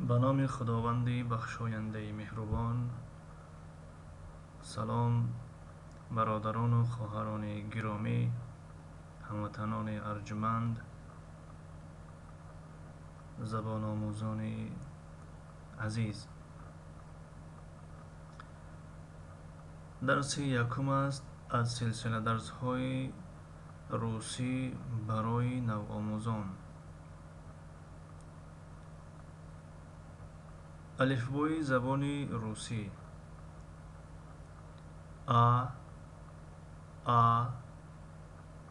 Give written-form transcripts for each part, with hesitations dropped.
Ба номи Худованди бахшояндаи меҳрубон. Салом, бародарону хоҳарони гиромӣ, ҳамватанони арҷманд, забономӯзони азиз. Дарси якум аст аз силсила дарсҳои русӣ барои навомӯзон. Алифбои забони русӣ: А, А,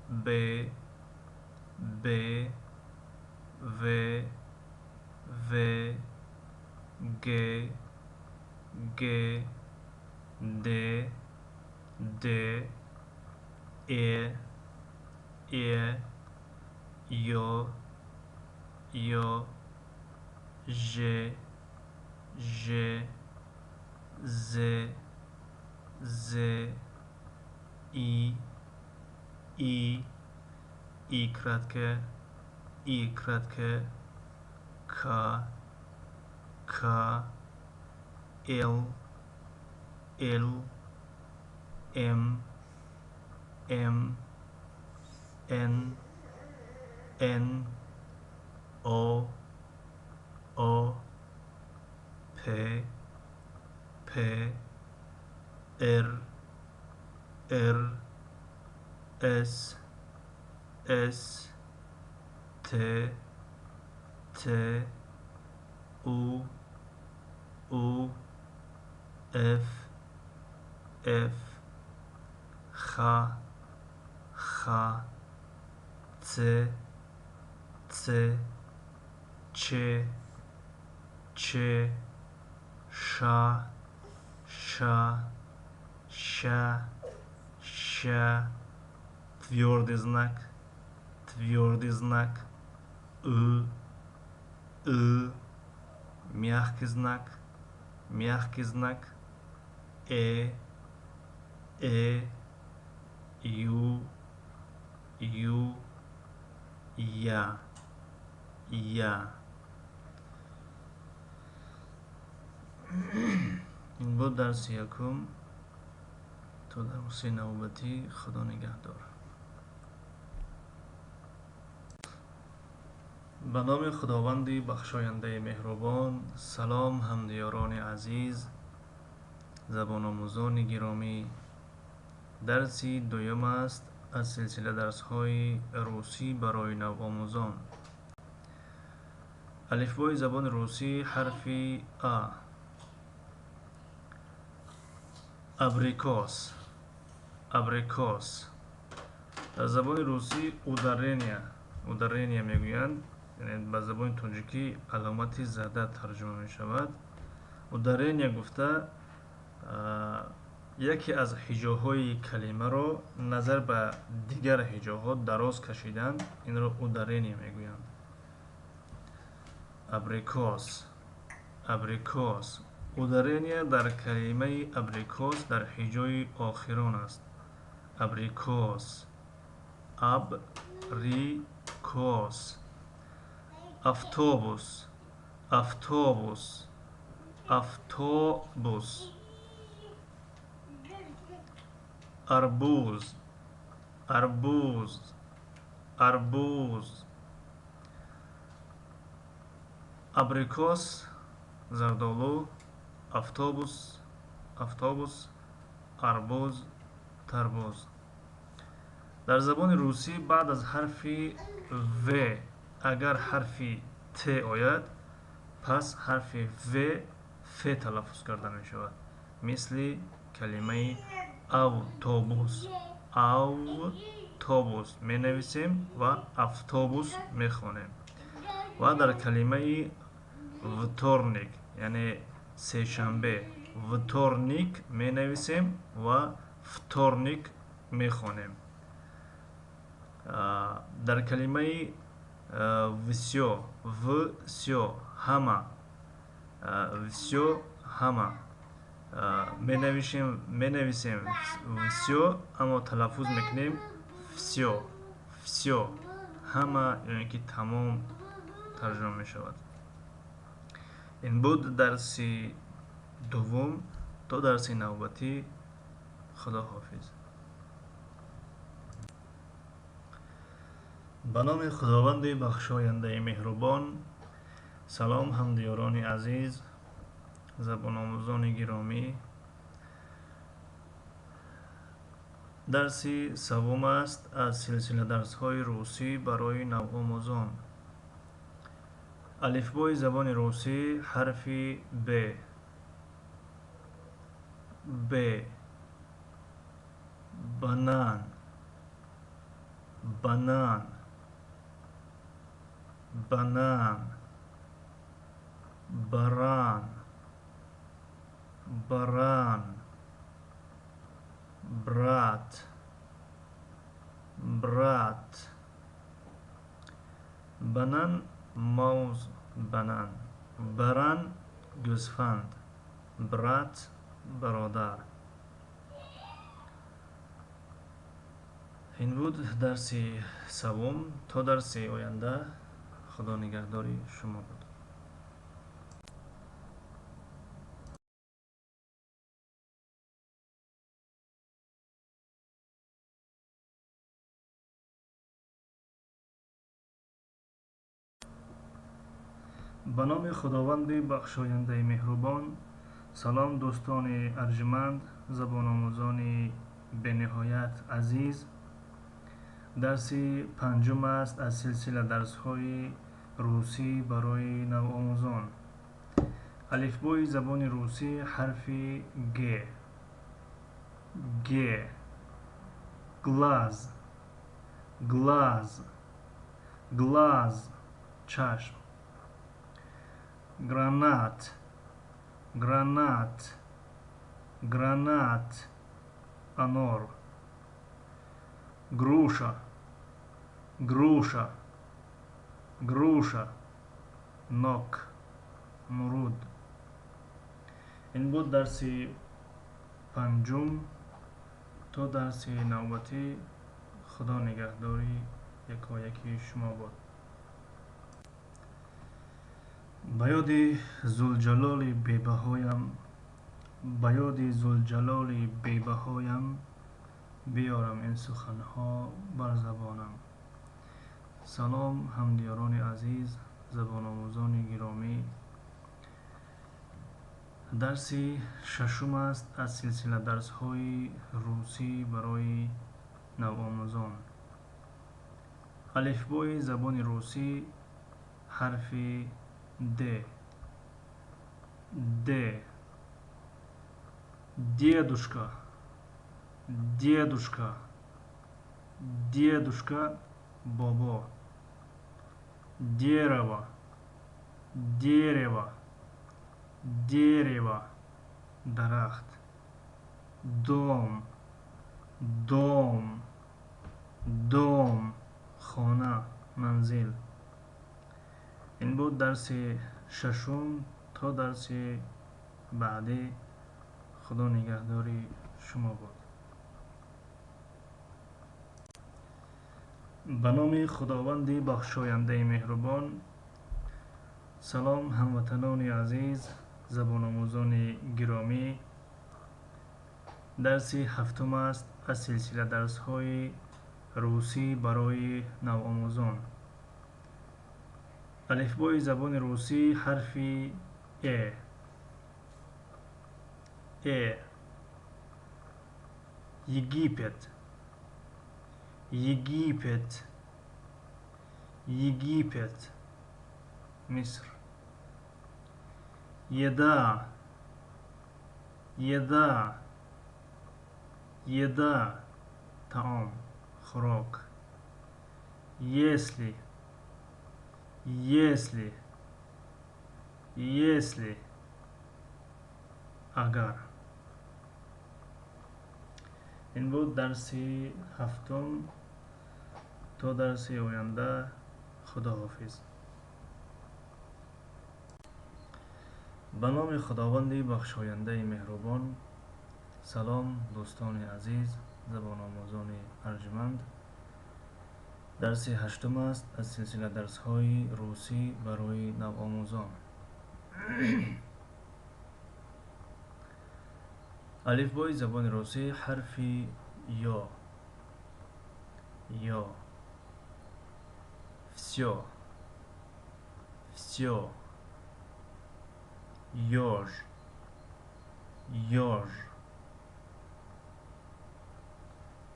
Б, Б, В, В, Г, Г, Д, Д, Э, Э, Ё, Ё, Ж, Ж, З, З, И, И, И краткое, И краткое, К, К, Л, Л, М, М, Н, Н, О, О, П, П, Р, Р, С, С, Т, Т, У, У, Ф, Ф, Х, Х, Ц, Ц, Ч, Ч, Ш, Ш, Щ, Щ, твёрдый знак, твёрдый знак, Ы, Ы, мягкий знак, мягкий знак, Э, Э, Ю, Ю, Я, Я. Ин буд дарси якум. То дарси навбатӣ, Худо нигаҳдор. Ба номи Худованди бахшояндаи меҳрубон. Салом, ҳамдиёрони азиз, забономӯзони гиромӣ. Дарси дуюм аст аз силсила дарсҳои русӣ барои навомӯзон. Алифбои забони русӣ, ҳарфи А. Абрикос, абрикос. Дар забони русӣ ударения, ударения мегӯянд, яъне ба забони тоҷикӣ аломати зада тарҷума мешавад. Ударения гуфта яке аз ҳиҷоҳои калимаро назар ба дигар ҳиҷоҳо дароз кашидан, инро ударения мегӯянд. Абрикос, абрикос. Ударения дар калимаи абрикос дар ҳиҷои охирон аст. Абрикос, абрикос. Автобус, автобус, автобус. Арбуз, арбуз, арбуз. Абрикос, зардолу, автобус, автобус, арбуз, тарбуз. Дар забони русӣ баъд аз ҳарфи В агар ҳарфи Т ояд, пас ҳарфи В Ф талаффуз карда мешавад, мисли калимаи автобус. Автобус менависем ва автобус мехонем. Ва дар калимаи вторник, яъне сешанбе, вторник менависем ва вторник мехонем. Дар калимаи всё, всё, ҳама, всё, ҳама менависем, менависем всё, аммо талаффуз мекунем всё, всё, ҳама ё ин ки тамом тарҷума мешавад. Ин буд дарси дуввум. То дарси навбатӣ, худо ҳофиз. Ба номи Худованди бахшояндаи меҳрубон. Салом, ҳамдиёрони азиз, забономӯзони гиромӣ. Дарси севум аст аз силсила дарсҳои русӣ барои навомӯзон. Алифбои забони русӣ, ҳарфи Б. Б. Банан, банан, банан, баран, баран, брат, брат. Банан мавз, банан, баран гӯсфанд, брат бародар. Ин буд дарси севум. То дарси оянда, худо нигаҳдори шумо буд. Ба номи Худованди бахшояндаи меҳрубон. Салом, дӯстони арҷманд, забономӯзони бениҳоят азиз. Дарси панҷум аст аз силсила дарсҳои русӣ барои навомӯзон. Алифбои забони русӣ, ҳарфи Г. Г. Глаз, глаз, глаз, чашм. Гранат, гранат, гранат, анор. Груша, груша, груша, нок, муруд. Ин буд дарси панҷум. То дарси навбатӣ, худо нигаҳдори якояки шумо бод. Ба ёди Зулҷалоли бебаҳоям, ба ёди Зулҷалоли бебаҳоям, биёрам ин суханҳо бар забонам. Салом, ҳамдиёрони азиз, забономӯзони гиромӣ. Дарси шашум аст аз силсила дарсҳои русӣ барои навомӯзон. Алифбои забони русӣ, ҳарфи Д. Д. Дедушка, дедушка, дедушка, бобо. Дерево, дерево, дерево, дарахт. Дом, дом, дом, хона, манзил. Ин буд дарси шашум. То дарси баъдӣ, худо нигаҳдори шумо бод. Ба номи Худованди бахшояндаи меҳрубон. Салом, ҳамватанони азиз, забономӯзони гиромӣ. Дарси ҳафтум аст аз силсила дарсҳои русӣ барои навомӯзон. Алифбои забони русӣ, ҳарфи Э. Э. Египет, Египет, Египет, Миср. Еда, еда, еда, таом, хӯрок. Если, если, если, агар. Ин буд дарси ҳафтум. То дарси оянда, худоҳофиз. Ба номи Худованди бахшояндаи меҳрубон. Салом, дӯстони азиз, забономӯзони арҷманд. Дарси ҳаштум аст аз силсила дарсҳои русӣ барои навомӯзон. Алифбои забони русӣ ҳарфи Ё. Ё. Всё. Всё. Ёж. Ёж.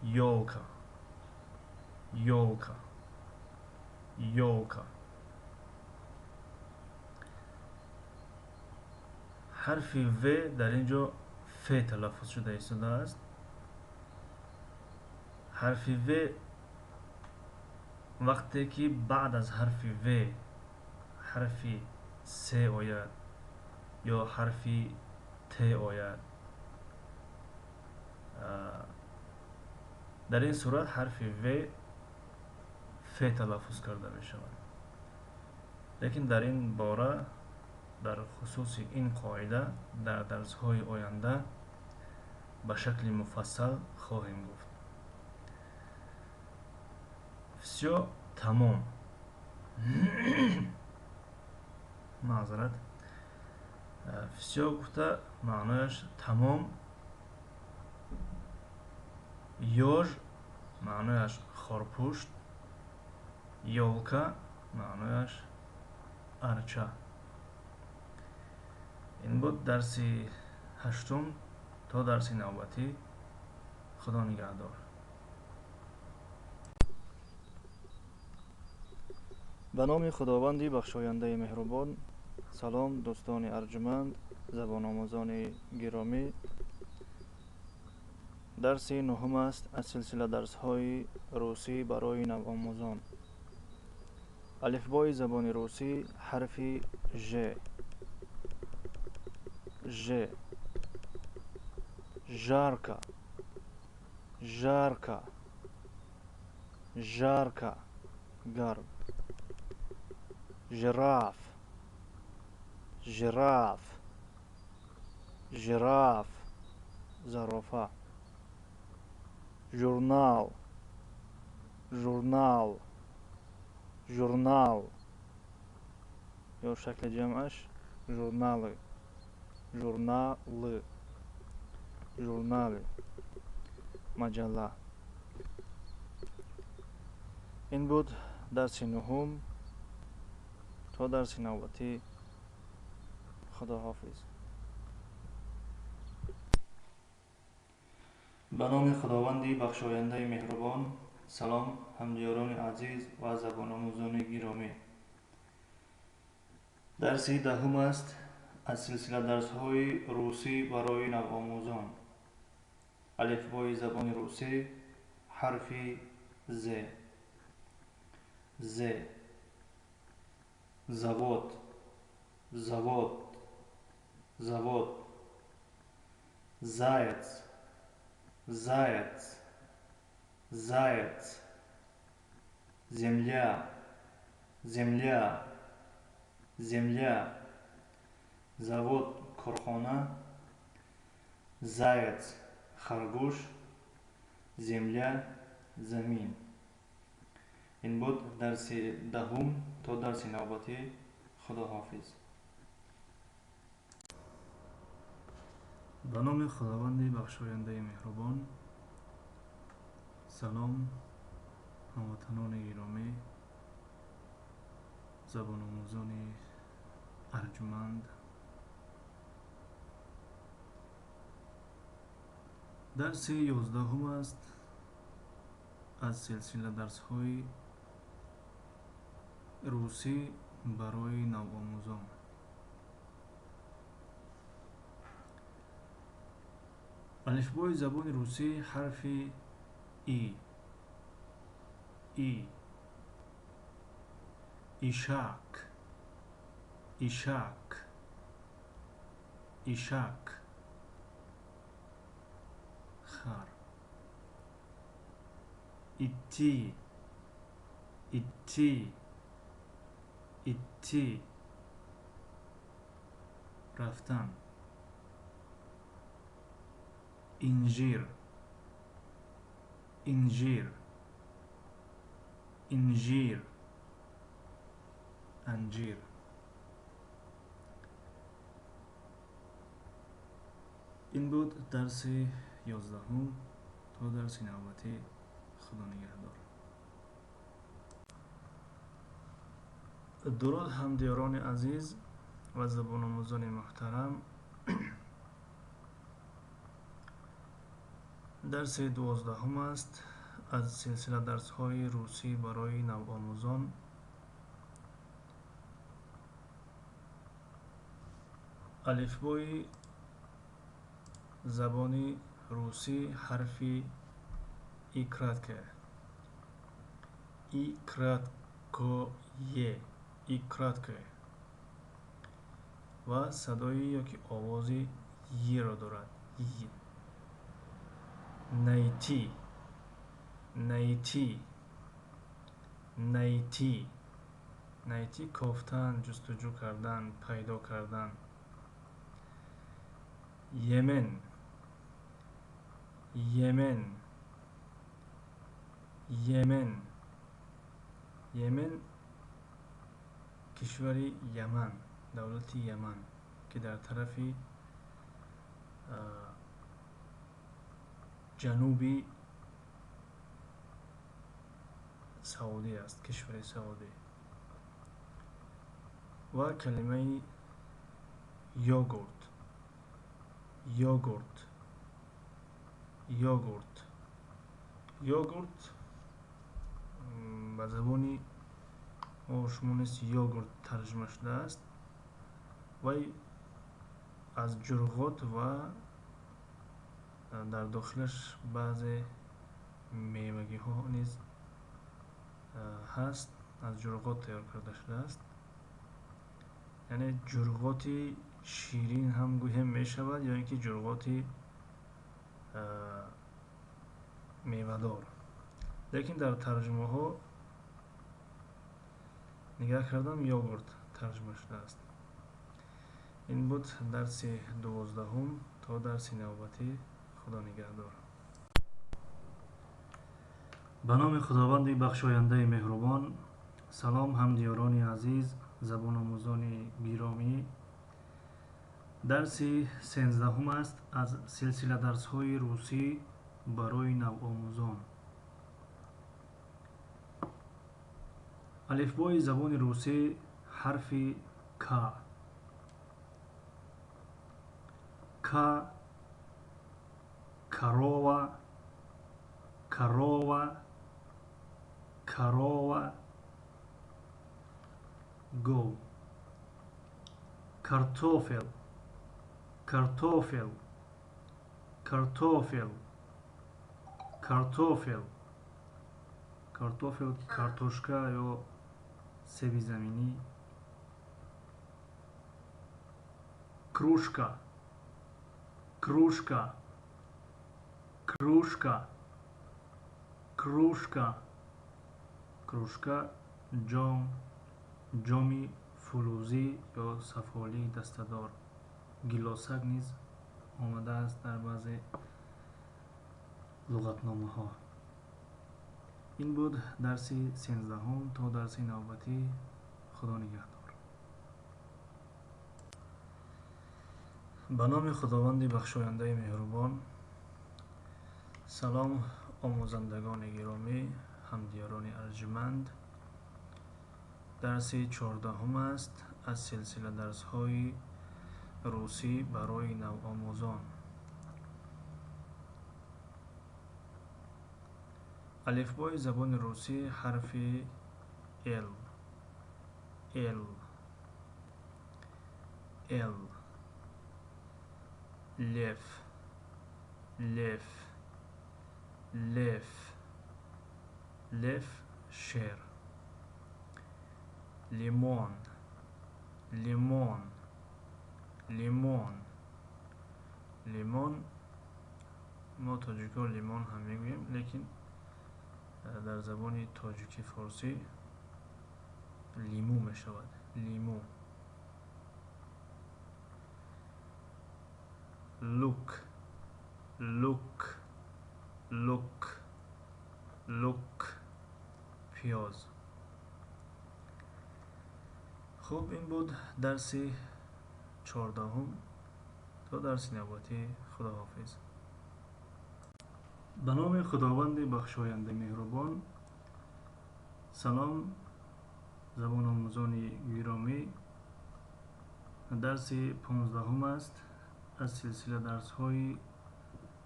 Ёлка. Ёлка. Ёлка. Ҳарфи В дар ин ҷо Ф талаффуз шуда истодааст. Ҳарфи В вақте ки баъд аз ҳарфи В ҳарфи С ояд ё ҳарфи Т ояд, дар ин сурат ҳарфи В Ф талаффуз карда мешавад. Лекин дар ин бора, дар хусуси ин қоида дар дарсҳои оянда ба шакли муфассал хоҳем гуфт. Всё тамом. Маъзарат. Всё гуфта маънояш тамом. Ёж маънояш хорпушт, ёлка маънояш арча. Ин буд дарси ҳаштум. То дарси навбатӣ Худо нигаҳдор. Ба номи Худованди бахшояндаи меҳрубон. Салом, дӯстони арҷуманд, забономӯзони гиромӣ. Дарси нуҳум аст аз силсила дарсҳои русӣ барои навомӯзон. Алифбои забони русӣ ҳарфи Ж. Ж. Жарко. Жарко. Жарко. Гарм. Жираф. Жираф. Жираф. Зарофа. Журнал. Журнал. Журнал. Ё шакли ҷамъаш журналы. Журналы. Журналы. Маҷалла. Ин буд дарси нуҳум. То дарси навбатӣ Худоҳофиз. Ба номи Худованди бахшояндаи меҳрубон. Салом, ҳамдиёрони азиз ва забономӯзони гиромӣ. Дарси даҳум аст аз силсила дарсҳои русӣ барои навомӯзон. Алифбои забони русӣ ҳарфи З. З. Завод. Завод. Завод. Заяц. Заяц. Заяц. Земля. Земля. Земля. Завод корхона. Заяц харгӯш. Земля замин. Ин буд дарси даҳум. То дарси навбатӣ Худоҳофиз. Ба номи Худованди бахшояндаи меҳрубон. Салом, ҳамватанони гиромӣ, забономӯзони арҷуманд. Дарси ёздаҳум аст аз силсила дарсҳои русӣ барои навомӯзон. Алифбои забони русӣ ҳарфи И. И. Ишак. Ишак. Ишак. Хар. Идти. Идти. Идти. Рафтан. Инжир. Инжир. Инжир. Анҷир. Ин буд дарси 11-ум. То дарси навбатӣ Худо нигаҳдор. Дуруд ҳамдиёрони азиз ва забономӯзони муҳтарам. Дарси 12-ум аст аз силсила дарсҳои русӣ барои навомӯзон. Алифбои забони русӣ ҳарфи и краткое, и краткое, и краткое ва садои ёки овози й-ро дорад. Й. Найти, найти, найти, найти кофтан, ҷустуҷӯ кардан, пайдо кардан. Йемен, Йемен, Йемен, Йемен кишвари Яман, давлати Яман, ки дар тарафи ҷануби Саудӣ аст, кишвари Саудӣ. Ва калимаи йогурт, йогурт, йогурт, йогурт ба забони мо шумо нест йогурт тарҷума шудааст. Вай аз ҷурғот ва дар дохилаш баъзе мевагиҳо низ ҳаст, аз ҷурғот тайёр карда шудааст. Яъне ҷурғоти ширин ҳам гӯем мешавад ё ин ки ҷурғоти мевадор. Лекин дар тарҷумаҳо нигаҳ кардам, йогурт тарҷума шудааст. Ин буд дарси 12-ум. То дарси навбатӣ Худо нигаҳдор. Ба номи Худованди бахшояндаи меҳрубон. Салом ҳамдиёрони азиз, забономӯзони гиромӣ. Дарси 13-ум аст аз силсила дарсҳои русӣ барои навомӯзон. Алифбои забони русӣ ҳарфи К. К, корова, корова, корова, гов. Картофел, картофел, картофел, картофел, картофел, картошка ё себи заминӣ. Кружка, кружка, кружка, кружка, кружка, ҷом, ҷоми фулӯзӣ ё сафолии дастадор. Гилосак низ омадааст дар баъзе луғатномаҳо. Ин буд дарси 13-ум. То дарси навбатӣ Худо нигаҳдор. Ба номи Худованди бахшояндаи меҳрубон. Салом омӯзандагони гиромӣ, ҳамдиёрони арҷманд. Дарси 14-ум аст аз силсила дарсҳои русӣ барои навомӯзон. Алифбои забони русӣ ҳарфи Л, Л, Л, лев, лев, лев, лев, шер. Лимон, лимон, лимон, лимон. Мо тоҷикҳо лимон ҳам мегӯем, лекин дар забони тоҷикӣ форсӣ лимӯ мешавад. Лимӯ. Лук, лук, лук, лук, пиёз. Хуб, ин буд дарси 14-ум. То дарси навбатӣ, Худоҳофиз. Ба номи Худованди бахшояндаи меҳрубон. Салом, забономӯзони гиромӣ. Дарси 15 аст аз силсила дарсҳои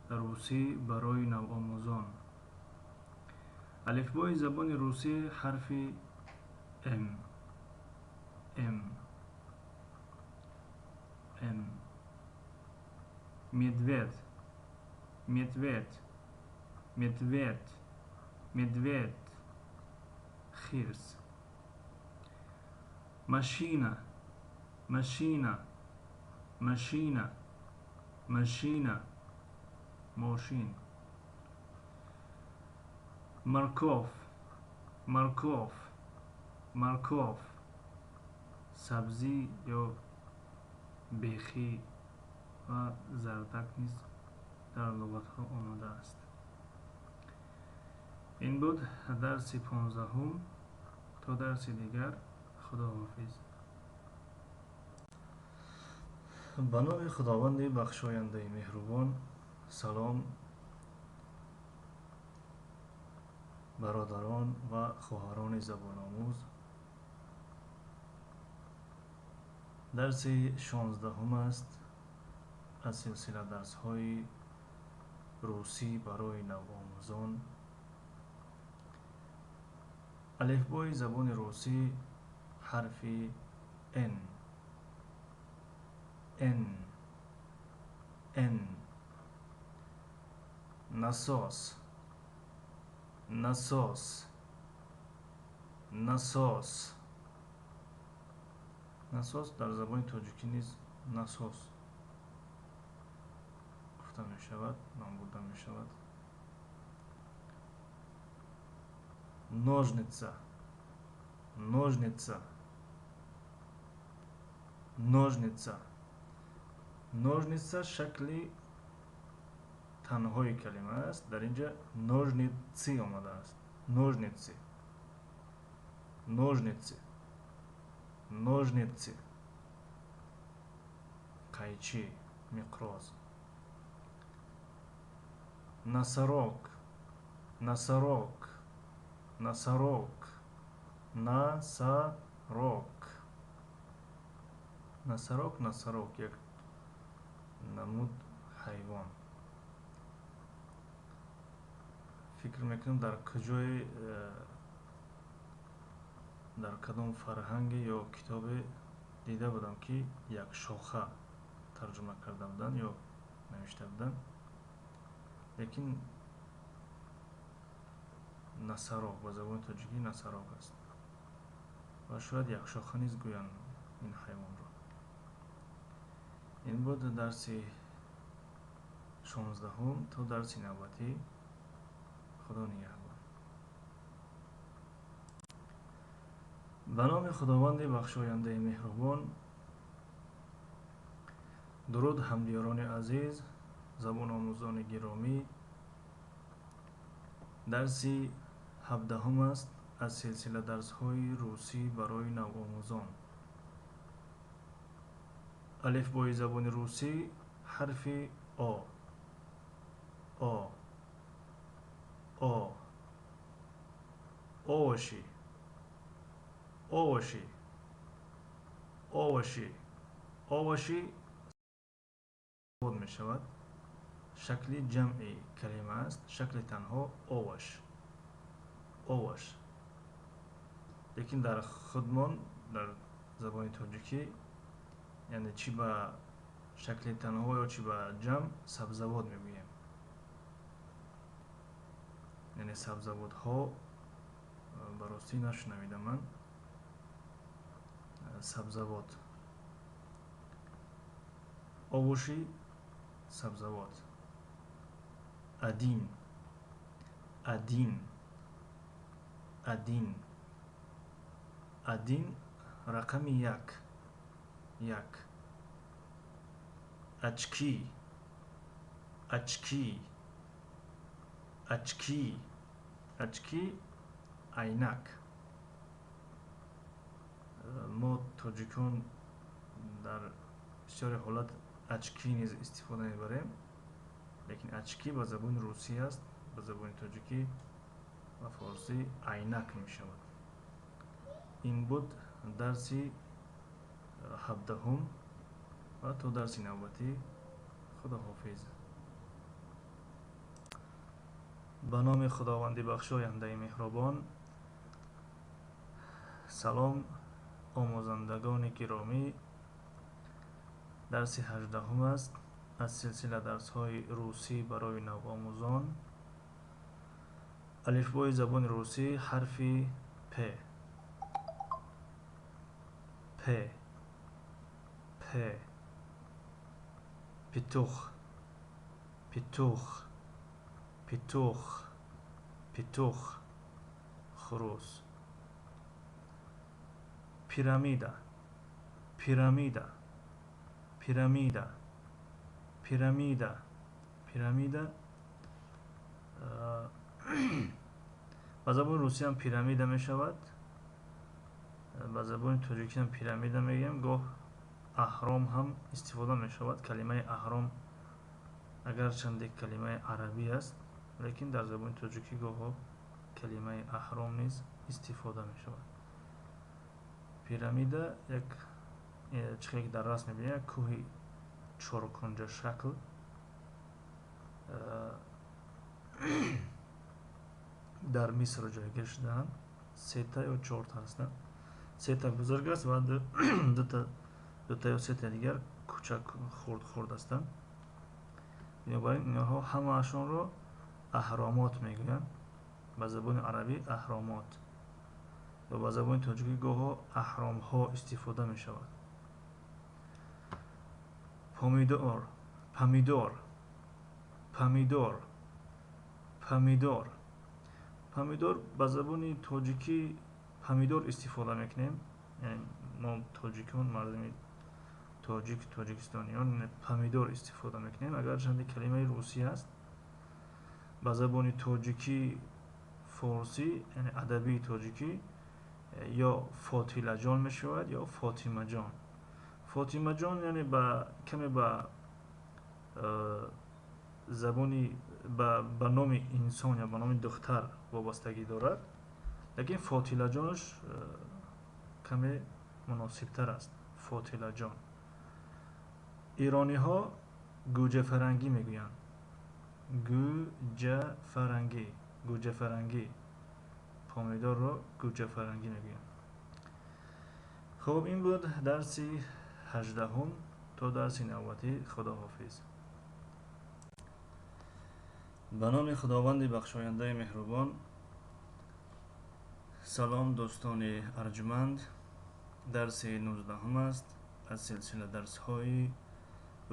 русӣ барои навомӯзон. Алифбои забони русӣ, ҳарфи М. М, М. Медведь, медведь, медведь, медведь, хирс. Машина, машина, машина, машина, мошин. Морковь, морковь, морковь, сабзӣ ё бехӣ ва зардак низ дар луғатҳо омадааст. Ин буд дарси 15-ум. То дарси дигар, Худоҳофиз. Ба номи Худованди бахшояндаи меҳрубон. Салом, бародарон ва хоҳарони забономӯз. Дарси 16-ум аст аз силсила дарсҳои русӣ барои навомӯзон. Алифбои забони русӣ, ҳарфи Н. Н, Н. Насос, насос, насос. Насос дар забони тоҷикӣ низ насос гуфта мешавад, ном бурда мешавад. Ножница, ножница, ножница. Ножница шакли танҳои калима аст. Дар инҷа ножницы омадааст. Ножницы, ножницы, ножницы. Қайчи, миқроз. Носорог, носорог, носорог, носорог. Носорог, носорог як намуд ҳайвон. Фикр мекунам, дар куҷое, дар кадом фарҳанге ё китобе дида будам, ки як шоха тарҷума карда буданд ё навишта буданд, лекин носорог ба забони тоҷикӣ носорог аст ва шояд якшоха низ гӯянд ин ҳайвонро. Ин буд дарси 16-ум. То дарси навбатӣ, Худо нигаҳбон. Ба номи Худованди бахшояндаи меҳрубон. Дуруд, ҳамдиёрони азиз, забономӯзони гиромӣ. Дарси 17-ум аст аз силсила дарсҳои русӣ барои навомӯзон. Алифбои забони русӣ, ҳарфи О. О, О. Овощи, овощи, овощи. Овощи мешавад, шакли ҷамъи калима аст. Шакли танҳо овощ, овощ. Лекин дар худмон, дар забони тоҷикӣ, яъне чӣ ба шакли танҳо ё чӣ ба ҷамъ, сабзавот мегӯем. Яъне сабзавотҳо ба ростӣ нашунавидам ман. Сабзавот, овощи, сабзавот. Один, один, один. Один рақами як, як. Очки, очки, очки. Очки, айнак. Мо тоҷикон дар бисёри ҳолат очки низ истифода мебарем, лекин очки ба забони русӣ аст, ба забони тоҷикӣ ва форсӣ айнак мешавад. Ин буд дарси 17 ва то дарси навбатӣ Худоҳофиз. Ба номи Худованди бахшояндаи меҳрубон. Салом омӯзандагони гиромӣ. Дарси 18 аст аз силсила дарсҳои русӣ барои навомӯзон. Алифбои забони русӣ ҳарфи П. П. П. Петух. Петух. Петух. Петух. Хурус. Пирамида. Пирамида. Пирамида. Пирамида. Пирамида. Ба забони русӣ ҳам пирамида мешавад, ба забони тоҷикӣ ҳам пирамида мегӯем. Гоҳ аҳром ҳам истифода мешавад. Калимаи аҳром агарчанде калимаи арабӣ аст, лекин дар забони тоҷикӣ гоҳо калимаи аҳром низ истифода мешавад. Пирамида як чизе ки дар расм мебинем, як кӯҳи чоркунҷа шакл дар Миср ҷойгир шудаанд. Сета ё чорта ҳастанд. Сета бузург аст ва дута ё сета дигар кучак хурд хурд ҳастанд. Бинобар ин инҳо ҳамаашонро аҳромот мегӯянд. Ба забони арабӣ аҳромот ва ба забони тоҷикӣ гоҳо аҳромҳо истифода мешавад. Помидор, помидор, помидор, помидор. Помидор ба забони тоҷикӣ помидор истифода мекунем. Яъне мо тоҷикон, мардуми тоҷик, тоҷикистониён помидор истифода мекунем. Агарчанде калимаи русӣ аст, ба забони тоҷикӣ форсӣ, яъне адабии тоҷикӣ ё Фотилаҷон мешавад ё Фотимаҷон. Фотимаҷон яъне ба каме ба забони ба номи инсон ё ба номи духтар вобастагӣ дорад, лекин Фотилаҷонаш каме муносибтар аст. Фотилаҷон. Ирониҳо гӯҷафарангӣ мегӯянд. Гӯҷафарангӣ, гӯҷафарангӣ. Помидорро гӯҷафарангӣ мегӯянд. Хуб, ин буд дарси 18. То дарси навбатӣ Худоҳофиз. Ба номи Худованди бахшояндаи меҳрубон. Салом дӯстони арҷманд. Дарси 19 аст аз силсила дарсҳои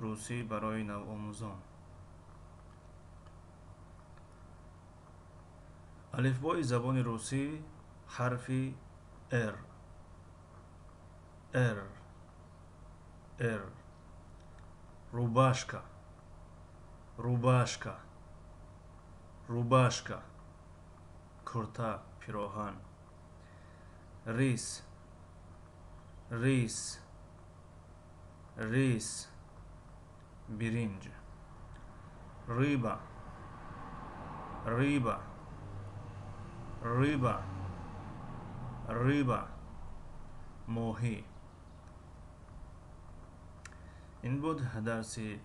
русӣ барои навомӯзон. Алифбои забони русӣ ҳарфи Р. Р. Р. Рубашка. Рубашка. Рубашка. Курта, пироҳан. Рис. Рис. Рис. Биринҷ. Рыба. Рыба. Рыба. Рыба. Моҳӣ. Ин буд дарси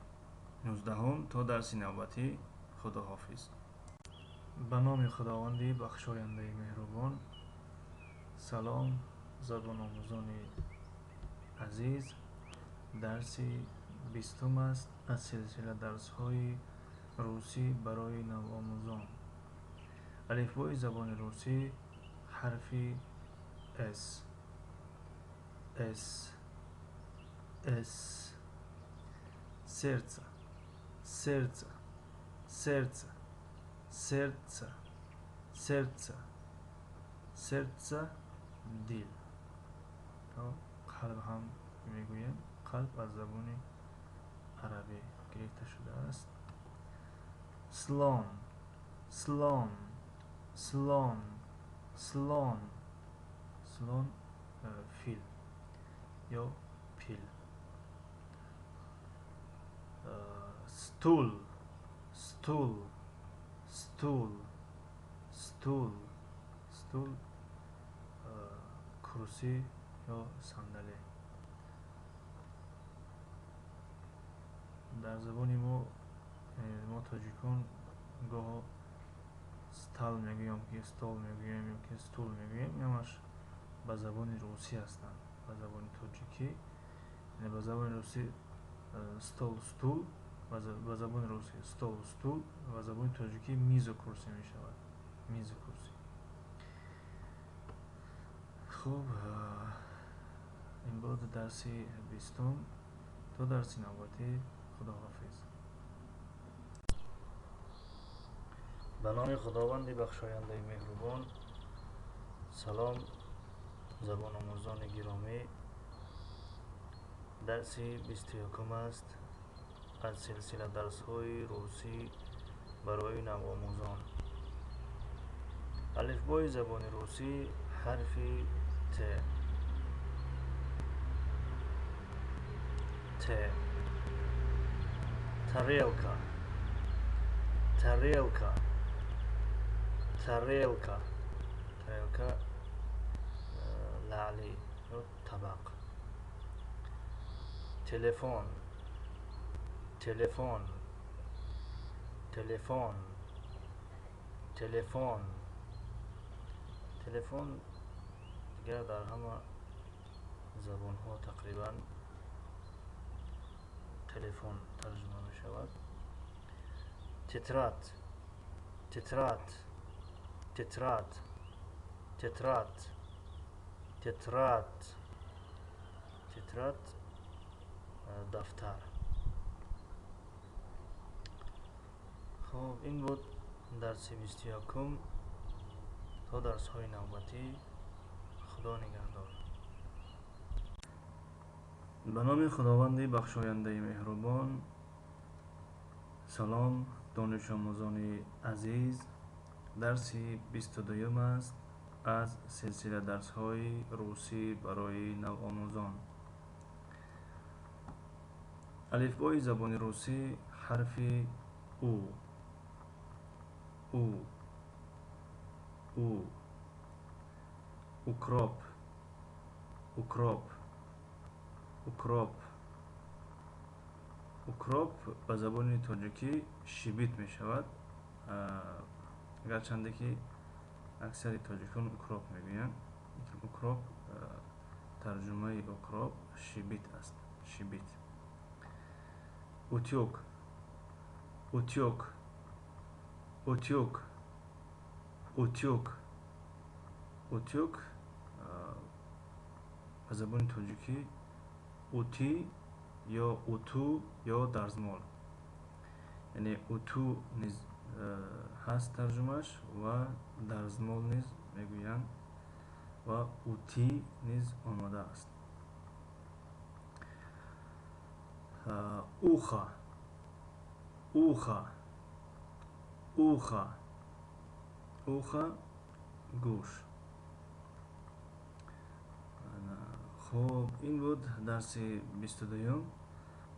19. То дарси навбатӣ Худоҳофиз. Ба номи Худованди бахшояндаи меҳрубон. Салом забономӯзони азиз. Дарси 20 аст аз силсила дарсҳои русӣ барои навомӯзон. Алифбои забони русӣ ҳарфи С. С. С. Сердце. Сердце. Сердце. Сердце. Сердце. Сердце. Дил. Қалб ҳам мегӯем. Қалб аз забони арабӣ гирифта шудааст. Слон. Слон. Слон. Слон. Слон фил ё пил. Стул, стул, стул, стул, стул, курсӣ ё сандалӣ. Дар забони мо, мо тоҷикон гоҳо стал мегӯем, ки стол мегӯем ё ки стул мегӯем, ҳамаш ба забони русӣ ҳастанд. Ба забони тоҷикӣ, яъне ба забони русӣ стол, стул, ба забони русӣ стол, стул, ба забони тоҷикӣ мизу курсӣ мешавад. Мизу курсӣ. Хуб, ин буд дарси 20. То дарси навбатӣ, Худоҳофиз. Ба номи Худованди бахшояндаи меҳрубон. Салом, забономӯзони гиромӣ. Дарси 21 аст аз силсила дарсҳои русӣ барои навомӯзон. Алифбои забони русӣ, ҳарфи Т. Т. Тарелка, тарелка, тарелка, тарелка, лаъли ё табақ. Телефон, телефон, телефон, телефон, телефон. Дигар дар ҳама забонҳо тақрибан телефон тарҷума мешавад. Тетрадь, тетрадь, тетрадь, тетрадь, тетрадь, тетрадь, дафтар. Хуб, ин буд дарси 21. То дарсҳои навбатӣ, Худо нигаҳдор. Ба номи Худованди бахшояндаи меҳрубон. Салом, донишомӯзони азиз. Дарси 22 аст аз силсила дарсҳои русӣ барои навомӯзон. Алифбои забони русӣ, ҳарфи У. У, У. Укроп, укроп, укроп, укроп ба забони тоҷикӣ шибит мешавад, гарчанде ки аксари тоҷикон укроп мегӯянд. Укроп, тарҷумаи укроп шибит аст. Шибит. Утюг, утюг, утюг, утюг, утюг, ба забони тоҷикӣ утӣ ё уту ё дарзмол, яъне уту низ ҳаст тарҷумааш ва дарзмол низ мегӯянд ва утӣ низ омадааст. Ухо, ухо, ухо, ухо, гӯш. Хуб, ин буд дарси 22.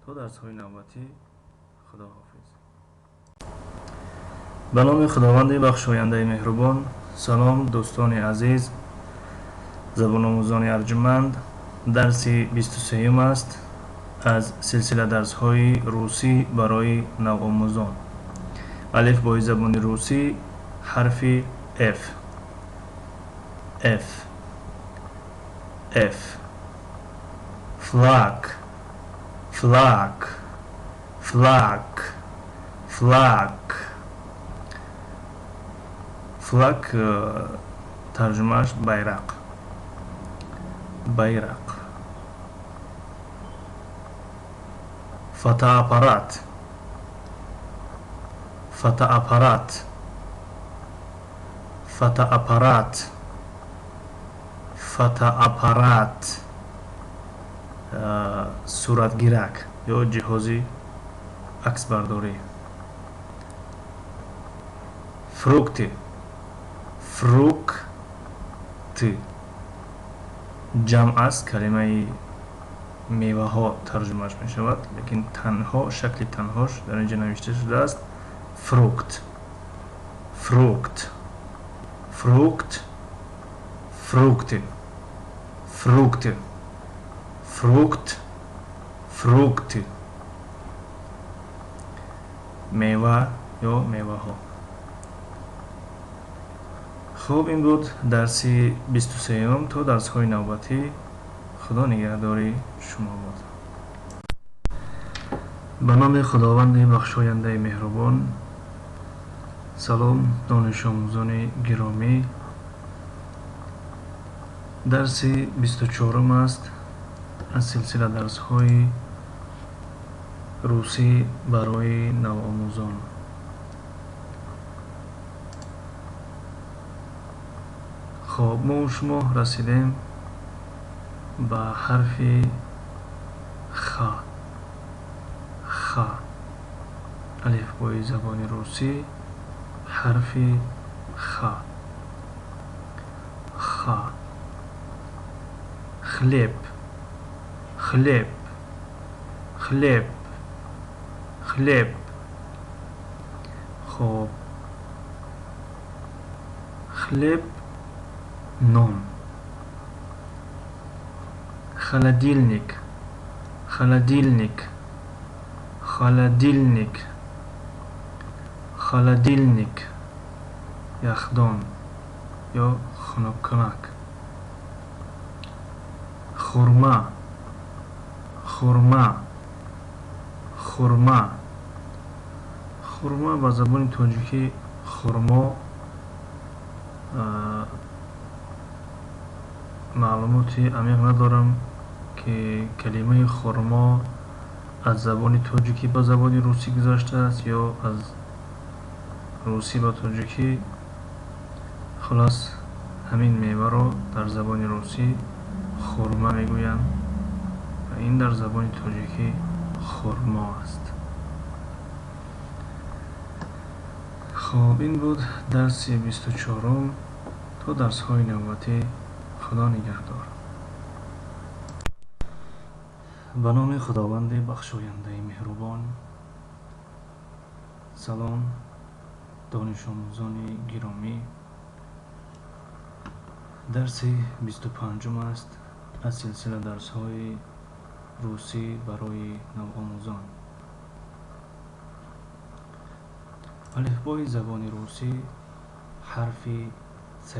То дарсҳои навбатӣ, Худоҳофиз. Ба номи Худованди бахшояндаи меҳрубон. Салом, дӯстони азиз, забономӯзони арҷуманд. Дарси 23 аст аз силсила дарсҳои русӣ барои навомӯзон. Алифбои забони русӣ, ҳарфи Ф. Ф, Ф. Флаг, флаг, флаг, флаг, флаг, тарҷумааш байрақ, байрақ. Фотоаппарат, фотоаппарат, фотоаппарат, фотоаппарат, суратгирак ё ҷиҳози аксбардорӣ. Фрукты, фрукты, ҷамъ аст калимаи Меваҳо тарҷумааш мешавад, лекин танҳо шакли танҳош дар инҷа навишта шудааст: фрукт, фрукт, фрукт, фрукты, фрукты, фрукт, фрукты. Мева ё меваҳо. Хуб, ин буд дарси 23-ум. То дарсҳои навбатӣ Худо нигаҳдори шумо бод. Ба номи Худованди бахшояндаи меҳрубон. Салом, донишомӯзони гиромӣ. Дарси 24-ум аст аз силсила дарсҳои русӣ барои навомӯзон. Хоб, мо шумо расидем ба ҳарфи х. Х. Алифбои забони русӣ, ҳарфи х. Х. Хлеб, хлеб, хлеб, хлеб. Хоб, хлеб — нон. Холодильник, холодильник, холодильник, холодильник — яхдон ё хунуккунак. Хурма, хурма, хурма. Хурма ба забони тоҷикӣ хурмо. Маълумоти амиқ надорам, ки калимаи хурмо аз забони тоҷикӣ ба забони русӣ гузаштааст ё аз русӣ ба тоҷикӣ. Хулас, ҳамин меваро дар забони русӣ хурма мегӯянд ва ин дар забони тоҷикӣ хурмо аст. Хоб, ин буд дарси 24-ум. То дарсҳои навбатӣ Худо нигаҳдор. Ба номи Худованди бахшояндаи меҳрубон. Салом, донишомӯзони гиромӣ. Дарси 25-ум аст аз силсила дарсҳои русӣ барои навомӯзон. Алифбои забони русӣ, ҳарфи ц.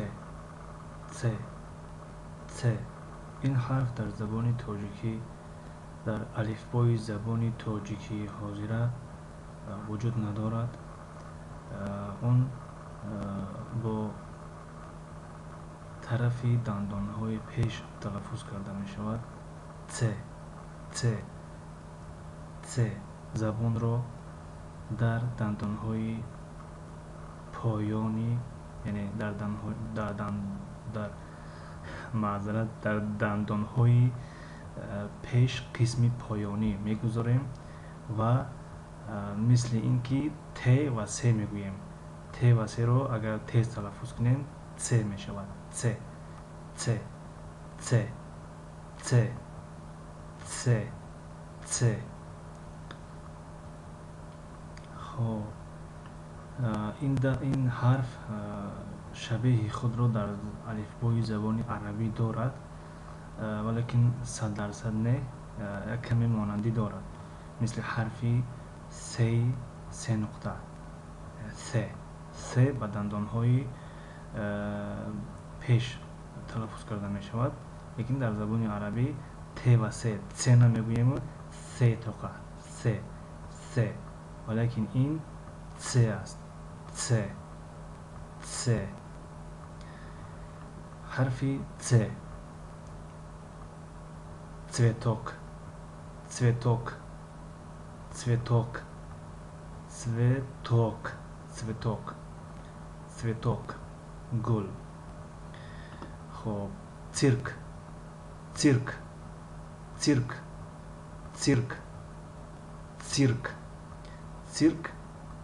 Ц, ц. Ин ҳарф дар забони тоҷикӣ, дар алифбои забони тоҷикии ҳозира вуҷуд надорад. Он бо тарафи дандонҳои пеш талаффуз карда мешавад. Ц, ц, ц. Забонро дар дандонҳои поёнӣ, яъне дар, маъзарат, дар дандонҳои пеш қисми поёнӣ мегузорем ва мисли ин ки т ва с мегӯем. Т ва серо агар тез талаффуз кунем, ц мешавад. Ц, ц, ц, ц, ц, ц. Хоб, ин ҳарф шабеҳи худро дар алифбои забони арабӣ дорад, валекин 100% не, як каме монандӣ дорад, мисли ҳарфи сеи се нуқта. Се, се ба дандонҳои пеш талаффуз карда мешавад, лекин дар забони арабӣ т ва се, ц намегӯему, се тоқа, се, се, валекин ин ц аст. Ц, ц. Ҳарфи ц. Цветок, цветок, цветок, цветок, цветок, цветок — гул. Хоб, цирк, цирк, цирк, цирк, цирк. Цирк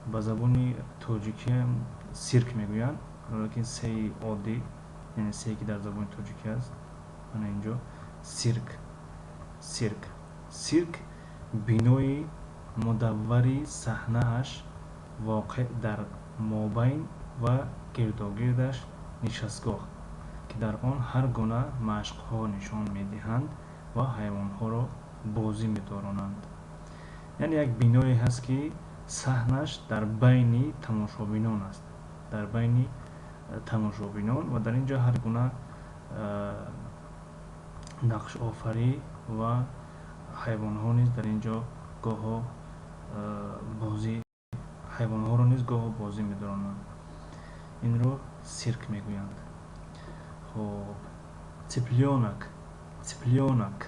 ба забони тоҷикиам сирк мегӯянд, лекин сеи оддӣ, яъне сее ки дар забони тоҷикӣ аст, ана инҷо сирк, сирк. Цирк бинои мудаввари саҳнааш воқеъ дар мобайн ва гирдогирдаш нишастгоҳ, ки дар он ҳар гуна машқҳо нишон медиҳанд ва ҳайвонҳоро бозӣ медоронанд. Яъне як биное ҳаст, ки саҳнаш дар байни тамошобинон аст, дар байни тамошобинон, ва дар ин ҷо ҳар гуна нақшофарӣ ва ҳайвонҳо низ дар ин ҷо гоҳо бозӣ, ҳайвонҳоро низ гоҳо бозӣ медоронанд. Инро сирк мегӯянд. Хоб, цыплёнок, цыплёнок,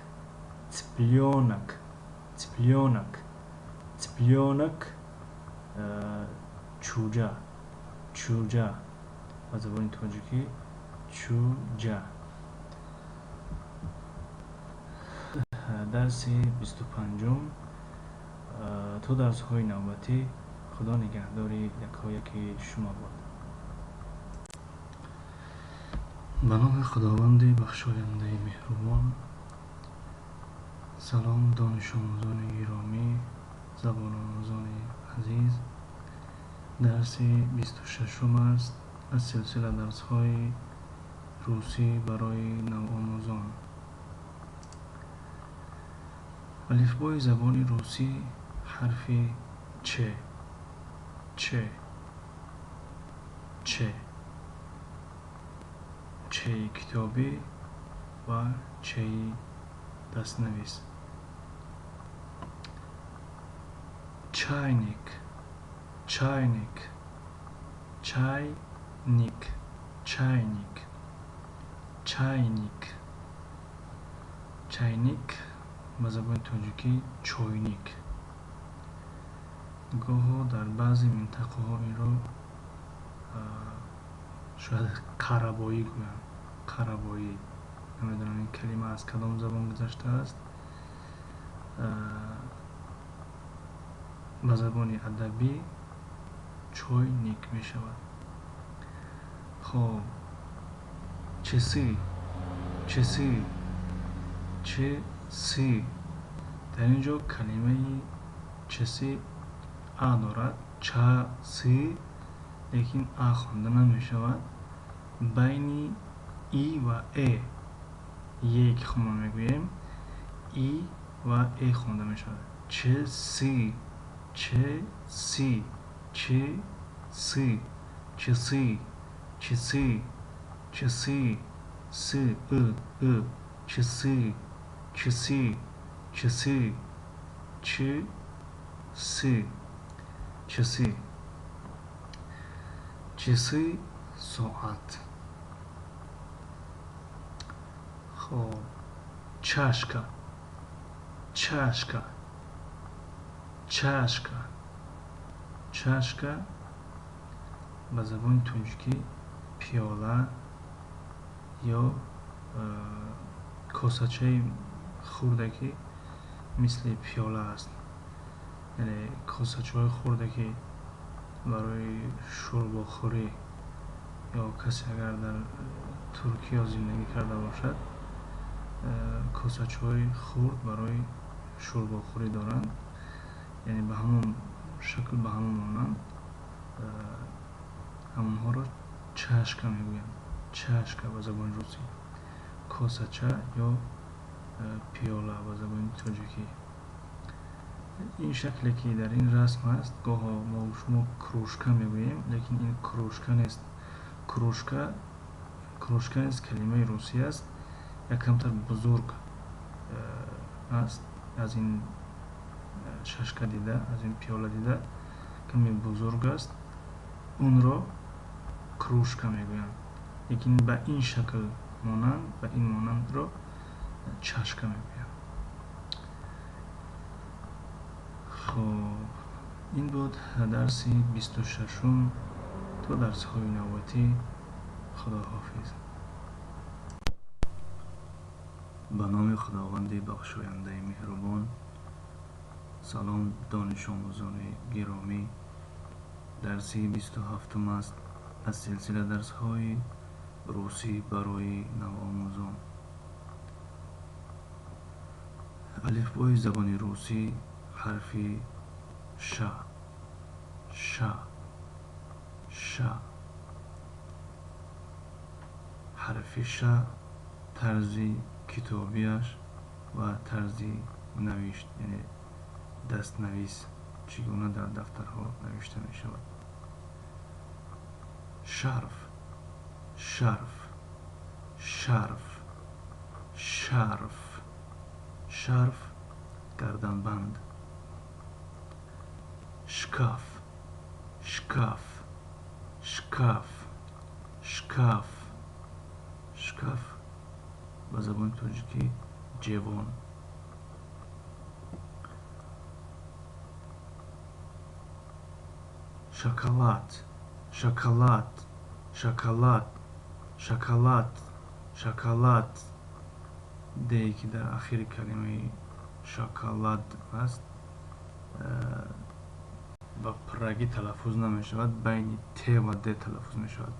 цыплёнок, цыплёнок, цыплёнок, чӯҷа, чӯҷа, ба забони тоҷикӣ чӯҷа. Дарси 25-ум. То дарсҳои навбатӣ Худо нигаҳдори якояки шумо бод. Ба номи Худованди бахшояндаи меҳрубон. Салом, донишомӯзони гиромӣ, забономӯзони азиз. Дарси 26-ум аст аз силсила дарсҳои русӣ барои навомӯзон. Алифбои забони русӣ ҳарфи Ч, Ч, Ч, Чи китобӣ ва чии дастнавис. Чайник, чайник, чайник, чайник, чайник, чайник, ба забони тоҷикӣ чойник. Гоҳо дар баъзе минтақаҳо инро шояд қарабоӣ гӯянд. Қарабоӣ, намедонам ин калима аз кадом забон гузаштааст. Ба забони адабӣ чойник мешавад. Хоб, часы, часы, часы. Дар ин ҷо калимаи часы а дорад, часы, лекин а хонда намешавад. Байни и ва э, е ки мо мегӯем, и ва э хонда мешавад. Часы, часы, часы, часы, часы, часы, с, ы, ы, часы, часы, часы, часы, часы, часы, соат. Хоб, чашка, чашка, чашка, чашка, ба забони тоҷикӣ пиёла ё косачаи хурде, ки мисли пиёла аст, яъне косачаҳои хурде, ки барои шӯрбохӯрӣ, ё касе агар дар Туркиё зиндагӣ карда бошад, косачаҳои хурд барои шӯрбохӯрӣ доранд, яъне ба ҳамон шакл, ба ҳамон монанд, ҳамонҳоро чашка мегӯянд. Чашка ба забони русӣ, косача ё пиёла ба забони тоҷикӣ. Ин шакле, ки дар ин расм ҳаст, гоҳо мо шумо кружка мегӯем, лекин ин кружка нест. Кружка, кружка нест, калимаи русӣ аст, як камтар бузург аст аз ин чашка дида, аз ин пиёла дида каме бузург аст. Онро кружка мегӯянд, лекин ба ин шакл монанд, ба ин монандро чашка мегӯянд. Хоб, ин буд дарси 26-ум. То дарсҳои навбатӣ Худоҳофиз. Ба номи Худованди бахшояндаи меҳрубон. Салом, донишомӯзони гиромӣ. Дарси 27-ум аст аз силсила дарсҳои русӣ барои навомӯзон. Алифбои забони русӣ ҳарфи ша, ша, ша. Ҳарфи ша тарзи китобияш ва тарзи навишт, яъне дастнавис чӣ гуна дар дафтарҳо навишта мешавад. Шарф, шарф, шарф, шарф, шарф, гарданбанд. Шкаф, шкаф, шкаф, шкаф, шкаф ба забони тоҷикӣ ҷевон. Шоколад, шоколад, шоколад, шоколад, шоколад. Дее ки дар ахири калимаи шоколад аст, ба пуррагӣ талаффуз намешавад, байни т ва д талаффуз мешавад.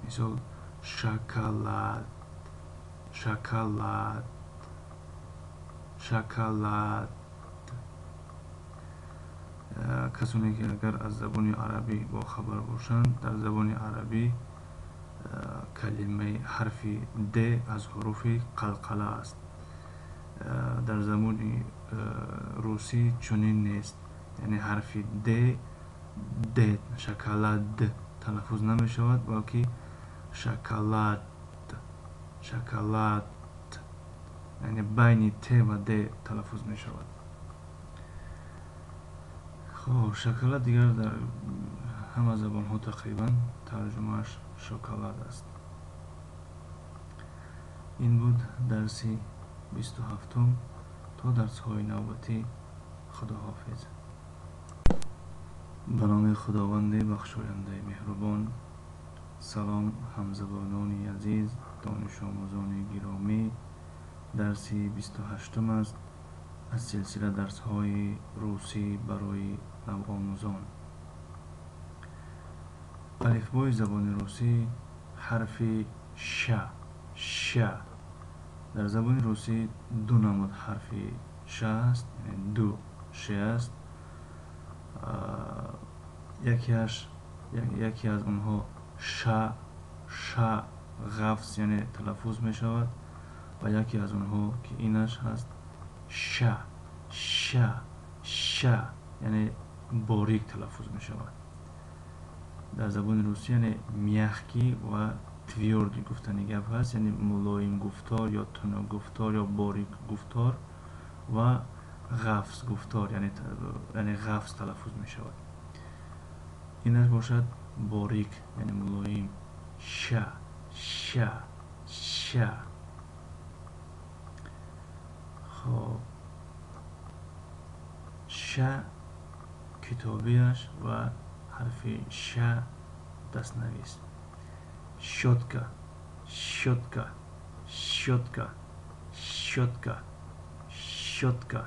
Мисол шоколад, шоколад, шоколад. Касоне ки агар аз забони арабӣ бохабар бошанд, дар забони арабӣ калимаи ҳарфи д аз ҳуруфи қалқала аст. Дар забони русӣ чунин нест, яъне ҳарфи д, д, шоколад талаффуз намешавад, балки шоколад, шоколад, яъне байни т ва д талаффуз мешавад. Хоб, шоколад дигар дар ҳама забонҳо тақрибан тарҷумааш шоколад аст. Ин буд дарси 27-ум. То дарсҳои навбатӣ худоҳофиз. Ба номи Худованди бахшояндаи меҳрубон. Салом ҳамзабонони азиз, донишомӯзони гиромӣ. Дарси 28-ум аст аз силсила дарсҳои русӣ барои навомӯзон. Алифбои забони русӣ ҳарфи ша, ша. Дар забони русӣ ду намуд ҳарфи ша аст, яъне ду ше аст. Яке аз онҳо ша, ша ғафз, яъне талаффуз мешавад, ва яке аз онҳо ки инаш ҳаст ша, ша, ша, яъне борик талаффуз мешавад. Дар забони русӣ яъне мягкий ва твёрдый гуфтани гап ҳаст, яъне мулоим гуфтор ё тунук гуфтор ё борик гуфтор ва ғафз гуфтор, яъне ғафз талаффуз мешавад. Инаш бошад борик, яъне мулоим. Ша, ша, ша. Хоб, ша китобияш ва ҳарфи ша дастнавис. Щётка, щётка, щётка, щётка, щётка.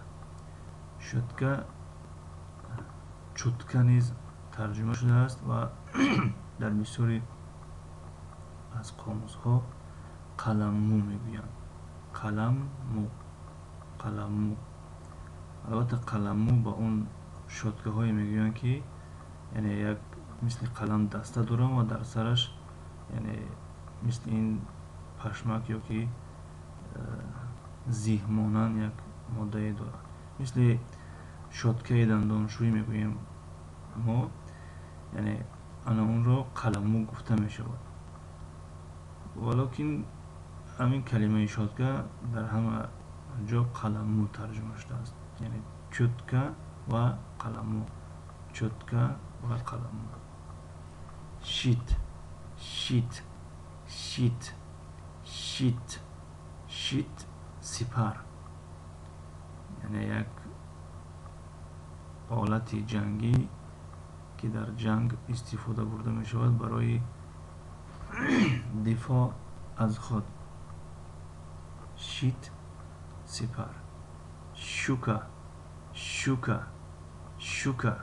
Щётка чутка низ тарҷума шудааст ва дар бисёре аз қомусҳо қаламмӯ мегӯянд. Қаламмӯ, қаламмӯ. Албатта қаламмӯ ба он щёткаҳое мегӯянд, ки яъне як мисли қалам даста доранд ва дар сараш яъне мисли ин пашмак ё ки зиҳ монанд як моддае дорад. Мисли щёткаи дандоншӯӣ мегӯем мо, яъне ана онро қаламмӯ гуфта мешавад. Валокин ҳамин калимаи щётка дар ҳама ҷо қаламмӯ тарҷума шудааст, яъне чётка ва қаламмӯ, чётка ва қаламмӯ. Щит, щит, щит, щит, щит, сипар, яъне як олати ҷангӣ ки дар ҷанг истифода бурда мешавад барои дифоъ аз худ. Щит, сипар. Щука, щука, щука,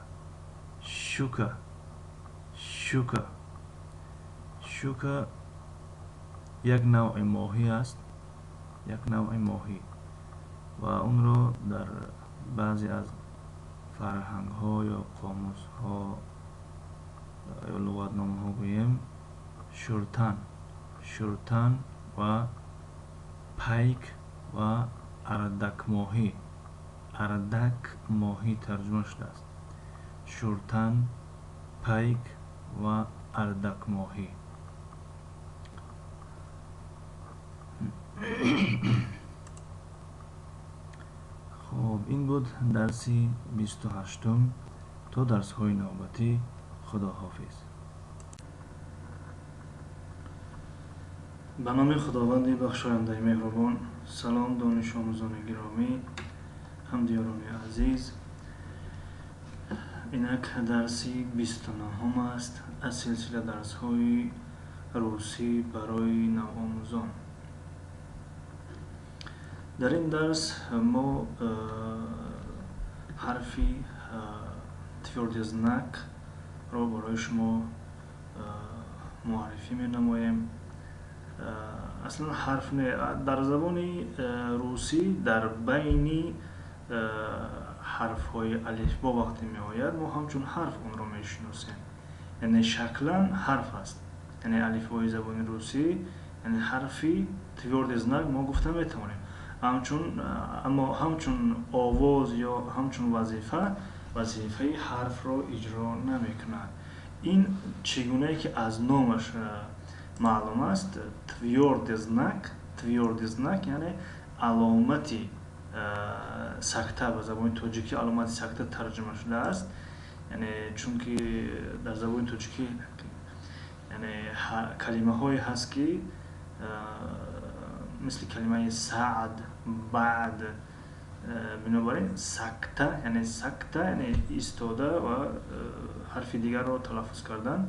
щука, щука. Щука як навъи моҳӣ аст, як навъи моҳӣ. ва онро дар баъзе аз фарҳангҳо ё қомусҳо ё луғатномаҳо гӯем шуртан, шуртан ва пайк ва ардакмоҳӣ, ардакмоҳӣ тарҷума шудааст. Шуртан, пайк ва ардакмоҳӣ. Хуб, ин буд дарси 28-ум. То дарсҳои навбатӣ, Худоҳофиз. Ба номи Худованди бахшояндаи меҳрубон. Салом, донишомӯзони гиромӣ, ҳамдиёрони азиз. Инак дарси 29-ум аст аз силсила дарсҳои русӣ барои навомӯзон. Дар ин дарс мо ҳарфи твёрдый знакро барои шумо муаррифӣ менамоем. Аслан ҳарф не, дар забони русӣ дар байни ҳарфҳои алифбо вақте меояд, мо ҳамчун ҳарф онро мешиносем. Яъне шаклан ҳарф аст. Яъне алифбои забони русӣ, яъне ҳарфи твёрдый знак мо гуфта метавонем. Аммо ҳамчун овоз ё ҳамчун вазифа, вазифаи ҳарфро иҷро намекунад. Ин чӣ гунае ки аз номаш маълум аст, твёрдый знак, твёрдый знак яъне аломати сакта, ба забони тоҷикӣ аломати сакта тарҷума шудааст. Яъне чунки дар забони тоҷикӣ яъне калимаҳое ҳаст, ки мисли калимаи саъд, баъд, бинобар ин сакта, яъне сакта яъне истода ва ҳарфи дигарро талаффуз кардан.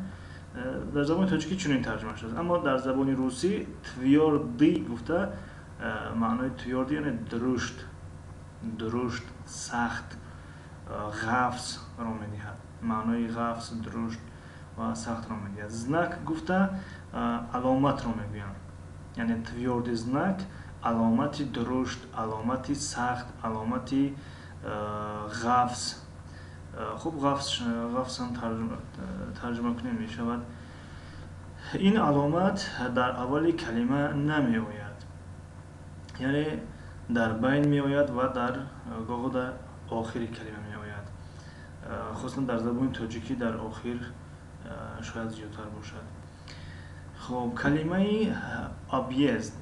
Дар забони тоҷикӣ чунин тарҷума шудааст. Аммо дар забони русӣ твёрдый гуфта маънои твёрдый яъне дурушт, дурушт, сахт, ғафсро медиҳад. Маънои ғафс, дурушт ва сахтро медиҳад. Знак гуфта аломатро мегӯянд. Яъне твёрдый знак аломати дурушт, аломати сахт, аломати ғафс. Хуб, ғафсам тарҷума кунем мешавад. Ин аломат дар аввали калима намеояд, яъне дар байн меояд ва дар гоҳо дар охири калима меояд. Хусусан дар забони тоҷикӣ дар охир шояд зиёдтар бошад. Хуб, калимаи объезд.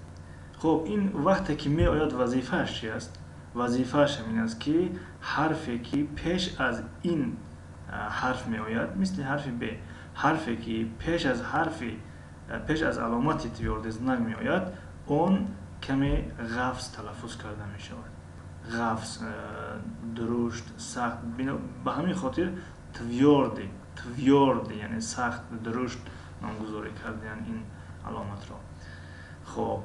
Хуб, ин вақте ки меояд, вазифааш чи аст? Вазифааш ҳамин аст, ки ҳарфе ки пеш аз ин ҳарф меояд, мисли ҳарфи б, ҳарфе ки пеш аз аломати твёрдый знак меояд, он каме ғафс талаффуз карда мешавад. Ғафс, дурушт, сахт. Ба ҳамин хотир твёрдый, твёрдый яъне сахт, дурушт номгузорӣ кардаянд ин аломатро. Хуб,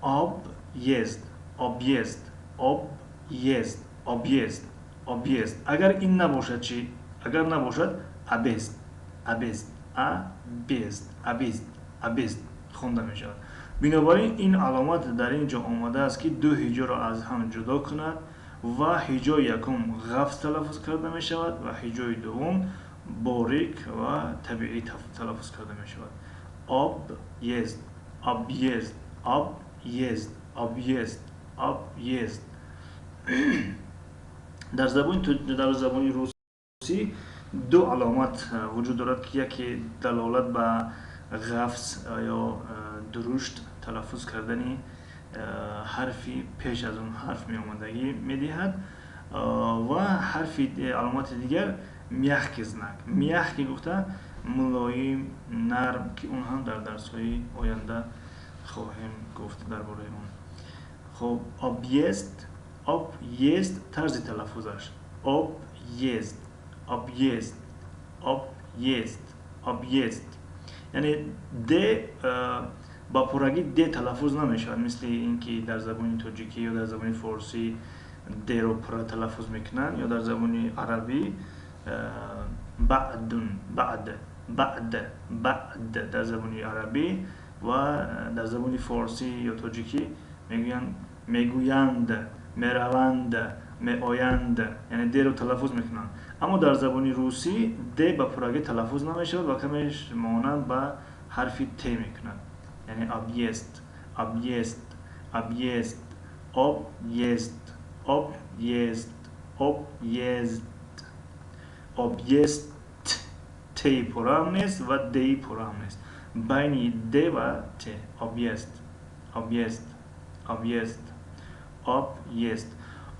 объезд, объезд, объезд, объезд, объезд. Агар ин набошад чӣ? Агар набошад, абезд, абезд, абезд, абезд, абезд хонда мешавад. Бинобар ин ин аломат дар ин ҷо омадааст, ки ду ҳиҷоро аз ҳам ҷудо кунад ва ҳиҷои якум ғафс талаффуз карда мешавад ва ҳиҷои дуввум борик ва табиӣ талаффуз карда мешавад. Объезд, объезд, объезд, объезд, объезд. Дар забони русӣ ду аломат вуҷуд дорад, ки яке далолат ба ғафс ё дурушт талаффуз кардани ҳарфи пеш аз он ҳарф меомадагӣ медиҳад ва ҳарфи аломати дигар мягкий знак. Мягкий гуфта мулоим, нарм, ки он ҳам дар дарсҳои оянда хоҳем гуфт дар бораи он. Хуб, объезд, объезд, тарзи талаффузаш объезд, объезд, объезд, объезд. Яъне д ба пуррагӣ д талаффуз намешавад, мисли ин ки дар забони тоҷикӣ ё дар забони форсӣ дро пурра талаффуз мекунанд, ё дар забони арабӣ баъдун, баъд, баъд, баъд дар забони арабӣ ва дар забони форсӣ ё тоҷикӣ мегӯянд, мегӯянд. мераванд, меоянд, яъне д-ро талаффуз мекунанд. Аммо дар забони русӣ д ба пуррагӣ талаффуз намешавад ва камеш монанд ба ҳарфи т мекунад. Яъне объезд, объезд, объезд, объезд, объезд, объезд, объезд. Т-и пурраам нест ва д-и пурраам нест. Байни д ва т. Объезд, объезд, объезд, объезд.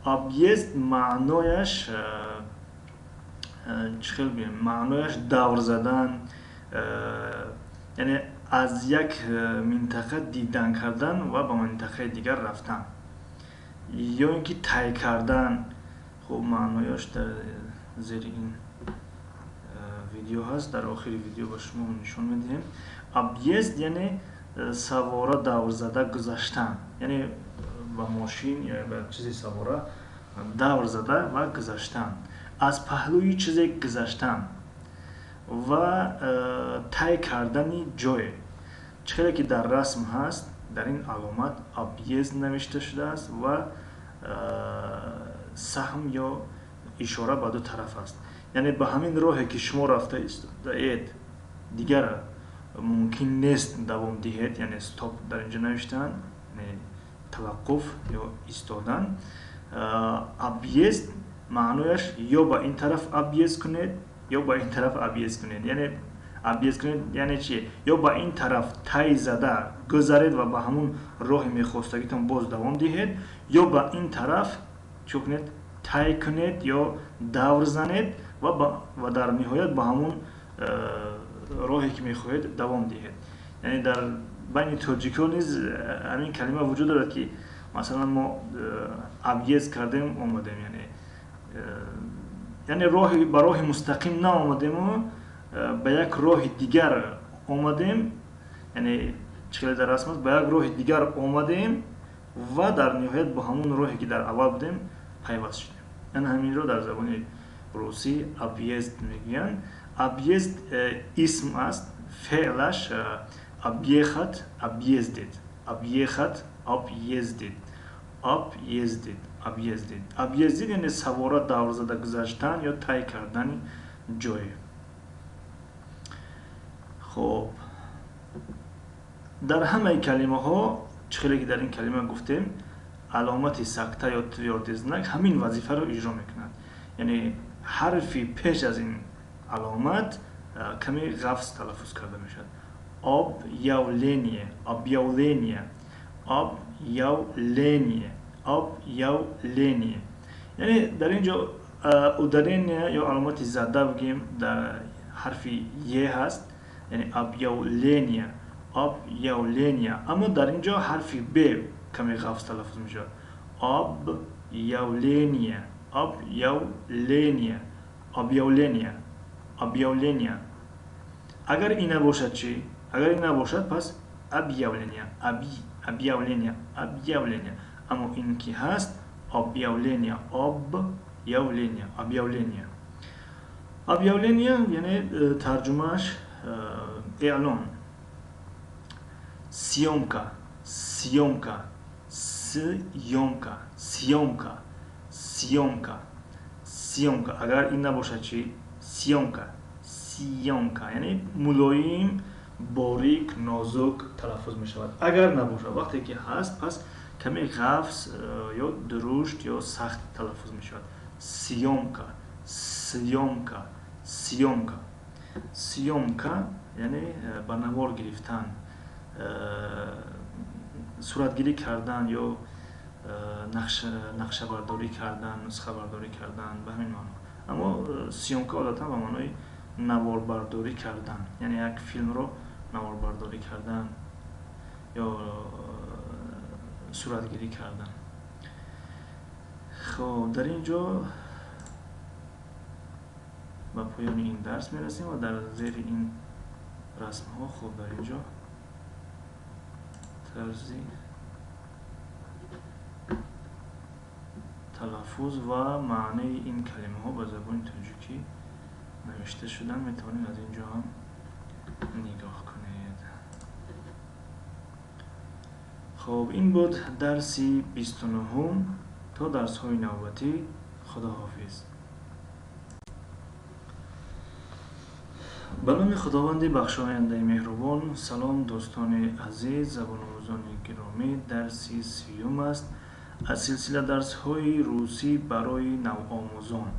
Объезд маънояш чӣ хел бигӯем, маънояш давр задан, яъне аз як минтақа дидан кардан ва ба минтақаи дигар рафтан ё ин ки тай кардан. Хуб, маънояш дар зери ин видео ҳаст, дар охири видео ба шумо нишон медиҳем. Объезд яъне савора давр зада гузаштан, яъне ба мошин ё ба чизи савора давр зада ва гузаштан, аз паҳлӯи чизе гузаштан ва тай кардани ҷое. Чӣ хеле ки дар расм ҳаст, дар ин аломат объезд навишта шудааст ва саҳм ё ишора ба ду тараф аст. Яъне ба ҳамин роҳе ки шумо рафта истодаед, дигар мумкин нест давом диҳед, яъне стоп дар инҷо навиштаанд, яъне таваққуф ё истодан. Объезд маънояш ё ба ин тараф объезд кунед, ё ба ин тараф объезд кунед. Яъне объезд кунед яъне чи? Ё ба ин тараф тай зада гузаред ва ба ҳамун роҳи мехостагитон боз давом диҳед, ё ба ин тараф чӣ кунед? Тай кунед ё давр занед ва дар ниҳоят ба ҳамун роҳе ки мехоҳед давом диҳед. Яъне дар байни тоҷикҳо низ ҳамин калима вуҷуд дорад, ки масалан мо объезд кардем, омадем, яъне роҳи ба роҳи мустақим наомадему ба як роҳи дигар омадем, яъне чӣ хеле дар расм аст, ба як роҳи дигар омадем ва дар ниҳоят бо ҳамун роҳе ки дар аввал будем пайваст шудем. Яъне ҳаминро дар забони русӣ объезд мегӯянд. Объезд исм аст, феълаш объехать, объездить, объехать, объездить, объездить, объездить. Объездить яъне савора давр зада гузаштан ё тай кардани ҷое. Хоб, дар ҳамаи калимаҳо, чӣ хеле ки дар ин калима гуфтем, аломати сакта ё твёрдый знак ҳамин вазифаро иҷро мекунад. Яъне ҳарфи пеш аз ин аломат каме ғафз талаффуз карда мешавад. Объявление, объявление, объявление, объявление. Яъне дар ин ҷо ударение ё аломати зада бигӯем дар ҳарфи е ҳаст, яъне объявление, объявление. Аммо дар ин ҷо ҳарфи б каме ғафз талаффуз мешавад. Объявление, объявление, объявление, объявление. Агар ин набошад чӣ? Агар ин набошад, пас объявление, объявление, объявление. Аммо ин ки ҳаст, объявление, объявление, объявление. Объявление яъне тарҷумааш эълон. Съёмка, съёмка, съёмка, съёмка, съёмка, съёмка. Агар ин набошад чӣ? Съёмка, съёмка, яъне мулоим, борик, нозук талаффуз мешавад. Агар набошад, вақте ки ҳаст, пас каме ғафз ё дурушт ё сахт талаффуз мешавад. Съёмка, съёмка, съёмка. Съёмка яъне ба навор гирифтан, суратгирӣ кардан ё нақшабардорӣ кардан, нусхабардорӣ кардан, ба ҳамин маъно. Аммо съёмка одатан ба маънои наворбардорӣ кардан, яъне як филмро наворбардорӣ кардан ё суратгирӣ кардан. Хоб, дар ин ҷо ба поёни ин дарс мерасем ва дар зери ин расмҳо, хоб, дар ин ҷо тарзи талаффуз ва маънии ин калимаҳо ба забони тоҷикӣ навишта шудан, метавонед аз ин ҷо ҳам нигоҳ кунед. Хоб, ин буд дарси 29-ум. То дарсҳои навбатӣ Худоҳофиз. Ба номи Худованди бахшояндаи меҳрубон. Салом, дӯстони азиз, забономӯзони гиромӣ. Дарси сиюм аст аз силсила дарсҳои русӣ барои навомӯзон.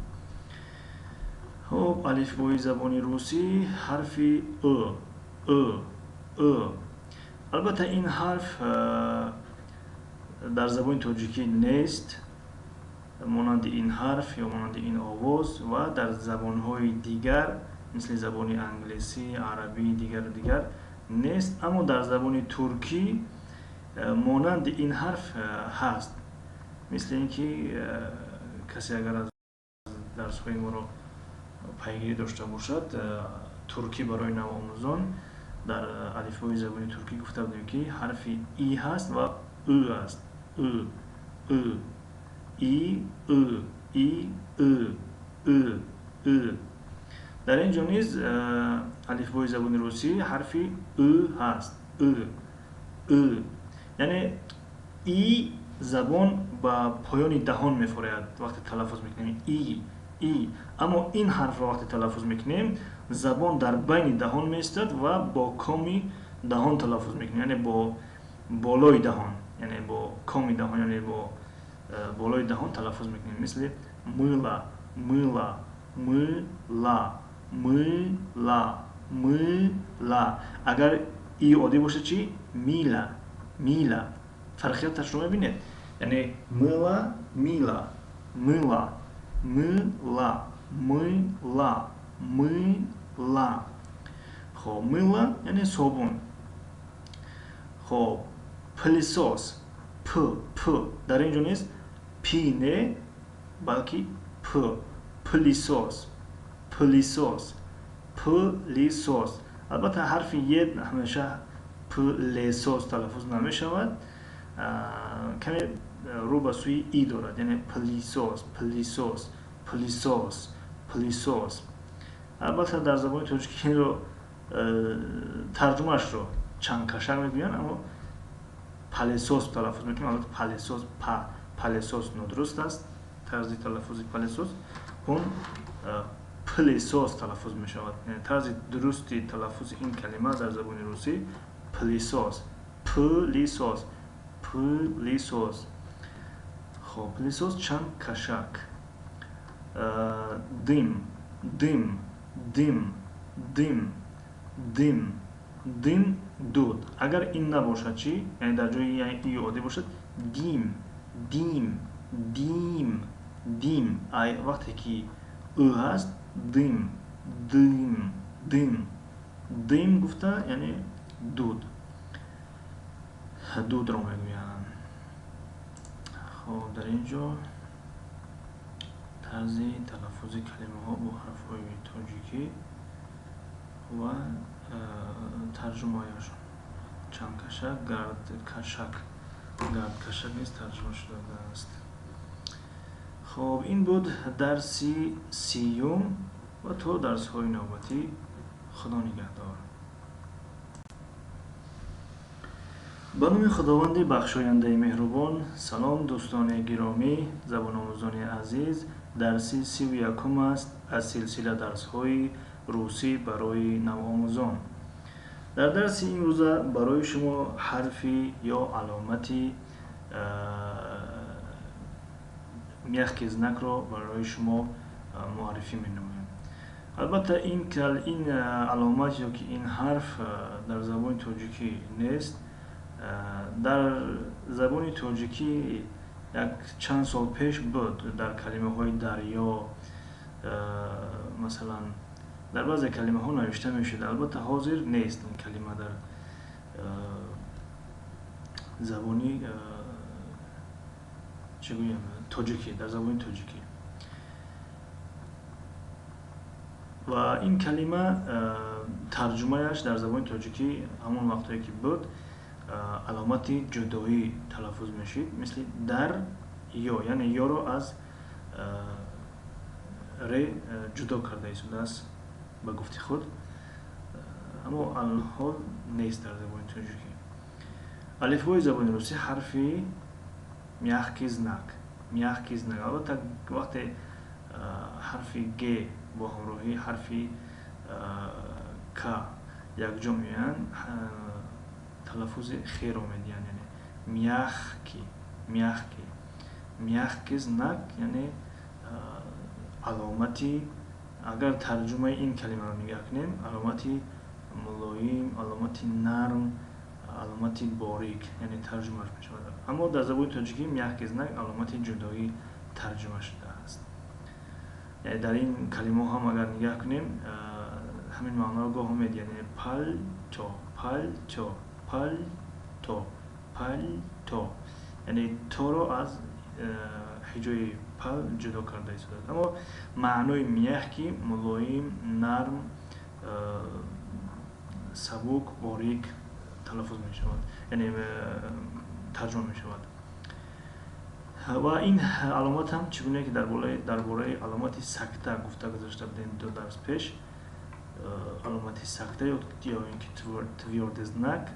Хуб, алифбои забони русӣ, ҳарфи ӯ, ӯ, ӯ. Албатта, ин ҳарф дар забони тоҷикӣ нест, монанди ин ҳарф ё монанди ин овоз, ва дар забонҳои дигар мисли забони англисӣ, арабӣ, дигару дигар нест, аммо дар забони туркӣ монанди ин ҳарф ҳаст. Мисли ин ки касе агар аз дарсҳои моро пайгирӣ дошта бошад, туркӣ барои навомӯзон, дар алифбои забони туркӣ гуфта будем, ки ҳарфи и ҳаст ва ӯ аст. Ӯ, ӯ, и, ӯ, и, ӯ, ӯ, ӯ. Дар ин ҷо низ алифбои забони русӣ ҳарфи ӯ ҳаст. Ӯ, ӯ, яъне и забон ба поёни даҳон мефурояд вақте талаффуз мекунем, и, и. Аммо ин ҳарфро вақте талаффуз мекунем, забон дар байни даҳон меистад ва бо коми даҳон талаффуз мекунем, яъне бо болои даҳон, яъне бо коми даҳон, яъне бо болои даҳон талаффуз мекунем. Мисли мыла, мыла, мыла, мыла, мыла. Агар и оддӣ бошад чӣ? Мила, мила. Фарқияташро мебинед, яъне мыла, мила, мыла, мыла, мыла, мыла. Хоб, мыла яъне собун. Хоб, пылесос, п, п. Дар ин ҷо низ пи не, балки п. Пылесос, пылесос, пылесос. Албатта, ҳарфи е ҳамеша пылесос талаффуз намешавад, каме рӯ ба сӯи и дорад, яъне пылесос, пылесос, пылесос, пылесос. Албатта, дар забони тоҷикӣ инро тарҷумаашро чангкашак мегӯянд, аммо палесос талаффуз мекунем. Албатта, палесос, па, палесос нодуруст аст тарзи талаффузи палесос, он пылесос талаффуз мешавад. Яъне тарзи дурусти талаффузи ин калима дар забони русӣ пылесос, пылесос, пылесос. Хоб, пылесос, чангкашак. Дым, дым, дым, дым, дым, дым, дуд. Агар ин набошад чӣ? Яъне дар ҷои и оддӣ бошад, дим, дим, дим, дим. Ай вақте ки ӯ ҳаст, дым, дым, дым, дым гуфта, яъне дуд, дудро мегӯянд. Хоб, дар ин ҷо тарзи талаффузи калимаҳо бо ҳарфҳои тоҷикӣ ва тарҷумаашон. Чангкашак, гардкашак, гардкашак низ тарҷума шудааст. Хоб, ин буд дарси сиюм ва то дарсҳои навбатӣ Худо нигаҳдор. Ба номи Худованди бахшояндаи меҳрубон. Салом, дӯстони гиромӣ, забономӯзони азиз. Дарси 31-ум аст аз силсила дарсҳои русӣ барои навомӯзон. Дар дарси имрӯза барои шумо ҳарфи ё аломати мягкий знакро барои шумо муаррифӣ менамоем. Албатта, ин аломат ё ки ин ҳарф дар забони тоҷикӣ нест. Дар забони тоҷикӣ як чанд сол пеш буд, дар калимаҳои дарё, масалан, дар баъзе калимаҳо навишта мешуд. Албатта, ҳозир нест ин калима дар забони, чӣ гӯям, тоҷикӣ, дар забони тоҷикӣ. Ва ин калима тарҷумааш дар забони тоҷикӣ ҳамон вақтҳое ки буд, аломати ҷудоӣ талаффуз мешид, мисли дар ё, яъне ёро аз ре ҷудо карда истодааст ба гуфти худ, аммо алҳол нест дар забони тоҷикӣ. Алифбои забони русӣ, ҳарфи мягкий знак. Мягкий знак. Албатта, вақте ҳарфи г бо ҳамроҳии ҳарфи к якҷо меоянд, талаффузи херо медиҳанд, яъне мягкий, мягкий, мягкий знак, яъне аломати, агар тарҷумаи ин калимаро нигаҳ кунем, аломати мулоим, аломати нарм, аломати борик, яъне тарҷумааш мешавад. Аммо дар забони тоҷикӣ мягкий знак аломати ҷудоӣ тарҷума шудааст. Яъне дар ин калимаҳо ҳам агар нигаҳ кунем, ҳамин маъноро гоҳ медиҳад, яъне палто, палто, палто, палто, яъне торо аз ҳиҷои пал ҷудо карда истодааст. Аммо маънои мягкий мулоим, нарм, сабук, борик талаффуз мешавад, яъне тарҷума мешавад. Ва ин аломат ҳам, чӣ гуна ки дар бораи аломати сакта гуфта гузашта будем ду дарс пеш, аломати сакта ё ин ки твёрдый знак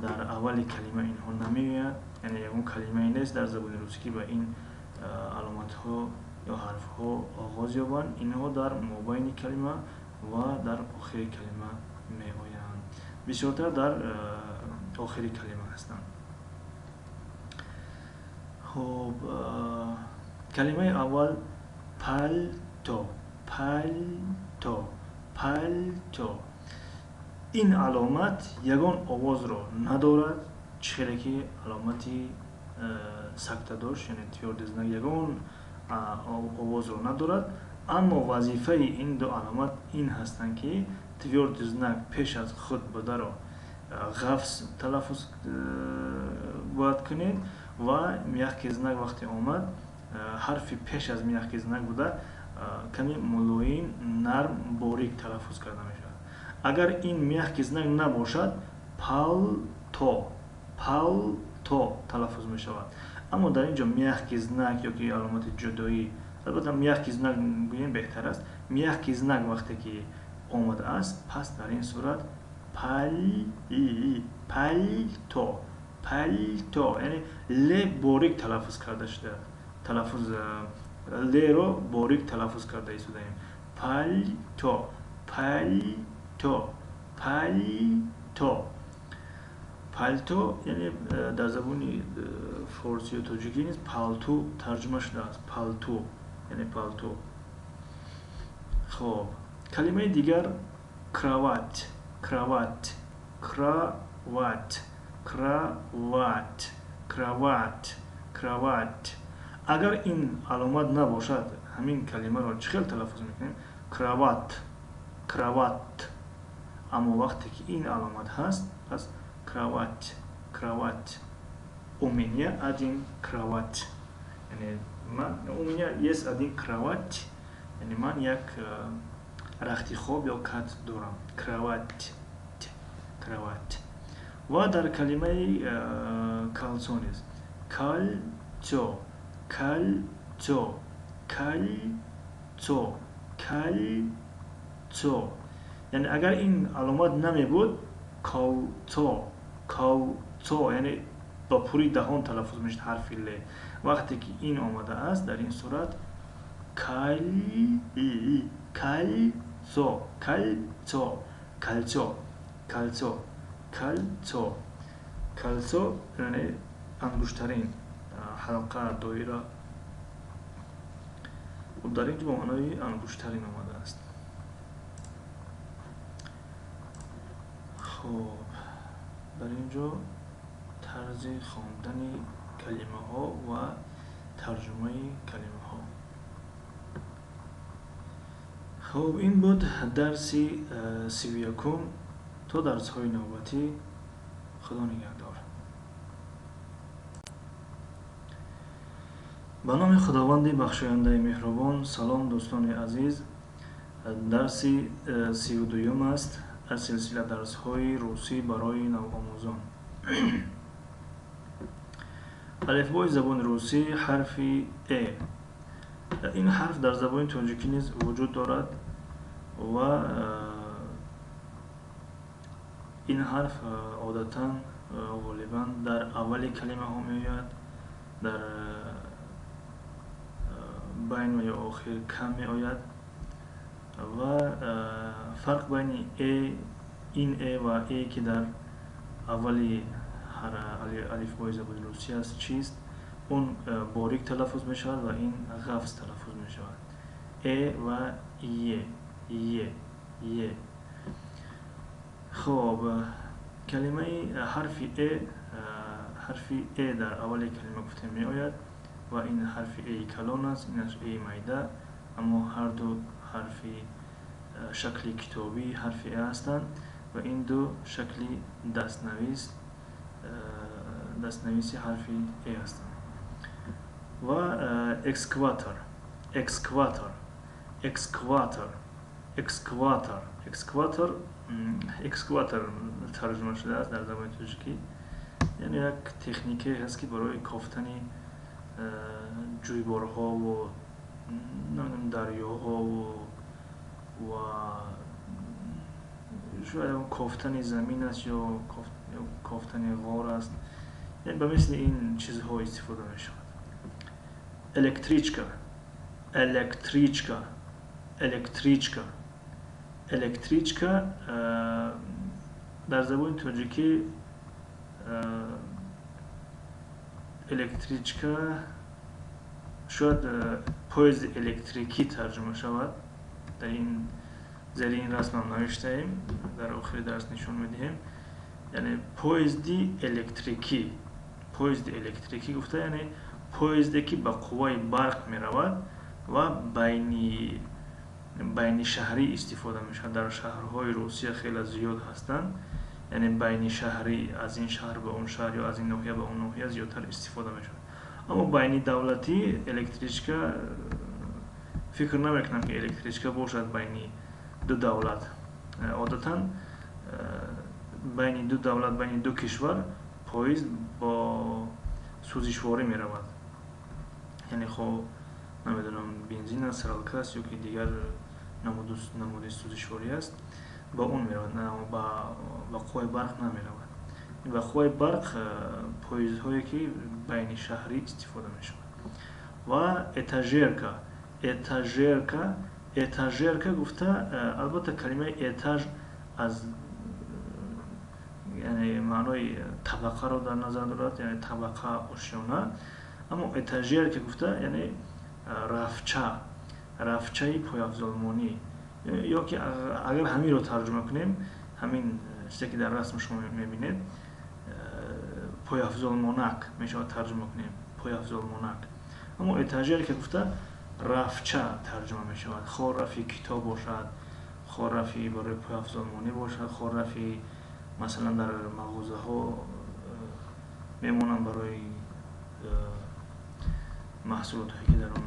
дар аввали калима инҳо намеояд, яъне ягон калимае нест дар забони русӣ, ки ба ин аломатҳо ё ҳарфҳо оғоз ёбанд. Инҳо дар мобайни калима ва дар охири калима меоянд, бисёртар дар охири калима ҳастанд. Хуб, калимаи аввал палто, палто, палто. Ин аломат ягон овозро надорад, чӣ хеле ки аломати сакта дошт, яъне твёрдый знак ягон овозро надорад. Аммо вазифаи ин ду аломат ин ҳастанд, ки твёрдый знак пеш аз худ бударо ғафз талаффуз бояд кунед ва мягкий знак вақте омад, ҳарфи пеш аз мягкий знак буда каме мулоим, нарм, борик талаффуз карда мешавад. Агар ин мягкий знак набошад, палто, палто талаффуз мешавад. Аммо дар ин ҷо мягкий знак ё ки аломати ҷудоӣ, албатта мягкий знак гӯем беҳтар аст, мягкий знак вақте ки омадааст, пас дар ин сурат пал, палто, палто, яъне ле борик талаффуз карда шуда, талаффуз леро борик талаффуз карда истодаем. Палто, палто, палто, палто, яъне дар забони форсию тоҷикӣ низ палту тарҷума шудааст, палту, яъне палту. Хоб, калимаи дигар кровать, кровать, кровать, кровать, кровать, кровать. Агар ин аломат набошад, ҳамин калимаро чӣ хел талаффуз мекунем? Кровать, кровать. Аммо вақте ки ин аломат ҳаст, пас кровать, кровать. У меня один кровать, яъне ман, у меня есть один кровать, яъне ман як рахти хоб ё кат дорам. Кровать, кровать. Ва дар калимаи кольцо низ кольцо, кольцо, кольцо, кольцо, яъне агар ин аломат намебуд, колцо, колцо, яъне ба пури даҳон талаффуз мешуд ҳарфи ле. Вақте ки ин омадааст, дар ин сурат кал, кольцо, кольцо, кольцо, кольцо, кольцо. Кольцо яъне ангуштарин, ҳалқа, доира. Дар ин ҷо ба маънои ангуштарин омадааст. Хуб, дар ин ҷо тарзи хондани калимаҳо ва тарҷумаи калимаҳо. Хуб, ин буд дарси 31-ум. То дарсҳои навбатӣ, Худо нигаҳдор. Ба номи Худованди бахшояндаи меҳрубон. Салом, дӯстони азиз. Дарси 32-юм аст аз силсила дарсҳои русӣ барои навомӯзон. Алифбои забони русӣ, ҳарфи э. Ин ҳарф дар забони тоҷикӣ низ вуҷуд дорад ва ин ҳарф одатан, ғолибан дар аввали калимаҳо меояд, дар Байн ва ё охир кам меояд ва фарқ байни э, ин э ва э, ки дар аввали алифбои забони русӣ аст, чист? Он борик талаффуз мешавад ва ин ғафз талаффуз мешавад. Э ва е, е, е. Хоб, калимаи ҳарфи э, ҳарфи э дар аввали калима гуфтем меояд ва ин ҳарфи эи калон аст, инаш эи майда, аммо ҳарду ҳарфи шакли китобии ҳарфи э ҳастанд ва ин ду шакли дастнавис, дастнависи ҳарфи э ҳастанд. Ва экскаватор, экскаватор, экскаватор, экскаватор, экскаватор, экскаватор тарҷума шудааст дар забони тоҷикӣ, яъне як техникае ҳаст, ки барои кофтани ҷӯйборҳову намедонам, дарёҳову ва шояд кофтани замин аст ё кофтани ғор аст, яъне ба мисли ин чизҳо истифода мешавад. Электричка, электричка, электричка, электричка. Дар забони тоҷикӣ электричка шояд поезди электрикӣ тарҷума шавад. Дар ин зери ин расмам навиштаем, дар охири дарс нишон медиҳем. Яъне поезди электрикӣ, поезди электрикӣ гуфта, яъне поезде, ки ба қувваи барқ меравад ва байни шаҳрӣ истифода мешавад. Дар шаҳрҳои Русия хеле зиёд ҳастанд, яъне байни шаҳрӣ, аз ин шаҳр ба он шаҳр ё аз ин ноҳия ба он ноҳия зиёдтар истифода мешавад. Аммо байни давлатӣ электричка, фикр намекунам, ки электричка бошад байни ду давлат. Одатан байни ду давлат, байни ду кишвар поезд бо сӯзишворӣ меравад, яъне хо намедонам, бензин аст, саралка аст ё ки дигар намуди сӯзишворӣ аст, ба он меравад, ба қувваи барқ намеравад. Ба қувваи барқ поездҳое, ки байни шаҳрӣ истифода мешавад. Ва этажерка, этажерка, этажерка гуфта, албатта, калимаи этаж аз яъне маънои табақаро дар назар дорад, яъне табақа, ошёна, аммо этажерка гуфта, яъне рафча, рафчаи пойафзолмонӣ ё ки агар ҳаминро тарҷума кунем, ҳамин чизе, ки дар расм шумо мебинед, пойафзолмонак мешавад тарҷума кунем, пойафзолмонак. Аммо этажерка гуфта рафча тарҷума мешавад, хо рафи китоб бошад, хо рафи барои пойафзолмонӣ бошад, хо рафи масалан дар мағозаҳо мемонанд барои маҳсулотҳое, ки дар он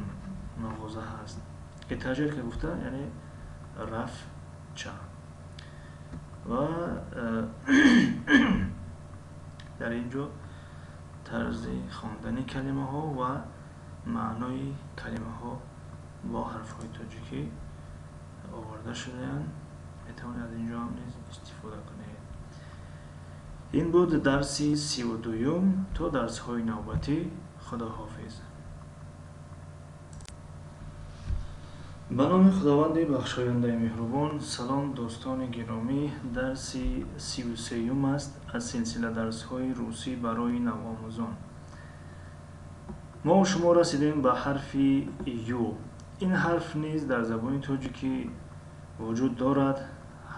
мағоза ҳаст. Этажерка гуфта, яъне рафча. Ва дар ин ҷо тарзи хондани калимаҳо ва маънои калимаҳо бо ҳарфҳои тоҷикӣ оварда шудаанд. Метавонед аз ин ҷо ҳам низ истифода кунед. Ин буд дарси 32-юм. То дарсҳои навбатӣ худоҳофиз. Ба номи Худованди бахшояндаи меҳрубон. Салом, дӯстони гиромӣ. Дарси 33-юм аст аз силсила дарсҳои русӣ барои навомӯзон. Мо шумо расидем ба ҳарфи ю. Ин ҳарф низ дар забони тоҷикӣ вуҷуд дорад,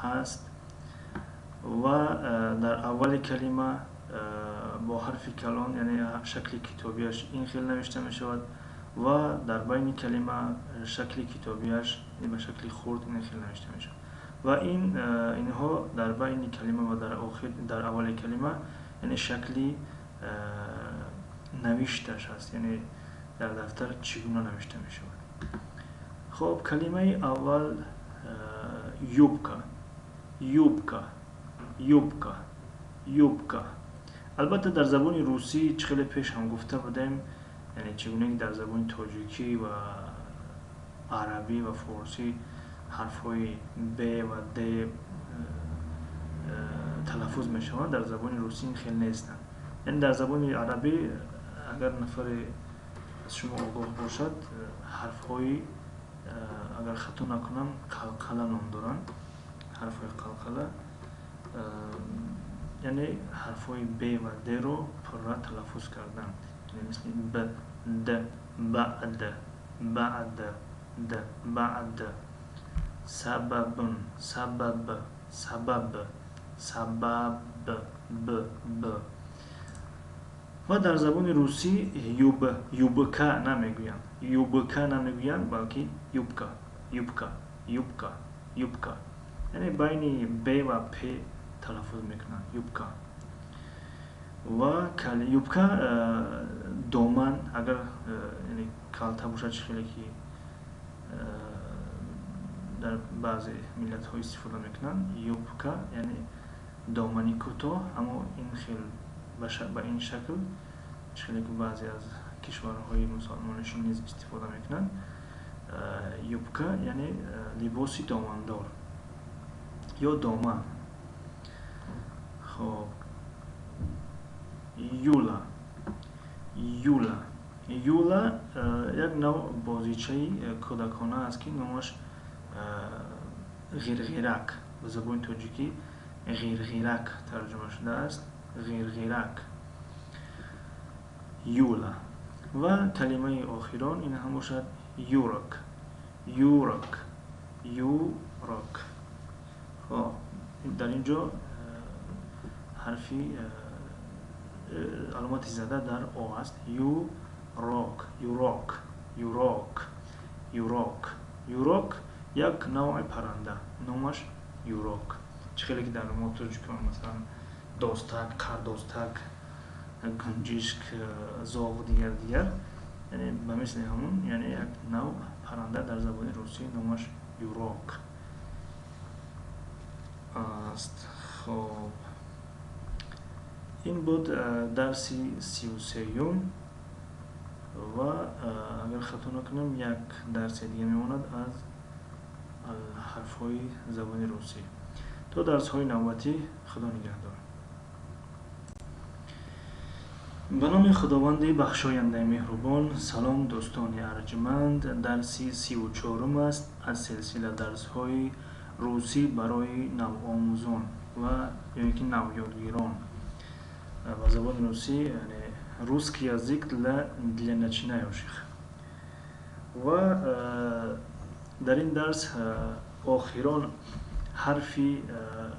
ҳаст ва дар аввали калима бо ҳарфи калон, яъне шакли китобиаш ин хел навишта мешавад ва дар байни калима шакли китобиаш ба шакли хурд ин хел навишта мешавад. Ва ин инҳо дар байни калима ва дар охир, дар аввали калима, яъне шакли навишташ аст, яъне дар дафтар чӣ гуна навишта мешавад. Хоб, калимаи аввал: юбка, юбка, юбка, юбка. Албатта, дар забони русӣ чӣ хеле пеш ҳам гуфта будем, яъне чӣ гуна ки дар забони тоҷикӣ ва арабӣ ва форсӣ ҳарфҳои б ва д талаффуз мешаванд, дар забони русӣ ин хел нестанд. Яъне дар забони арабӣ агар нафаре Аз шумо огоҳ бошад, ҳарфҳои, агар хато накунам, қалқала ном доранд. Ҳарфҳои қалқала, яъне ҳарфҳои б ва д-ро пурра талаффуз кардан, мисли б, д, баъд, баъд, д, баъд, сабабун, сабаб, сабаб, сабаб, б, б. Ва дар забони русӣ юб, юбка намегӯянд, юбка намегӯянд, балки юбка, юбка, юбка, юбка, яъне байни б ва п талаффуз мекунанд, юбка. Ва юбка доман, агар яъне калта бошад, чӣ хеле ки дар баъзе миллатҳо истифода мекунанд, юбка яъне домани кӯтоҳ, аммо ин хел ба ин шакл, чӣ хеле ки баъзе аз кишварҳои мусалмоннишин низ истифода мекунанд, юбка яъне либоси домандор ё доман. Хоб, юла, юла, юла як нав бозичаи кӯдакона аст, ки номаш ғирғирак, ба забони тоҷикӣ ғирғирак тарҷума шудааст, ғирғирак, юла. Ва калимаи охирон ин ҳам бошад юрок, юрок, юрок. Хоб, дар ин ҷо ҳарфи аломати зада дар о аст. Юрок, юрок, юрок, юрок, юрок як навъи парранда, номаш юрок. Чӣ хеле ки дар мо тоҷикон, масалан, достак, қардостак, гунҷишк, зоғ, дигар, дигар, яъне ба мисли ҳамун, яъне як нав парранда дар забони русӣ номаш юрок аст. Хоб, ин буд дарси 33-юм ва агар хато накунам, як дарси дига мемонад аз ҳарфҳои забони русӣ. То дарсҳои навбатӣ, Худо нигаҳдор. Ба номи Худованди бахшояндаи меҳрубон. Салом, дӯстони арҷманд. Дарси 34-ум аст аз силсила дарсҳои русӣ барои навомӯзон ва ё ин ки навёдгирон, ба забони русӣ яъне русский язык для начинающих. Ва дар ин дарс охирон ҳарфи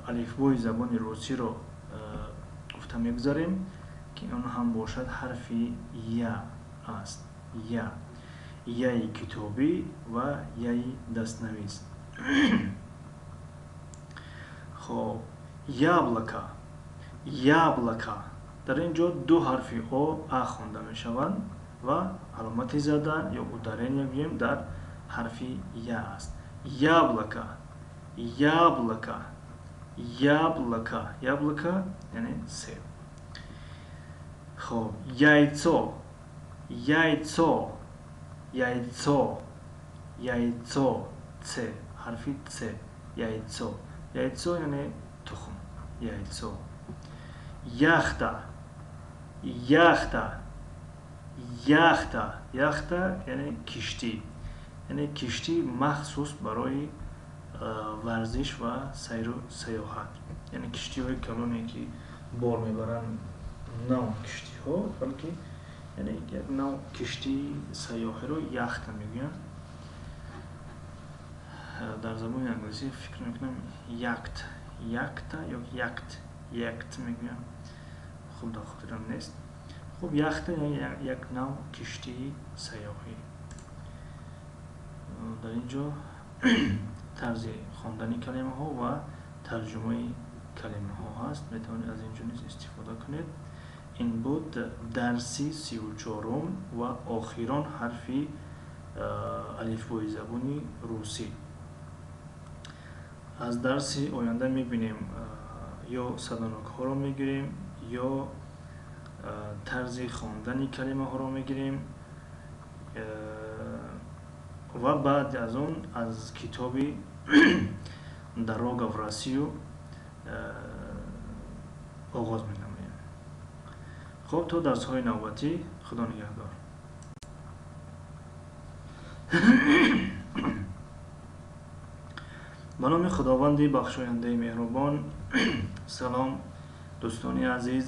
алифбои забони русиро гуфта мегузарем, ки он ҳам бошад ҳарфи я аст. Я, яи китобӣ ва яи дастнавис. Хоб, яблоко, яблоко. Дар ин ҷо ду ҳарфи о а хонда мешаванд ва аломати зада ё ударение гӯем дар ҳарфи я аст. Яблоко, яблоко, яблоко, яблоко яъне себ. Хоб, яйцо, яйцо, яйцо, яйцо, ц, ҳарфи ц, яйцо, яйцо яъне тухм, яйцо. Яхта, яхта, яхта, яхта яъне киштӣ, яъне киштии махсус барои варзиш ва сайру сайёҳат, яъне киштиҳои калоне, ки бор мебаранд, на он киштиҳо, балки яъне як нав киштии сайёҳиро яхта мегӯянд. Дар забони англисӣ фикр мекунам, yacht, яхта ё yacht, yacht мегӯянд, хуб дар хотирам нест. Хуб, яхта як нав киштии сайёҳӣ. Дар ин ҷо тарзи хондани калимаҳо ва тарҷумаи калимаҳо ҳаст, метавонед аз ин ҷо низ истифода кунед. Ин буд дарси 34-ум ва охирон ҳарфи алифбои забони русӣ. Аз дарси оянда мебинем, ё садонокҳоро мегирем, ё тарзи хондани калимаҳоро мегирем ва баъд аз он аз китоби «Дорога в Россию» оғоз менамоем. Хуб, то дарсҳои навбатӣ, Худо нигаҳдор. Ба номи Худованди бахшояндаи меҳрубон. Салом, дӯстони азиз,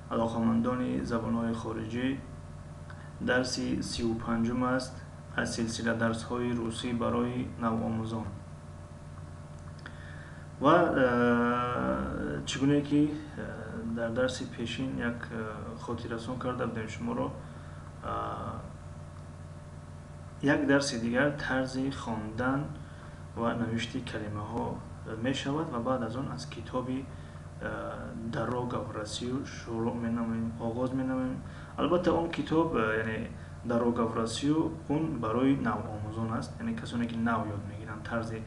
алоқамандони забонҳои хориҷӣ. Дарси 35-ум аст аз силсила дарсҳои русӣ барои навомӯзон. Ва чӣ гуне ки дар дарси пешин як хотиррасон карда будем шуморо, як дарси дигар тарзи хондан ва навишти калимаҳо мешавад ва баъд аз он аз китоби «Дорога в Россию» шурӯъ менамоем, оғоз менамоем. Албатта, он китоб, яъне «Дорога в Россию», он барои навомӯзон аст, яъне касоне ки нав ёд мегиранд тарзи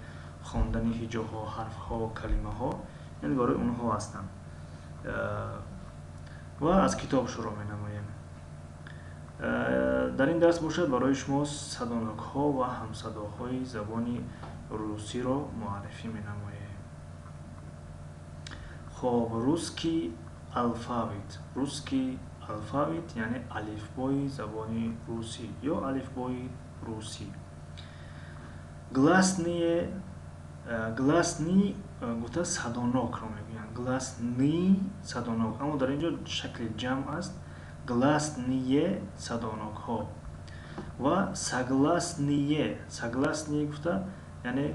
хондани ҳиҷоҳо, ҳарфҳо, калимаҳо, яъне барои онҳо ҳастанд. Ва аз китоб шурӯъ менамоем. Дар ин дарс бошад, барои шумо садонокҳо ва ҳамсадоҳои забони русиро муаррифӣ менамоем. Хоб, русский алфавит. Русский алфавит, яъне алифбои забони русӣ ё алифбои русӣ. Гласные, гласный гуфта садонокро мегӯянд. Гласный, садонок, аммо дар ин ҷо шакли ҷамъ аст: гласные, садонокҳо, ва согласные. Согласные гуфта, яъне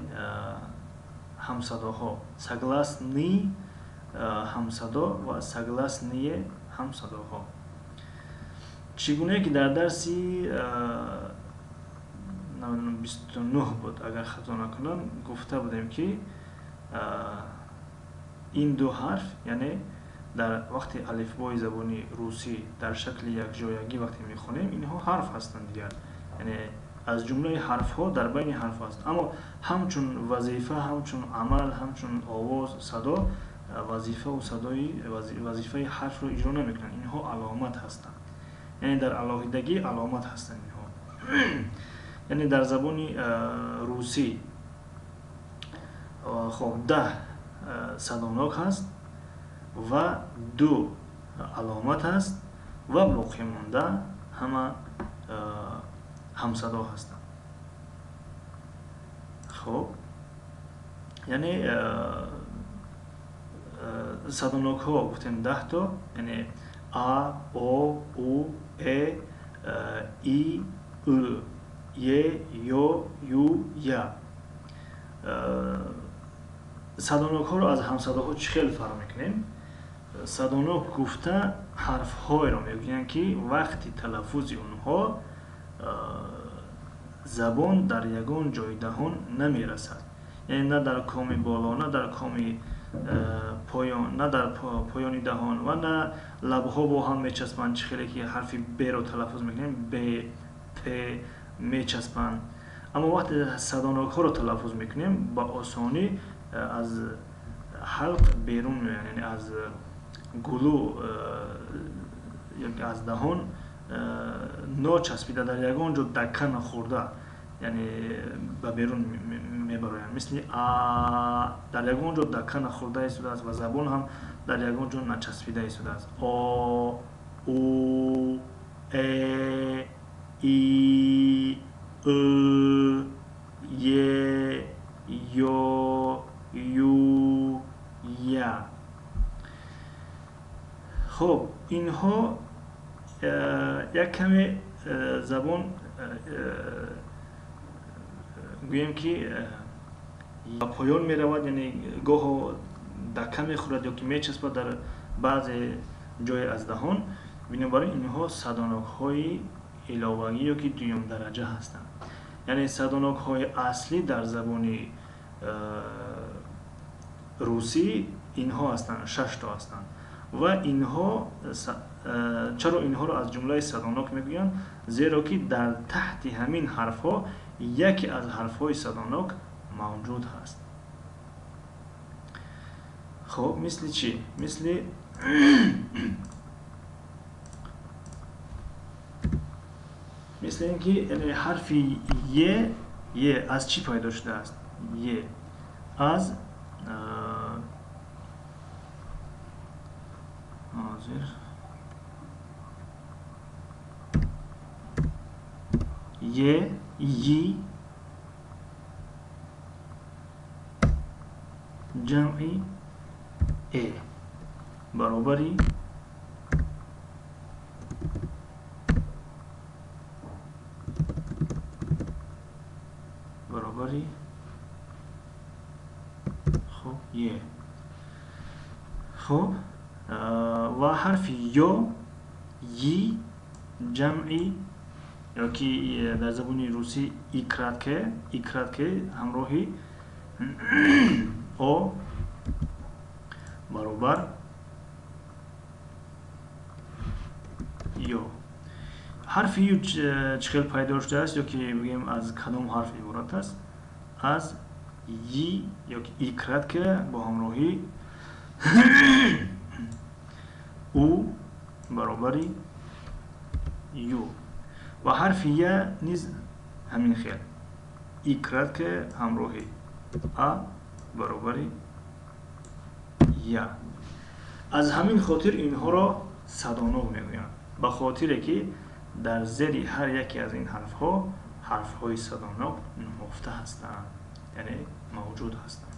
ҳамсадоҳо. Согласный, ҳамсадо, ва согласные, ҳамсадоҳо. Чӣ гунае ки дар дарси 29 буд, агар хато накунам, гуфта будем, ки ин ду ҳарф, яъне дар вақти алифбои забони русӣ дар шакли якҷоягӣ вақте мехонем, инҳо ҳарф ҳастанд дигар, яъне аз ҷумлаи ҳарфҳо, дар байни ҳарфҳо аст, аммо ҳамчун вазифа, ҳамчун амал, ҳамчун овоз, садо, вазифаву садои вазифаи ҳарфро иҷро намекунанд. Инҳо аломат ҳастанд, яъне дар алоҳидагӣ аломат ҳастанд инҳо. Яъне дар забони русӣ, хоб, 10 садонок ҳаст ва ду аломат ҳаст ва боқимонда ҳама ҳамсадо ҳастанд. Хоб, яъне садонокҳо гуфтем 10то, яъне а, о, у, э, и, ӯ, е, ё, ю, я. Садонокҳоро аз ҳамсадоҳо чӣ хел фарқ мекунем? Садонок гуфта ҳарфҳоеро мегӯянд, ки вақти талаффузи онҳо забон дар ягон ҷои даҳон намерасад, яъне на дар коми боло, на дар коми поён, на дар поёни даҳон ва на лабҳо бо ҳам мечаспанд. Чӣ хеле ки ҳарфи беро талаффуз мекунем, б, п мечаспанд, аммо вақте садонокҳоро талаффуз мекунем, ба осонӣ аз ҳалқ берун меоянд, яъне аз гулӯ, аз даҳон ночаспида, дар ягон ҷо дакка нахӯрда, яъне ба берун мебароянд. Мисли а, дар ягон ҷо дакка нахӯрда истодааст ва забон ҳам дар ягон ҷо начаспида истодааст: о, у, э, и, ӯ, е, ё, ю, я. Хуб, инҳо як каме забон, гӯем ки, ба поён меравад, яъне гоҳо дакка мехӯрад ё ки мечаспад дар баъзе ҷое аз даҳон. Бинобар ин инҳо садонокҳои иловагӣ ё ки дуюмдараҷа ҳастанд. Яъне садонокҳои аслӣ дар забони русӣ инҳо ҳастанд, шашто ҳастанд. Ва инҳо, чаро инҳоро аз ҷумлаи садонок мегӯянд? Зеро ки дар таҳти ҳамин ҳарфҳо яке аз ҳарфҳои садонок мавҷуд ҳаст. Хоб, мисли чӣ? Мисли ин ки, яъне ҳарфи е. Е аз чӣ пайдо шудааст? Е аз, ҳозир, е, и. ҷамъи э баробари хуб е. Хуб, ва ҳарфи ё йи ҷамъи ёки дар забони русӣ и краткое ҳамроҳи о баробар ё. Ҳарфи ю чӣ хел пайдо шудааст ё ки бигӯем аз кадом ҳарф иборат аст? Аз йи ё ки и краткое бо ҳамроҳи у баробари ю. Ва ҳарфи я низ ҳамин хел и краткое ҳамроҳи а баробари я. Аз ҳамин хотир инҳоро садонок мегӯянд, ба хотире ки дар зери ҳар яке аз ин ҳарфҳо ҳарфҳои садонок нуҳуфта ҳастанд, яъне мавҷуд ҳастанд.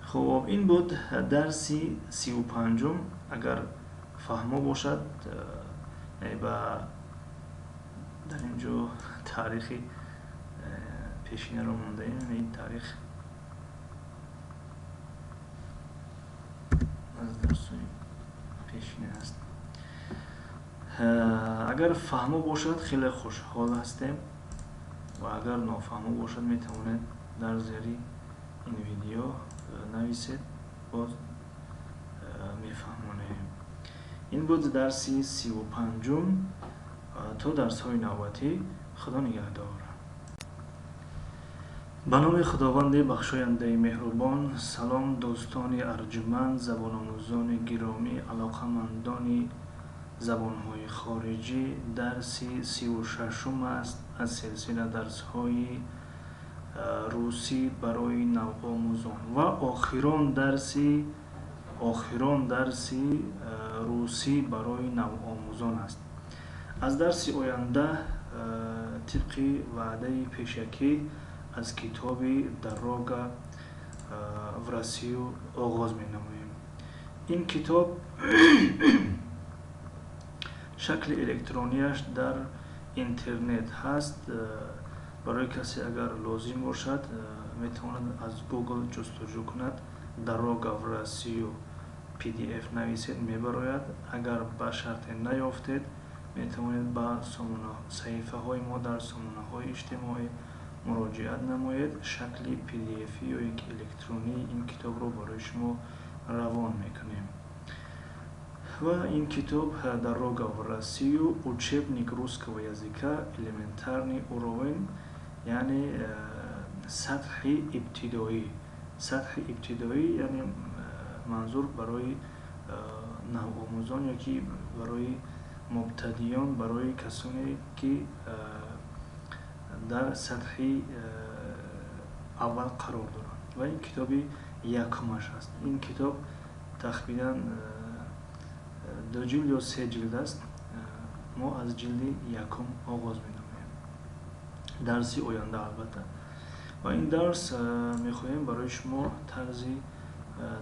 Хуб, ин буд дарси 35-ум. Агар фаҳмо бошад, ба дар ин ҷо таърихи пешинаро мондаем, ин таърих аз дарсҳои пешина аст. Агар фаҳмо бошад, хеле хушҳол ҳастем ва агар нофаҳмо бошад, метавонед дар зери ин видео нависед, боз мефаҳмонем. Ин буд дарси 35-ум. То дарсҳои навбатӣ Худо нигаҳдор. Ба номи Худованди бахшояндаи меҳрубон. Салом дӯстони арҷманд, забономӯзони гиромӣ, алоқамандони забонҳои хориҷӣ. Дарси 36-ум аст аз силсила дарсҳои русӣ барои навомӯзон ва охирон дарси русӣ барои навомӯзон аст. Аз дарси оянда тибқи ваъдаи пешакӣ аз китоби Дорога в Россию оғоз менамоем. Ин китоб шакли электронияш дар интернет ҳаст. Барои касе агар лозим бошад, метавонад аз Google ҷустуҷӯ кунад, Дорога в Россию PDF нависед, мебарояд. Агар ба шарте наёфтед, метавонед ба саҳифаҳои мо дар сомонаҳои иҷтимоӣ муроҷиат намоед. Шакли PDF ё ки электронии ин китобро барои шумо равон мекунем. Ва ин китоб Дорога в Россию, учебник русского языка, элементарный уровень, яъне сатҳи ибтидоӣ. Сатҳи ибтидоӣ яъне манзур барои навомӯзон ё ки барои мубтадиён, барои касоне ки дар сатҳи аввал қарор доранд. Ва ин китоби якумаш аст. Ин китоб тахминан 2 ҷилд ё 3 ҷилд аст. Мо аз ҷилди якум оғоз менамоем дарси оянда албатта. Ва ин дарс мехоҳем барои шумо тарзи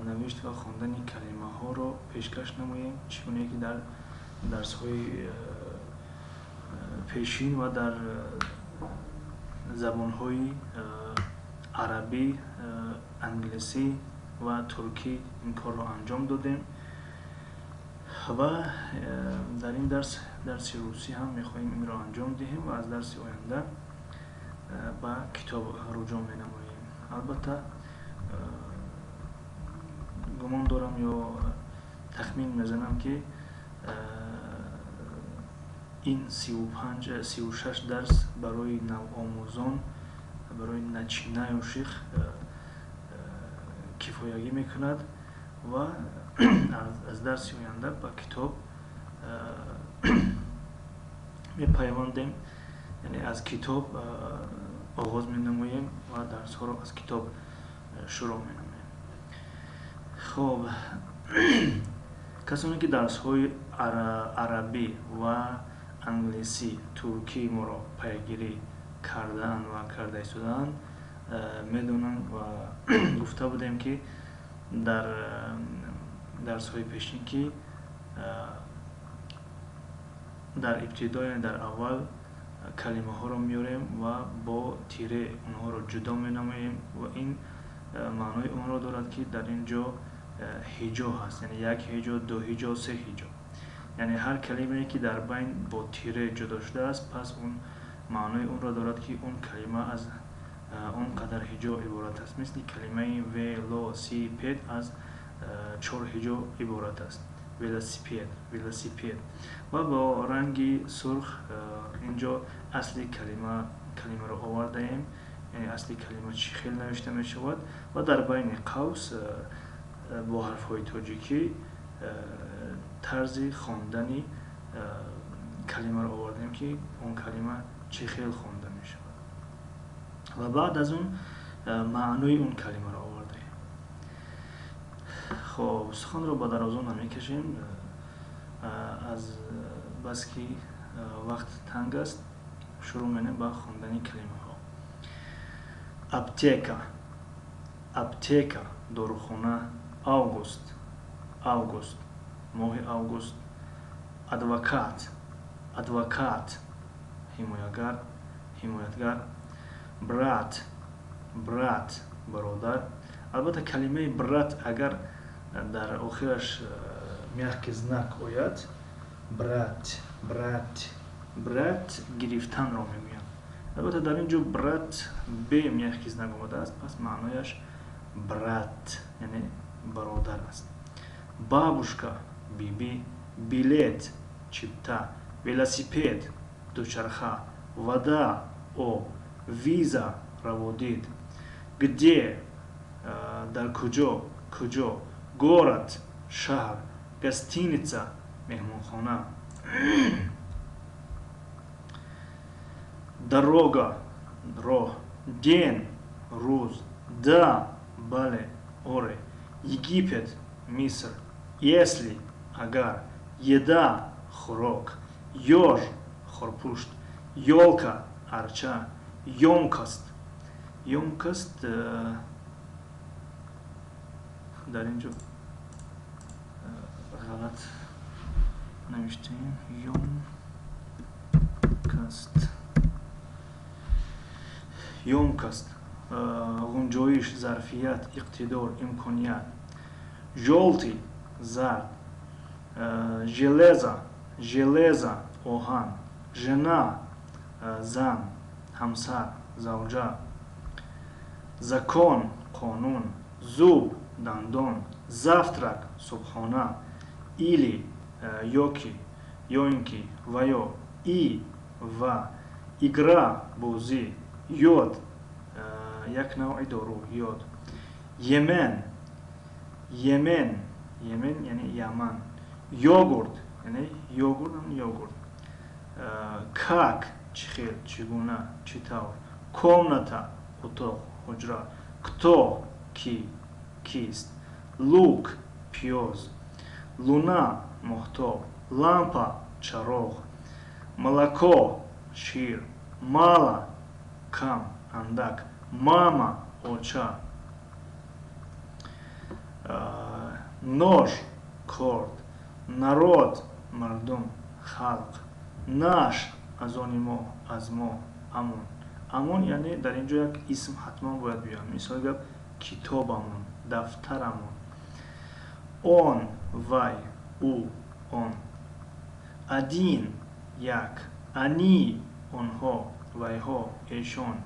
навишт ва хондани калимаҳоро пешкаш намоем, чӣ гуне ки дар дарсҳои пешин ва дар забонҳои арабӣ, англисӣ ва туркӣ ин корро анҷом додем. Ва дар ин дарс, дарси русӣ ҳам мехоҳем инро анҷом диҳем ва аз дарси оянда ба китоб руҷӯъ менамоем. Албатта гумон дорам ё тахмин мезанам ки ин 36 дарс барои навомӯзон, барои начинающих кифоягӣ мекунад ва аз дарси оянда ба китоб мепайвандем, яъне аз китоб оғоз менамоем ва дарсҳоро аз китоб шурӯъ менамоем. Хоб, касоне ки дарсҳои арабӣ ва Англисӣ, туркии моро пайгирӣ кардаанд ва карда истодаанд, медонанд ва гуфта будем, ки дар дарсҳои пешин, ки дар ибтидо, яъне дар аввал, калимаҳоро меорем ва бо тире онҳоро ҷудо менамоем ва ин маънои онро дорад, ки дар ин ҷо ҳиҷо ҳаст, яъне як ҳиҷо, ду ҳиҷо, се ҳиҷо. Яъне ҳар калимае, ки дар байн бо тире ҷудо шудааст, пас он маънои онро дорад, ки он калима аз он қадар ҳиҷо иборат аст. Мисли калимаи велосипед аз чор ҳиҷо иборат аст: велосипед, велосипед. Ва бо ранги сурх инҷо асли калимаро овардаем, яъне асли калима чӣ хел навишта мешавад ва дар байни қавс бо ҳарфҳои тоҷикӣ тарзи хондани калимаро овардем, ки он калима чӣ хел хонда мешавад, ва баъд аз он маънои он калимаро овардаем. Хоб, суханро ба дарозо намекашем, аз баски вақт танг аст, шурӯъ менем ба хондани калимаҳо. Аптека, аптека, дорухона. Август, август, моҳи август. Адвокат, адвокат, ҳимоягар, ҳимоятгар. Брат, брат, бародар. Албатта, калимаи брат агар дар охираш мягкий знак ояд, брат, брат, брат, гирифтанро мегӯянд. Албатта, дар ин ҷо брат бе мягкий знак омадааст, пас маънояш брат, яъне бародар аст. Бабушка, биби. Билет, чипта. Велосипед, дучарха. Вода, об. Виза, раводид. Где, дар куҷо, куҷо. Город, шаҳр. Гостиница, меҳмонхона. Дорога, роҳ. День, рӯз. Да, бале, оре. Египет, Миср. Если, агар. Еда, хӯрок. Ёж, хорпушт. Ёлка, арча. Ёмкость, ёмкость, дар ин ҷо ғалат навиштаем. Ёмкость, ёмкость, ғунҷоиш, зарфият, иқтидор, имконият. Жёлтый, зард. Железо, железо, оҳан. Жена, зан, ҳамсар, завҷа. Закон, қонун. Зуб, дандон. Завтрак, субҳона. Или, ёки, ё ин ки, ва ё. И, ва. Игра, бозӣ. Йод, як навъи дору, йод. Йемен, Йемен, Йемен, яъне Яман. Йогурт, яъне йогурт, йогурт. Как, чӣ хел, чӣ гуна, чӣ тавр. Комната, утоқ, ҳуҷра. Кто, ки, кист. Лук, пиёз. Луна, моҳтоб. Лампа, чароғ. Молоко, шир. Мало, кам, андак. Мама, оча. Нож, корд. Народ, мардум, халқ. Наш, аз они мо, аз мо, амон. Амон, яъне дар ин ҷо як исм ҳатман бояд биёяд. Мисоли гап: китобамон, дафтарамон. Он, вай, ӯ, он. Один, як. Они, онҳо, вайҳо, эшон.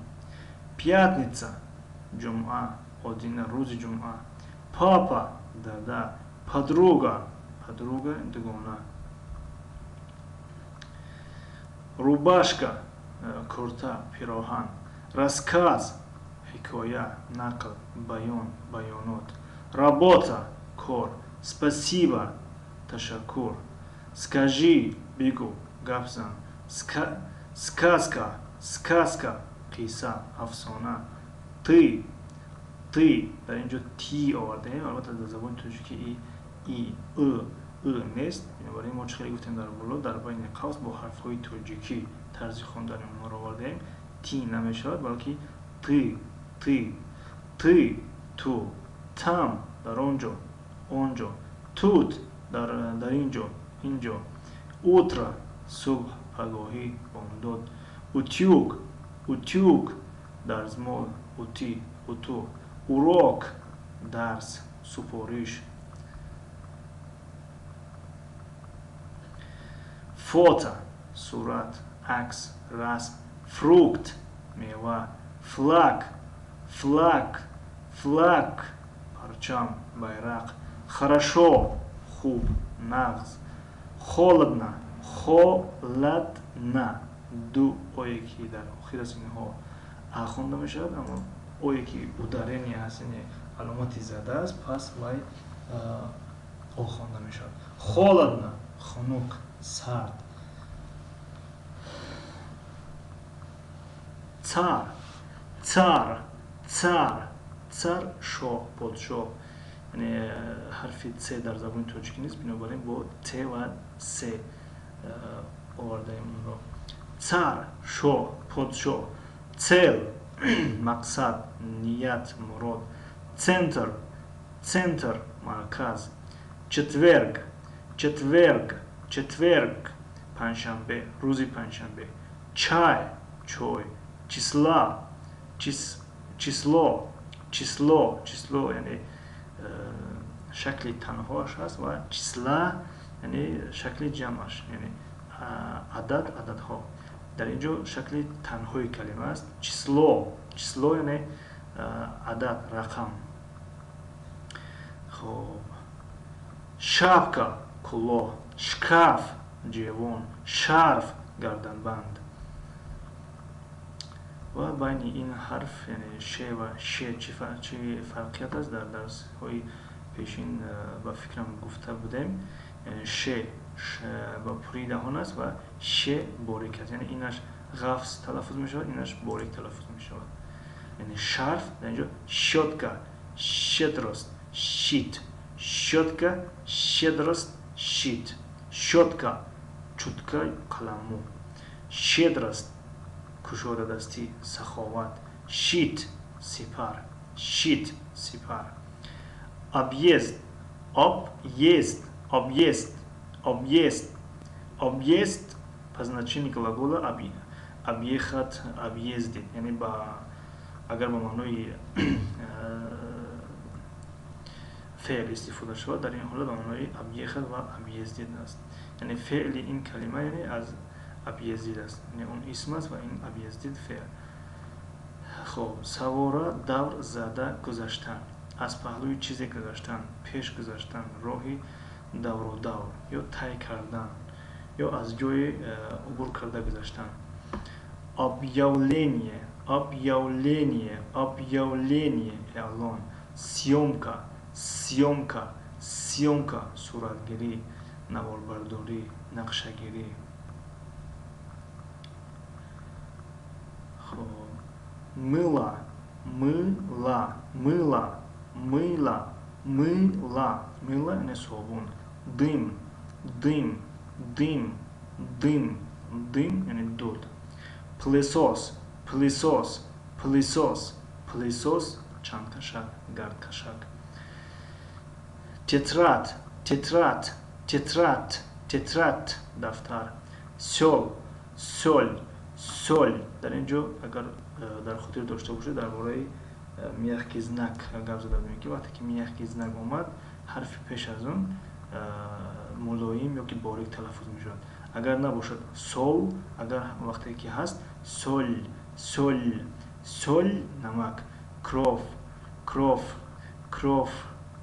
Пятница, ҷумъа, одина, рӯзи ҷумъа. Папа, дада. Подруга, подруга, дугона. Рубашка, курта, пироҳан. Рассказ, ҳикоя, нақл, баён, баёнот. Работа, кор. Спасибо, ташаккур. Скажи, бигӯ, гап зан. Сказка, сказка, қисса, афсона. Ты, ты, дар ин ҷо ти овардаем. Албатта, дар забони тоҷикӣ и, ы. ӯ нест. Бинобар ин мо чӣ хеле гуфтем дар боло, дар байни қавс бо ҳарфҳои тоҷикӣ тарзи хондани онҳоро овардаем. Ти намешавад, балки ты, ты, ты, ту, там, дар он ҷо, он ҷо, тут, дар ин ҷо, ин ҷо, утро, субҳ, пагоҳӣ, бомдод, утюг, утюг, дарзмол, утӣ, уту, урок, дарс, супориш. Фото, сурат, акс, расм, фрукт, мева, флаг, флаг, флаг, парчам, байрақ, хорошо, хуб, нағз, холодно, холодно. Ду ое ки дар охир аз инҳо а хонда мешавад, аммо ое ки ударение ҳаст, яъне аломати зада аст, пас вай о хонда мешавад. Холодно, хунук, сард. Цар, цар, цар, цар, шоҳ, подшоҳ. Яъне ҳарфи ц дар забони тоҷикӣ нест, бинобар ин бо т ва с овардаем онро. Цар, шоҳ, подшоҳ. Цель, мақсад, ният, мурод. Центр, центр, марказ. Четверг, четверг, четверг, панҷшанбе, рӯзи панҷшанбе. Чай, чой. Числа, число, число, число, яъне шакли танҳоаш ҳаст ва числа яъне шакли ҷамъаш, яъне адад, ададҳо. Дар ин ҷо шакли танҳои калима аст. Число, число яъне адад, рақам. Хоб, шапка, кулоҳ, шкаф, ҷевон, шарф, гарданбанд. Ва байни ин ҳарф, яъне ше ва ше, чӣ фарқият аст, дар дарсҳои пешин ба фикрам гуфта будем. Яъне ше ба пурии даҳон аст ва ше борик аст, яъне инаш ғафз талаффуз мешавад, инаш борик талаффуз мешавад. Яъне шарф дар инҷо щётка, щедрость, щит, щётка, щедрость, щит, щётка, чутка, қаламмӯ, щедрость, кушодадастӣ, саховат, щит, сипар, щит, сипар. Объезд, объезд, объезд, объезд, объезд по значению глагола объехать, объездить, яъне ба агар ба маънои феъл истифода шавад, дар ин ҳолат ба маънои объехать ва объездить аст. Яъне феъли ин калима яъне аз объездить аст, яъне он исм аст ва ин объездить феъл. Хоб, савора давр зада гузаштан, аз паҳлӯи чизе гузаштан, пеш гузаштан, роҳи давродавр ё тай кардан ё аз ҷое убур карда гузаштан. Объявление, объявление, объявление, эълон. Съёмка, съёмка, съёмка, суратгирӣ, наворбардорӣ, нақшагирӣ. Хоб, мыло, мыло, мыло, мыло, мыло, мыло яъне собун. Дым, дым, дым, дым, дым яъне дуд. Пылесос, пылесос, пылесос, пылесос, чангкашак, гардкашак. Тетрадь, тетрадь, тетрадь, тетрадь, дафтар. Соль, соль, соль. Дар ин ҷо агар дар хотир дошта бошед, дар бораи мягкий знак гап зада будем, ки вақте ки мягкий знак омад, ҳарфи пеш аз он мулоим ё ки борик талаффуз мешавад. Агар набошад, сол, агар вақте ки ҳаст, соль, соль, соль, намак. Кровь, кровь, кровь,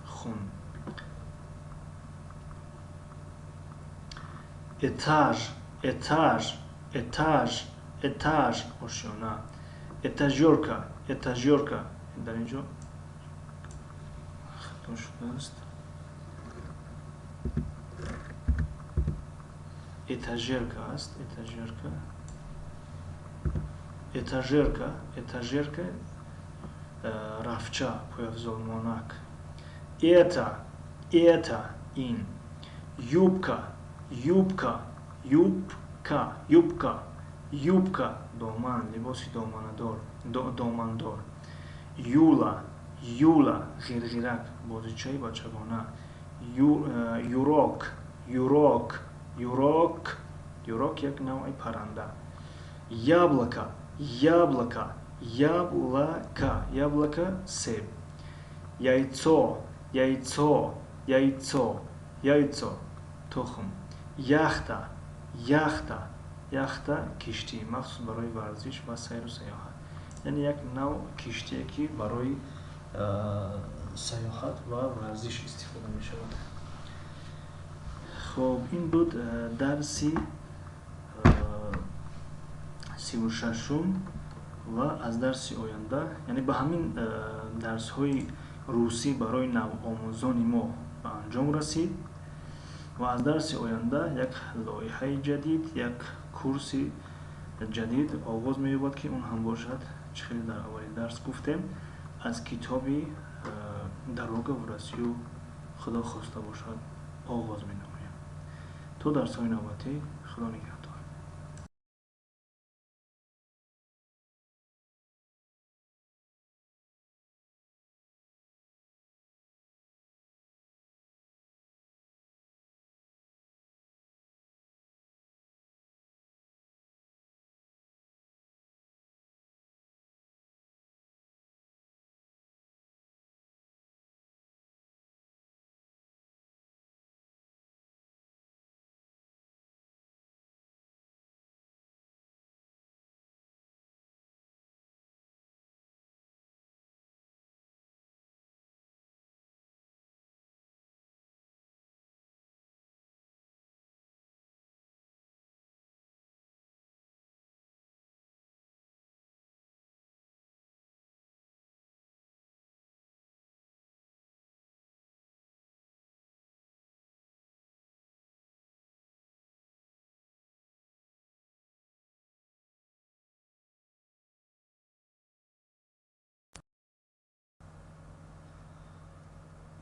хун. Этаж, этаж, этаж, этаж, ошёна. Этажёрка, этажёрка. Дар ин ҷо хато шудааст. Этажерка аст, этажерка, этажерка, этажерка, рафча, пойафзолмонак. Это, это, ин. Юбка, юбка, юбка, юбка, юбка, доман, либоси доманадор, домандор. Юла, юла, ғирғирак, бозичаи бачагона. Юрок, юрок, юрок, юрок як навъи парранда. Яблоко, яблоко, яблоко, яблоко, себ. Яйцо, яйцо, яйцо, яйцо, тухм. Яхта, яхта, яхта, киштӣ, махсус барои варзиш ва сайру сайёҳат. Яъне як навъ киштие, ки барои сайёҳат ва варзиш истифода мешавад. Хоб, ин буд дарси 36-ум ва аз дарси оянда, яъне ба ҳамин дарсҳои русӣ барои навомӯзони мо ба анҷом расид ва аз дарси оянда як лоиҳаи ҷадид, як курси ҷадид оғоз меёбад, ки он ҳам бошад, чӣ хеле дар аввали дарс гуфтем, аз китоби «Дорога в Россию» худо хоста бошад оғоз менамоем. То дарсҳои навбатӣ худо нигаҳдор.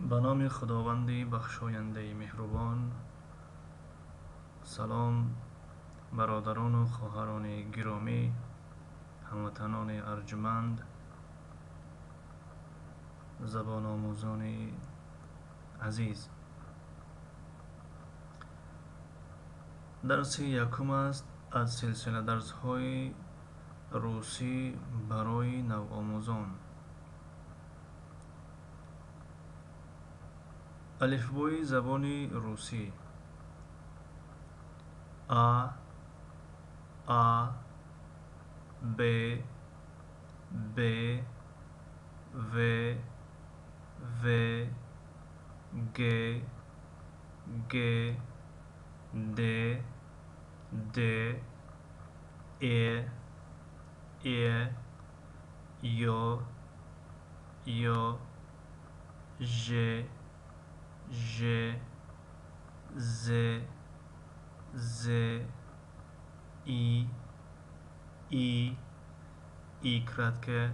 Ба номи Худованди бахшояндаи меҳрубон. Салом, бародарону хоҳарони гиромӣ, ҳамватанони арҷманд, забономӯзони азиз. Дарси якум аст аз силсила дарсҳои русӣ барои навомӯзон. Алифбои забони русӣ: А, А, Б, Б, В, В, Г, Г, Д, Д, Э, Э, Ё, Ё, Ж, Ж, З, З, И, И, И краткое,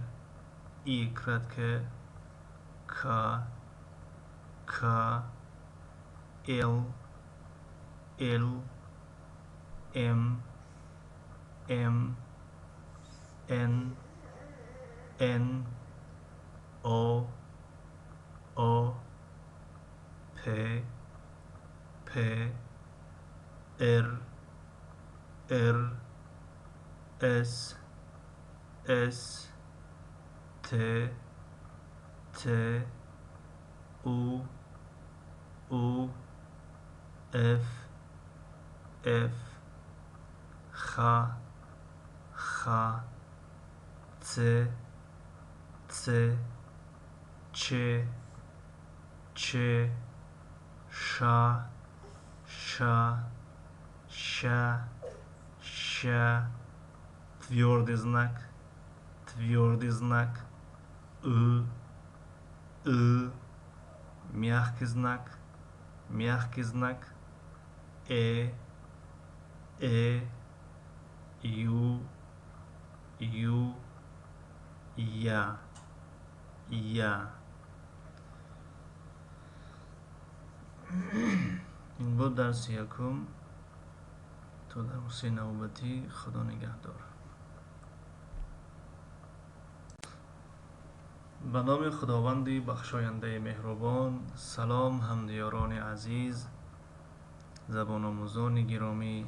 И краткое, К, К, Л, Л, М, М, Н, Н, О, О, П, П, Р, Р, С, С, Т, Т, У, У, Ф, Ф, Х, Х, Ц, Ц, Ч, Ч, Ш, Ш, Щ, Щ, твёрдый знак, твёрдый знак, Ы, Ы, мягкий знак, мягкий знак, Э, Э, Ю, Ю, Я, Я. Ин буд буд дарси якум. То дарси навбатӣ Худо нигаҳдор. Ба номи Худованди бахшояндаи меҳрубон. Салом ҳамдиёрони азиз, забономӯзони гиромӣ.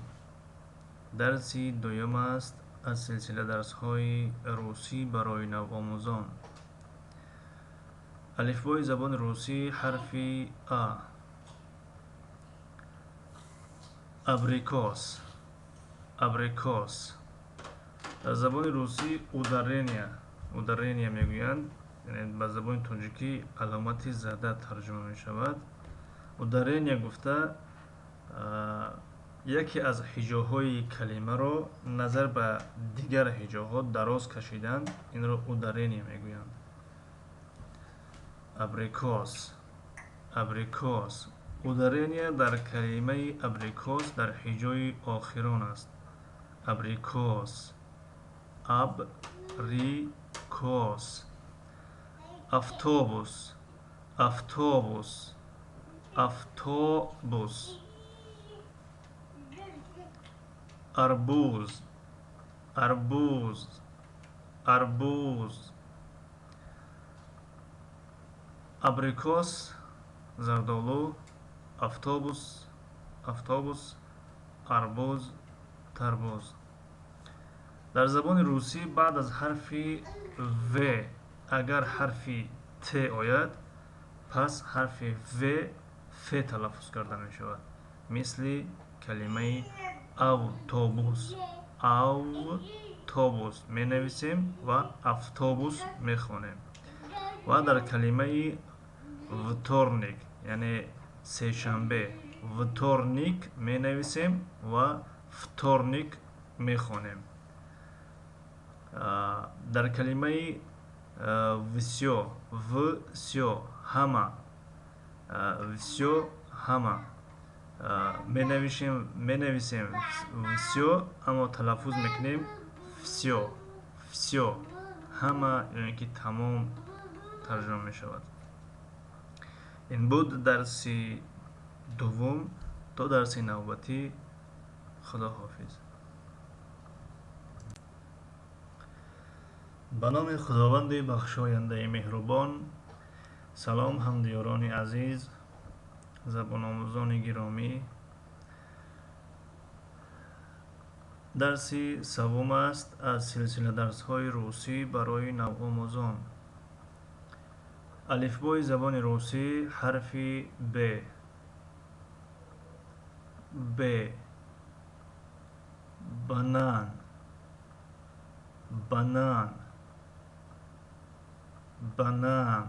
Дарси дуюм аст аз силсила дарсҳои русӣ барои навомӯзон. Алифбои забони русӣ, ҳарфи А. Абрикос, абрикос. Дар забони русӣ ударения, ударения мегӯянд, яъне ба забони тоҷикӣ аломати зада тарҷума мешавад. Ударения гуфта яке аз ҳиҷоҳои калимаро назар ба дигар ҳиҷоҳо дароз кашидан, инро ударения мегӯянд. Абрикос, абрикос. Ударения дар калимаи абрикос дар ҳиҷои охирон аст. Абрикос, абрикос. Автобус, автобус, автобус. Арбуз, арбуз, арбуз. Абрикос, зардолу, автобус, автобус, арбуз, тарбуз. Дар забони русӣ баъд аз ҳарфи В агар ҳарфи Т ояд, пас ҳарфи В Ф талаффуз карда мешавад. Мисли калимаи автобус. Автобус менависем ва автобус мехонем. Ва дар калимаи вторник, яъне сешанбе, вторник менависем ва вторник мехонем. Дар калимаи всё, всё, ҳама, всё, ҳама менависем всё, аммо талаффуз мекунем всё, всё, ҳама ё ин ки тамом тарҷума мешавад. Ин буд дарси дуввум. То дарси навбатӣ Худо ҳофиз. Ба номи Худованди бахшояндаи меҳрубон. Салом ҳамдиёрони азиз, забономӯзони гиромӣ. Дарси севум аст аз силсила дарсҳои русӣ барои навомӯзон. Алифбои забони русӣ, ҳарфи Б. Б. Банан, банан, банан.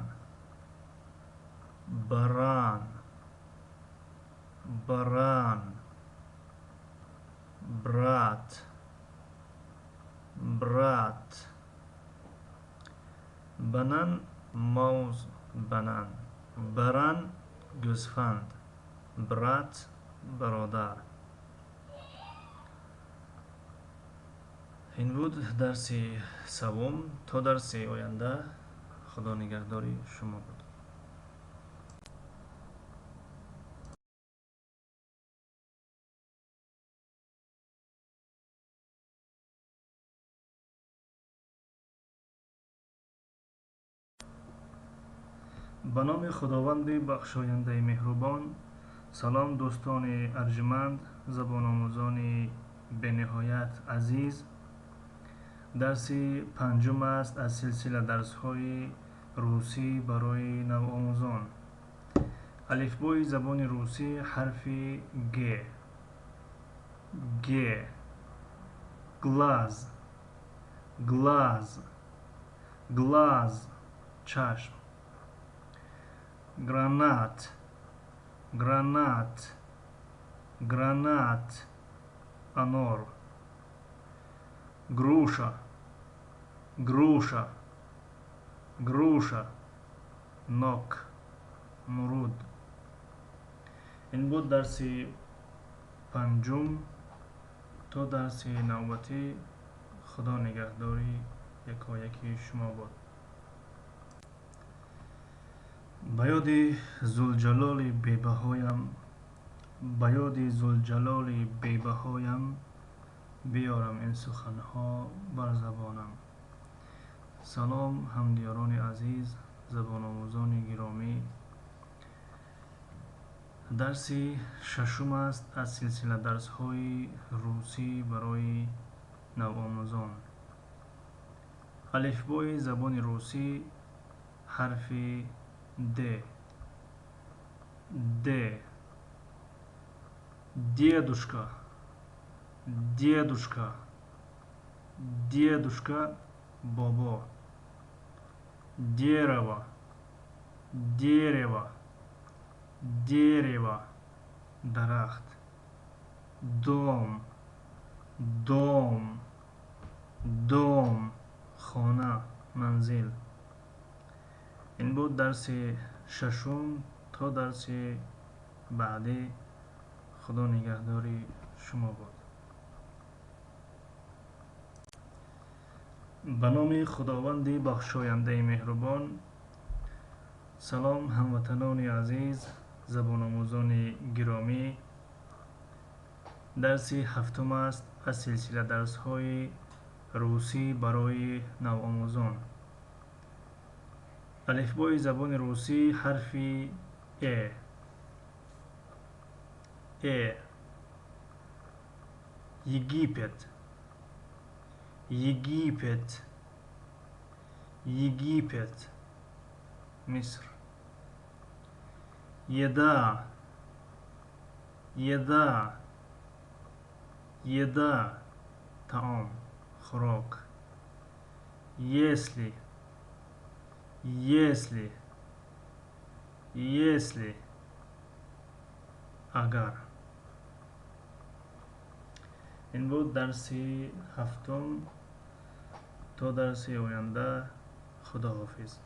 Баран, баран. Брат, брат. Банан, мавз, банан. Баран, гӯсфанд. Брат, бародар. Ин буд дарси севум. То дарси оянда Худо нигаҳдори шумо буд. Ба номи Худованди бахшояндаи меҳрубон. Салом дӯстони арҷманд, забономӯзони бениҳоят азиз. Дарси панҷум аст аз силсила дарсҳои русӣ барои навомӯзон. Алифбои забони русӣ, ҳарфи Г. Г. Глаз, глаз, глаз, чашм. Гранат, гранат, гранат, анор. Груша, груша, груша, нок, муруд. Ин буд дарси панҷум. То дарси навбатӣ Худо нигаҳдори якояки шумо бод. Ба ёди Зулҷалоли бебаҳоям Ба ёди Зулҷалоли бебаҳоям биёрам ин суханҳо бар забонам. Салом, ҳамдиёрони азиз, забономӯзони гиромӣ. Дарси шашум аст аз силсила дарсҳои русӣ барои навомӯзон. Алифбои забони русӣ, ҳарфи Д. Д. Дедушка, дедушка, дедушка, бобо. Дерево, дерево, дерево, дарахт. Дом, дом, дом, хона, манзил. Ин буд дарси шашум. То дарси баъдӣ Худо нигаҳдори шумо бод. Ба номи Худованди бахшояндаи меҳрубон. Салом, ҳамватанони азиз, забономӯзони гиромӣ. Дарси ҳафтум аст аз силсила дарсҳои русӣ барои навомӯзон. Алифбои забони русӣ, ҳарфи Э. Э. Египет, Египет, Египет, Миср. Еда, еда, еда, таом, хӯрок. Если, если, если, агар. Ин буд дарси ҳафтум. То дарси оянда Худоҳофиз.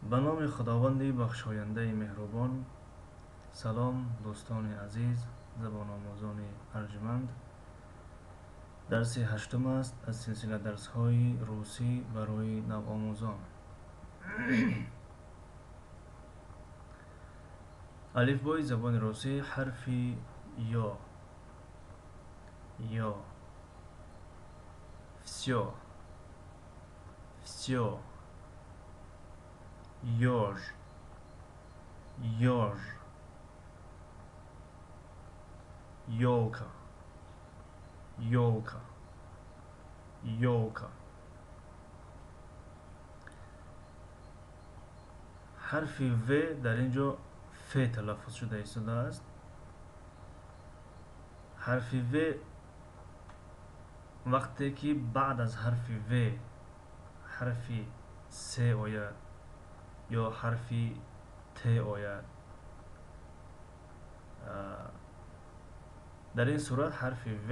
Ба номи Худованди бахшояндаи меҳрубон. Салом, дӯстони азиз, забономӯзони арҷманд. Дарси ҳаштум аст аз силсила дарсҳои русӣ барои навомӯзон. Алифбои забони русӣ, ҳарфи Ё. Ё. Всё, всё. Ёж, ёж. Ёлка, ёлка, ёлка. Ҳарфи В дар ин ҷо Ф талаффуз шуда истодааст. Ҳарфи В вақте ки баъд аз ҳарфи В ҳарфи С ояд ё ҳарфи Т ояд, дар ин сурат ҳарфи В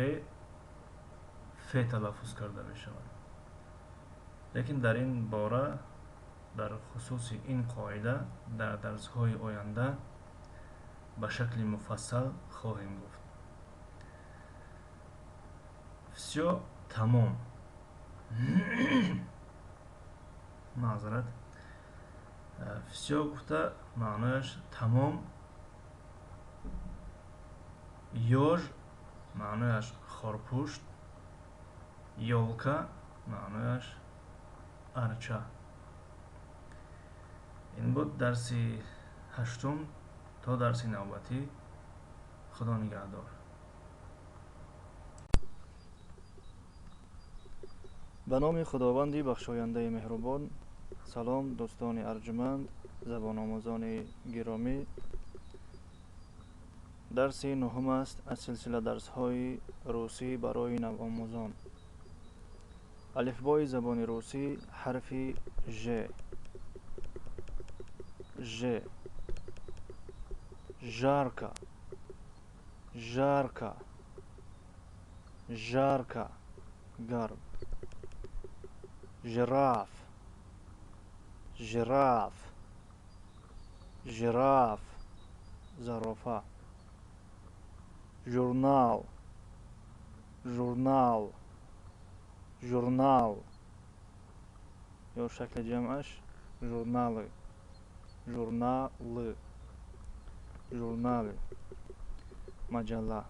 Ф талаффуз карда мешавад. Лекин дар ин бора, дар хусуси ин қоида дар дарсҳои оянда ба шакли муфассал хоҳем гуфт. Всё, тамом. Маъзарат. Всё гуфта маънояш тамом. Ёж маънояш хорпушт, ёлка маънояш арча. Ин буд дарси ҳаштум. То дарси навбатӣ Худо нигаҳдор. Ба номи Худованди бахшояндаи меҳрубон. Салом, дӯстони арҷманд, забономӯзони гиромӣ. Дарси нуҳум аст аз силсила дарсҳои русӣ барои навомӯзон. Алифбои забони русӣ, ҳарфи Ж. Ж. Жарко, жарко, жарко, гарм. Жираф, жираф, жираф, зарофа. Журнал, журнал, журнал ё шакли ҷамъаш журналы, журналы. Журнал, маҷалла.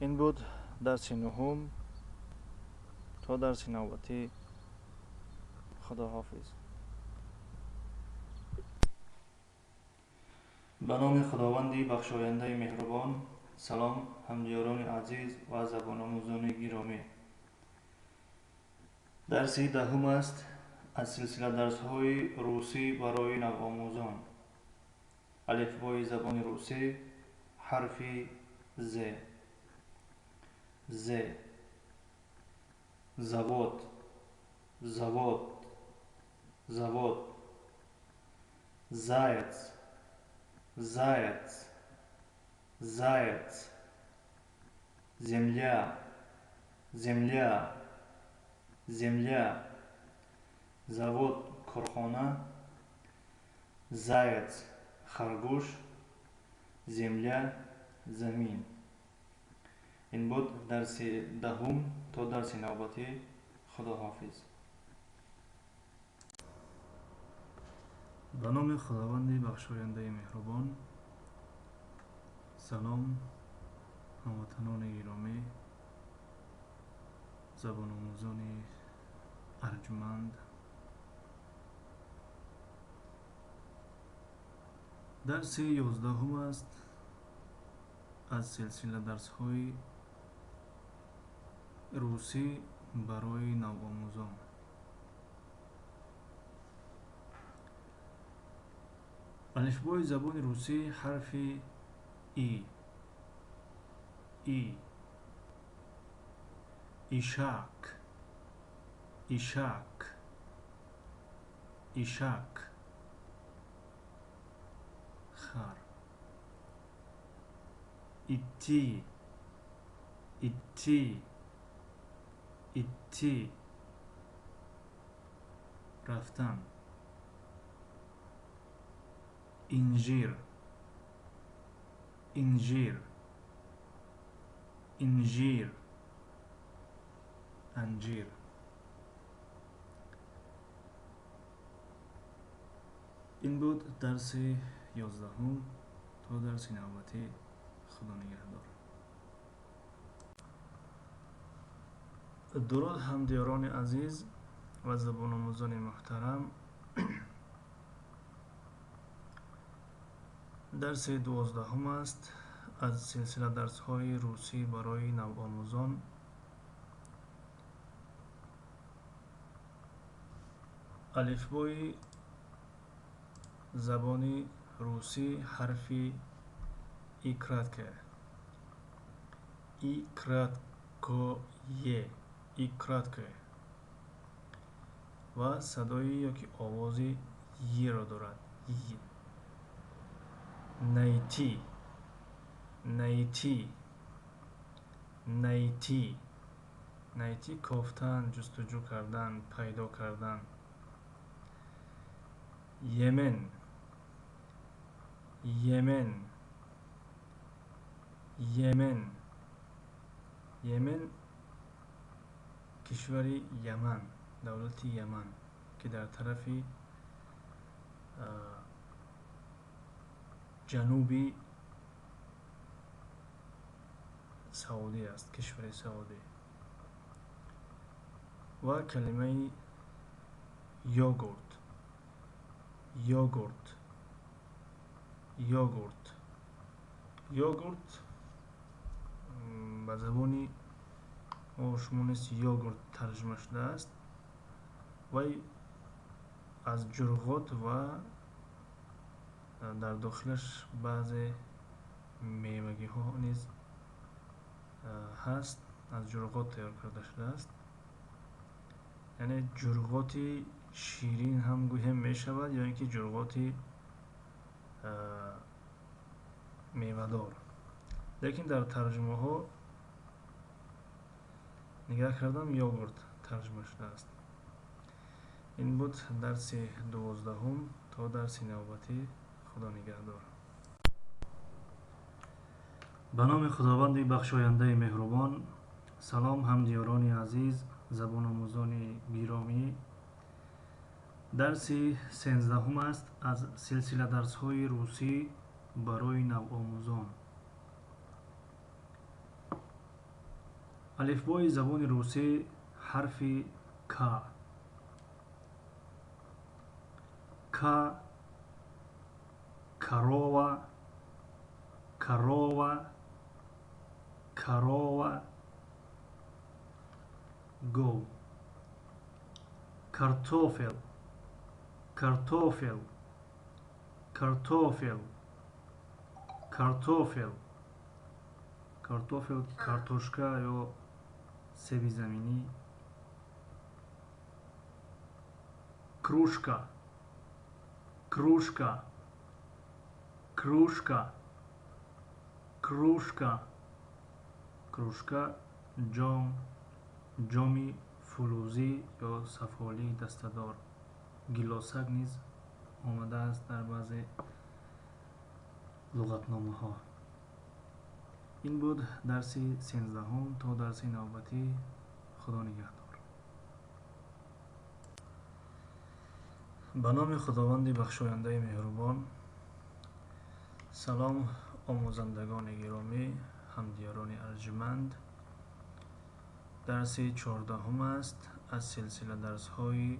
Ин буд дарси нуҳум. То дарси навбатӣ, Худоҳофиз. Ба номи Худованди бахшояндаи меҳрубон. Салом, ҳамдиёрони азиз ва забономӯзони гиромӣ. Дарси даҳум аст аз силсила дарсҳои русӣ барои навомӯзон. Алифбои забони русӣ, ҳарфи з. З. Завод, завод, завод. Заяц, заяц, заяц. Земля, земля, земля. Завод, корхона. Заяц, харгӯш. Земля, замин. Ин буд дарси даҳум. То дарси навбатӣ, Худоҳофиз. Ба номи Худованди бахшояндаи меҳрубон. Салом, ҳамватанони гиромӣ, забономӯзони арҷманд. Дарси 11-ум аст аз силсила дарсҳои русӣ барои навомӯзон. Алифбои забони русӣ, ҳарфи и. И. Ишак, ишак, ишак. Хар. Идти, идти, идти. Рафтан. Инжир, инжир, инжир. Анҷир. Ин буд дарси 11-ум. То дарси навбатӣ, Худо нигаҳдор. Дуруд, ҳамдиёрони азиз ва забономӯзони муҳтарам. Дарси 12-ум аст аз силсила дарсҳои русӣ барои навомӯзон. Алифбои забони русӣ, ҳарфи и краткое, и краткое, и краткое ва садои ёки овози йро дорад. Й. Найти, найти, найти. Найти, кофтан, ҷустуҷӯ кардан, пайдо кардан. Йемен, Йемен, Йемен. Йемен, кишвари Яман, давлати Яман, ки дар тарафи ҷануби Саудӣ аст, кишвари Саудӣ. Ва калимаи йогурт, йогурт, йогурт. Йогурт ба забони шумо нест, йогурт тарҷума шудааст. Вай аз ҷурғот ва дар дохилаш баъзе мевагиҳо низ ҳаст, аз ҷурғот тайёр карда шудааст. Яъне ҷурғоти ширин ҳам гӯем мешавад ё ин ки ҷурғоти мевадор. Лекин дар тарҷумаҳо нигаҳ кардам, йогурт тарҷума шудааст. Ин буд дарси 12-ум. То дарси навбатӣ, Худо нигаҳдор. Ба номи Худованди бахшояндаи меҳрубон. Салом, ҳамдиёрони азиз, забономӯзони гиромӣ. Дарси 13 аст аз силсила дарсҳои русӣ барои навомӯзон. Алифбои забони русӣ ҳарфи К. К, корова, корова, корова, гов. Картофел, картофел, картофел, картофел. Картофел, картошка ё себи заминӣ. Кружка, кружка, кружка, кружка. Кружка ҷом, ҷоми фулӯзӣ ё сафолии дастадор. Гилосак низ омадааст дар баъзе луғатномаҳо. Ин буд дарси 13. То дарси навбатӣ, Худо нигаҳдор. Ба номи Худованди бахшояндаи меҳрубон. Салом, омӯзандагони гиромӣ, ҳамдиёрони арҷманд. Дарси 14 аст аз силсила дарсҳои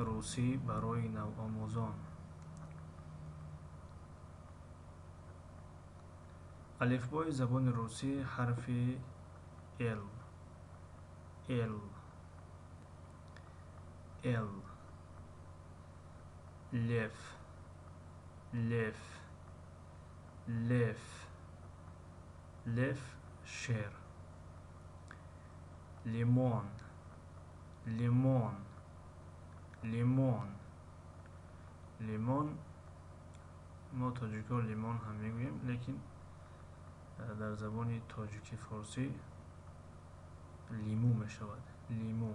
русӣ барои навомӯзон. Алифбои забони русӣ ҳарфи Л, Л, Л. Лев, лев, лев, лев, шер. Лимон, лимон, лимон. Лимон, мо тоҷикҳо лимон ҳам мегӯем, лекин дар забони тоҷикӣ форсӣ лимӯ мешавад. Лимӯ.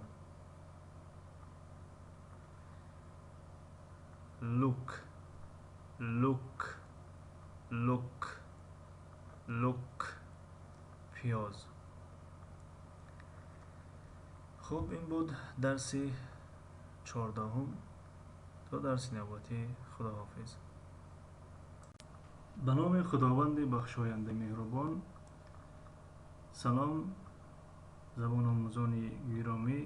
Лук, лук, лук, лук, пиёз. Хуб, ин буд дарси 14. То дарси навбатӣ, Худоҳофиз. Ба номи Худованди бахшояндаи меҳрубон. Салом, забономӯзони гиромӣ.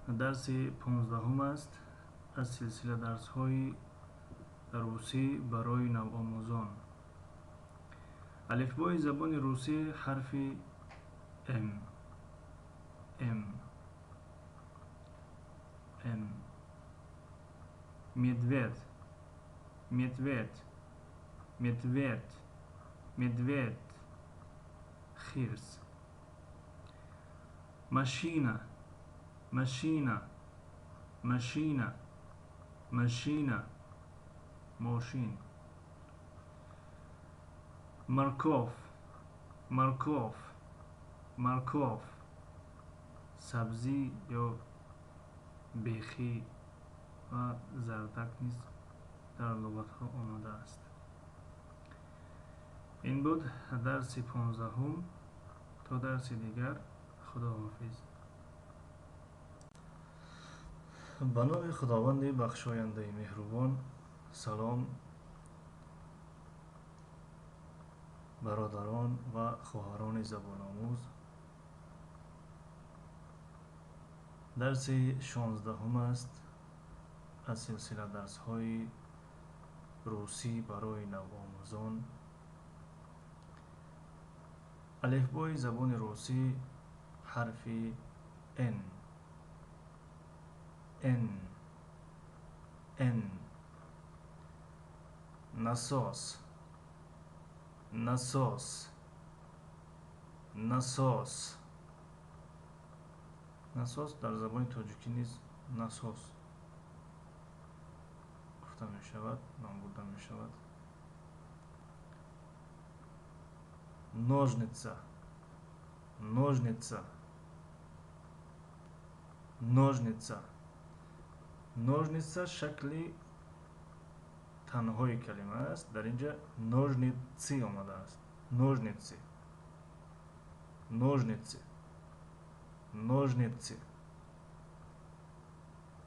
Дарси 15 аст аз силсила дарсҳои русӣ барои навомӯзон. Алифбои забони русӣ ҳарфи М, М, М. Медведь, медведь, медведь, медведь, хирс. Машина, машина, машина, машина, мошин. Морковь, морковь, морковь, сабзӣ ё бехӣ ва зардак низ дар луғатҳо омадааст. Ин буд дарси 15. То дарси дигар, Худоҳофиз. Ба номи Худованди бахшояндаи меҳрубон. Салом, бародарон ва хоҳарони забономӯз. Дарси 16 аст аз силсила дарсҳои русӣ барои навомӯзон. Алифбои забони русӣ ҳарфи Н, Н, Н. Насос, насос, насос. Насос дар забони тоҷикӣ низ насос гуфта мешавад, ном бурда мешавад. Ножница, ножница, ножница. Ножница шакли танҳои калима аст. Дар инҷа ножницы омадааст. Ножницы, ножницы, ножницы.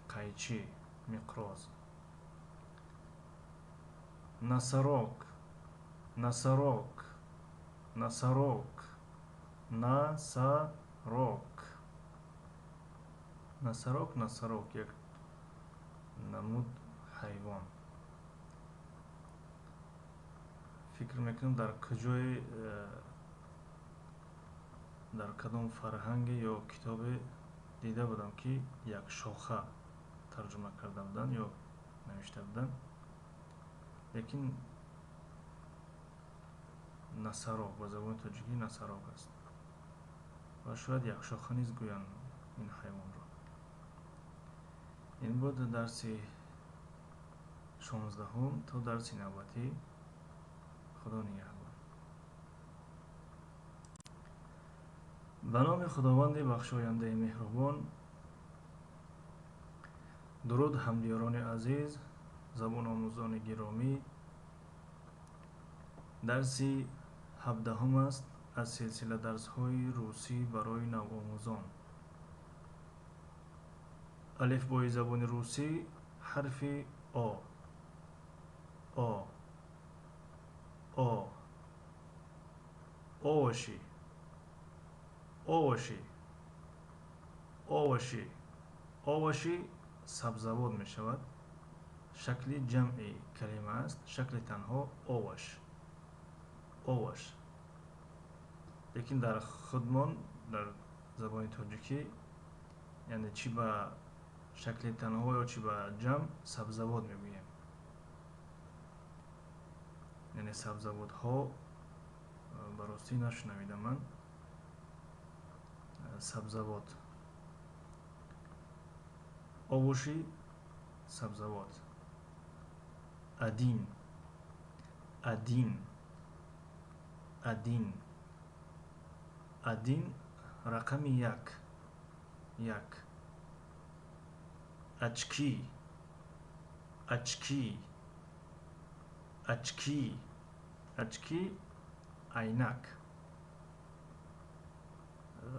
Қайчӣ. Қайчӣ, миқроз. Носорог, носорог, носорог, носорог, носорог, носорог як намуд ҳайвон. Фикр мекунам, дар куҷое, дар кадом фарҳанге ё китобе дида будам, ки як шоха тарҷума карда буданд ё навишта буданд, лекин носорог ба забони тоҷикӣ носорог аст ва шояд якшоха низ гӯянд ин ҳайвонро. Ин буд дарси 16-ум. То дарси навбатӣ, Худо нигаҳбон. Ба номи Худованди бахшояндаи меҳрубон. Дуруд, ҳамдиёрони азиз, забономӯзони гиромӣ. Дарси 17-ум аст аз силсила дарсҳои русӣ барои навомӯзон. Алифбои забони русӣ, ҳарфи О. О, О. Овощи, овощи, овощи. Овощи сабзавот мешавад. Шакли ҷамъи калима аст, шакли танҳо овощ, овощ. Лекин дар худмон, дар забони тоҷикӣ, яъне чӣ ба шакли танҳо ё чӣ ба ҷамъ, сабзавот мегӯем, яъне сабзавотҳо ба ростӣ нашунавидам ман. Сабзавот, овощи, сабзавот. Один, один, один, один, рақами як, як. Очки, очки, очки, очки, айнак.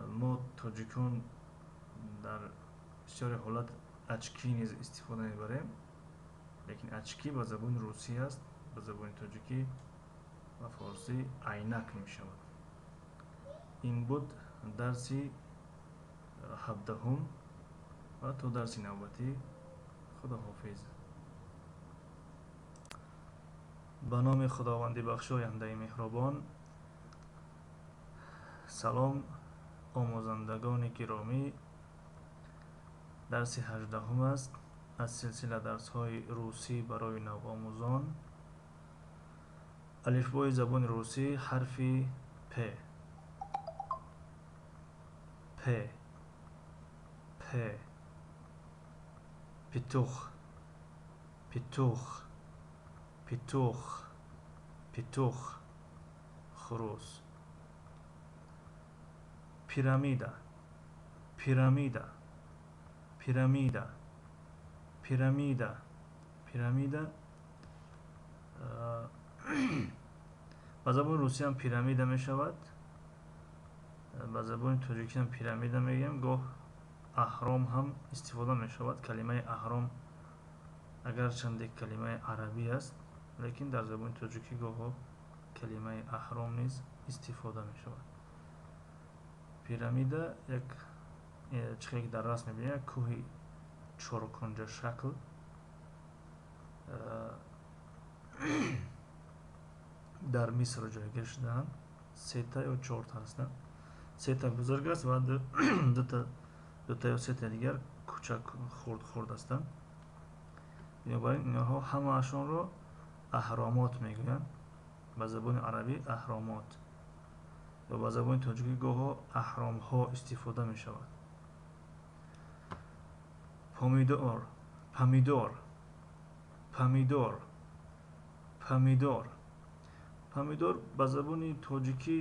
Мо тоҷикон дар бисёри ҳолат очки низ истифода мебарем, лекин очки ба забони русӣ аст, ба забони тоҷикӣ ва форсӣ айнак мешавад. Ин буд дарси 17-ум ва то дарси навбатӣ, Худоҳофиз. Ба номи Худованди бахшояндаи меҳрубон. Салом, омӯзандагони гиромӣ. Дарси 18-ум аст аз силсила дарсҳои русӣ барои навомӯзон. Алифбои забони русӣ, ҳарфи П. П, П. Петух, петух, петух, петух, хурӯс. Пирамида, пирамида, пирамида, пирамида, пирамида. Ба забони русӣ ҳам пирамида мешавад, ба забони тоҷикӣ ҳам пирамида мегӯем. Гоҳ аҳром ҳам истифода мешавад. Калимаи аҳром агарчанде калимаи арабӣ аст, лекин дар забони тоҷикӣ гоҳо калимаи аҳром низ истифода мешавад. Пирамида як чихеле ки дар расм мебинем, як кӯҳи чоркунҷа шакл дар Миср ҷойгир шудаанд. Сета ё чорта ҳастанд. Сета бузург аст ва дута ё сета дигар кучак, хурд хурд ҳастанд. Бинобар ин инҳо ҳамаашонро аҳромот мегӯянд. Ба забони арабӣ аҳромот ё ба забони тоҷикӣ гоҳо аҳромҳо истифода мешавад. Помидор, помидор, помидор, помидор, помидор. Ба забони тоҷикӣ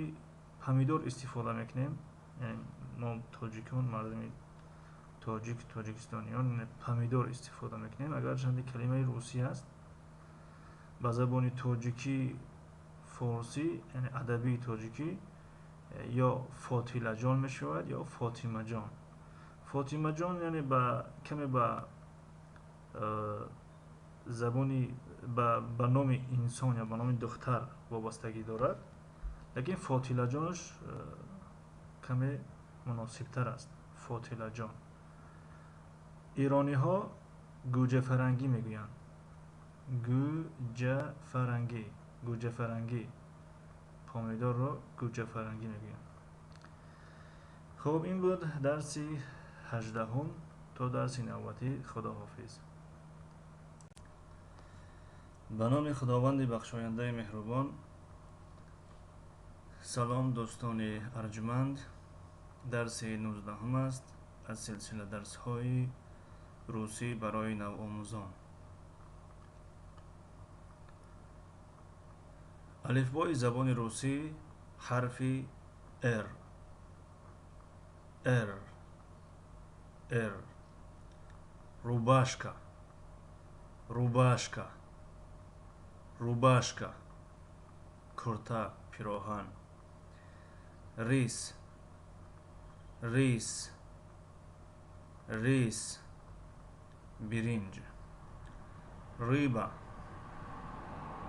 помидор истифода мекунем, яъне мо тоҷикон, мардуми тоҷик, тоҷикистониён помидор истифода мекунем, агарчанде калимаи русӣ аст. Ба забони тоҷикӣ, форсӣ, яъне адабии тоҷикӣ, ё Фотилаҷон мешавад, ё Фотимаҷон. Фотимаҷон яъне ба каме ба Забони ба номи инсон ё ба номи духтар вобастагӣ дорад, лекин Фотилаҷонаш каме муносибтар аст. Фотилаҷон. Эрониҳо гӯҷафарангӣ мегӯянд. Гӯҷафарангӣ, гӯҷафарангӣ. Помидорро гӯҷафарангӣ мегӯянд. Хуб, ин буд дарси 18. То дарси навбатӣ, худоҳофиз. Ба номи Худованди бахшояндаи меҳрубон. Салом, дӯстони арҷманд. Дарси 19 аст аз силсила дарсҳои русӣ барои навомӯзон. Алифбои забони русӣ ҳарфи Р. Р. Р. Рубашка. Рубашка. Рубашка. Курта, пироҳан. Рис. Рис. Рис. Биринҷ. Рыба.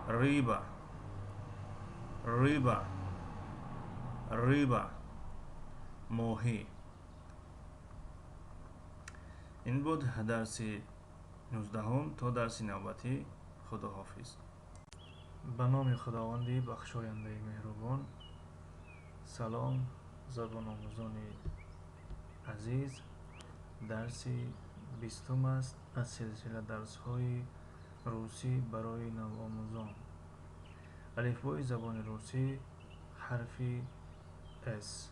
Рыба. Рыба. Рыба. Моҳӣ. Ин буд дарси 19. То дарси навбатӣ, худоҳофиз. Ба номи Худованди бахшояндаи меҳрубон. Салом, забономӯзони азиз. Дарси 20 аст аз силсила дарсҳои русӣ барои навомӯзон. Алифбои забони русӣ ҳарфи С.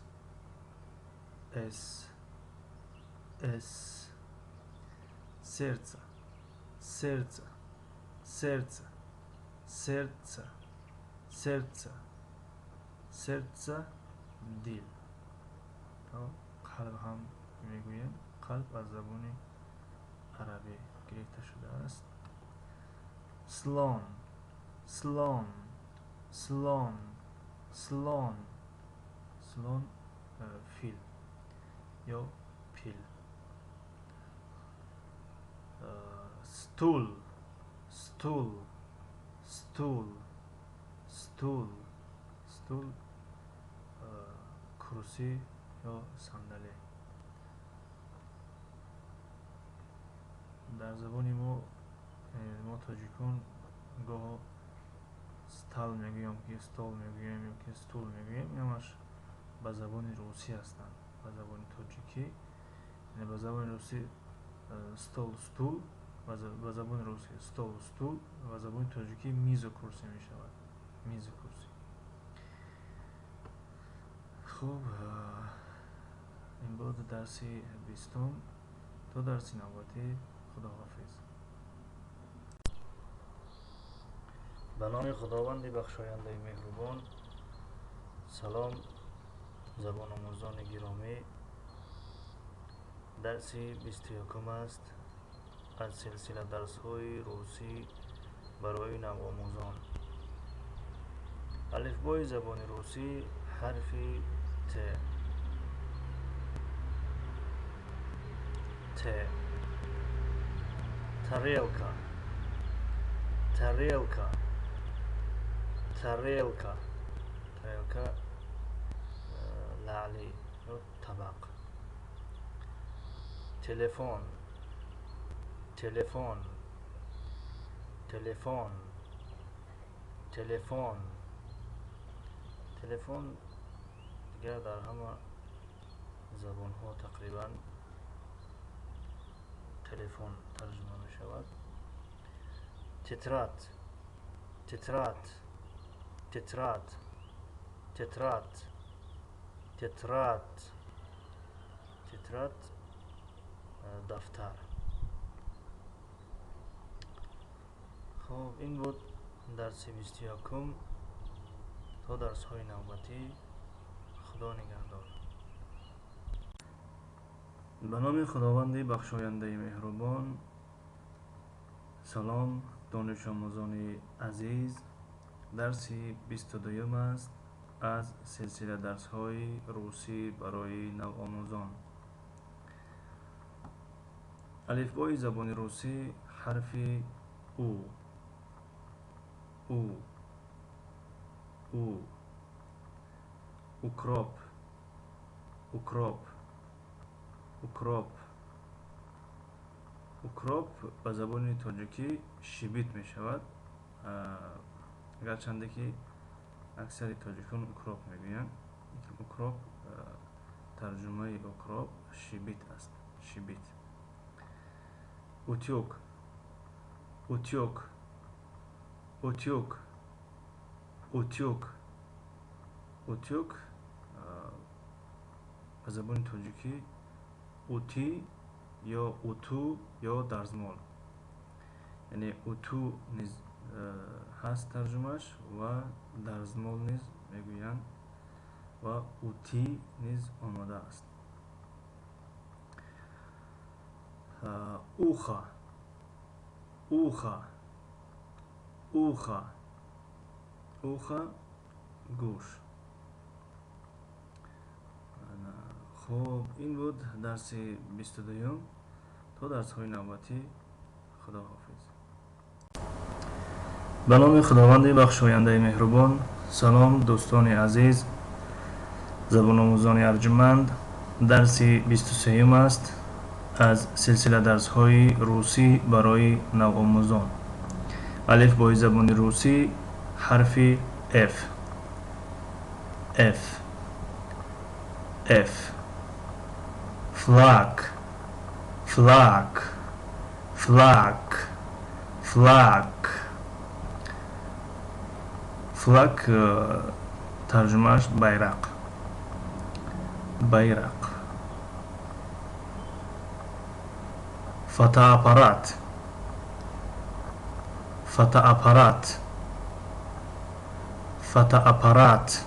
С. С. Сердце. Сердце. Сердце. Сердце. Сердце. Сердце. Дил. Қалб ҳам мегӯем. Қалб аз забони арабӣ гирифта шудааст. Слон. Слон. Слон. Слон. Слон фил ё пил. Стул. Стул. Стул. Стул. Стул курсӣ ё сандалӣ. Дар забони мо тоҷикон гоҳо стал мегӯем, ки стол мегӯем ё ки стул мегӯем, ҳамаш ба забони русӣ ҳастанд. Ба забони тоҷикӣ, яъне ба забони русӣ стол, стул, ба забони русӣ стол, стул, ба забони тоҷикӣ мизу курсӣ мешавад. Мизу курсӣ. Хуб, ин буд дарси 20. То дарси навбатӣ, худоҳофиз. Ба номи Худованди бахшояндаи меҳрубон. Салом, забономӯзони гиромӣ. Дарси 21 аст аз силсила дарсҳои русӣ барои навомӯзон. Алифбои забони русӣ ҳарфи Т. Т. Тарелка. Тарелка. Тарелка. Тарелка лаъли ё табақ. Телефон. Телефон. Телефон. Телефон. Телефон дигар дар ҳама забонҳо тақрибан телефон тарҷума мешавад. Тетрадь. Тетрадь. Тетрадь. Тетрадь. Тетрадь. Тетрадь дафтар. Хуб, ин буд дарси 21. То дарсҳои навбатӣ, Худо нигаҳдор. Ба номи Худованди бахшояндаи меҳрубон. Салом, донишомӯзони азиз. Дарси 22 аст аз силсила дарсҳои русӣ барои навомӯзон. Алифбои забони русӣ ҳарфи У. У. У. Укроп. Укроп. Укроп. Укроп ба забони тоҷикӣ шибит мешавад, гарчанде ки аксари тоҷикон укроп мегӯянд. Укроп, тарҷумаи укроп шибит аст. Шибит. Утюг. Утюг. Утюг. Утюг. Утюг ба забони тоҷикӣ утӣ ё уту ё дарзмол. Яъне уту низ ҳаст тарҷумааш ва дарзмол низ мегӯянд ва утӣ низ омадааст. Ухо. Ухо. Ухо. Ухо гӯш. Хуб, ин буд дарси 22-юм. То дарсҳои навбатӣ Худоҳофиз. Ба номи Худованди бахшояндаи меҳрубон. Салом, дӯстони азиз, забономӯзони арҷманд. Дарси 23-юм аст аз силсила дарсҳои русӣ барои навомӯзон. Алифбои забони русӣ ҳарфи Ф. Ф. Ф. Флаг. Флаг. Флаг. Флаг. Флаг тарҷумааш байрақ. Байрақ. Фотоаппарат. Фотоаппарат. Фотоаппарат.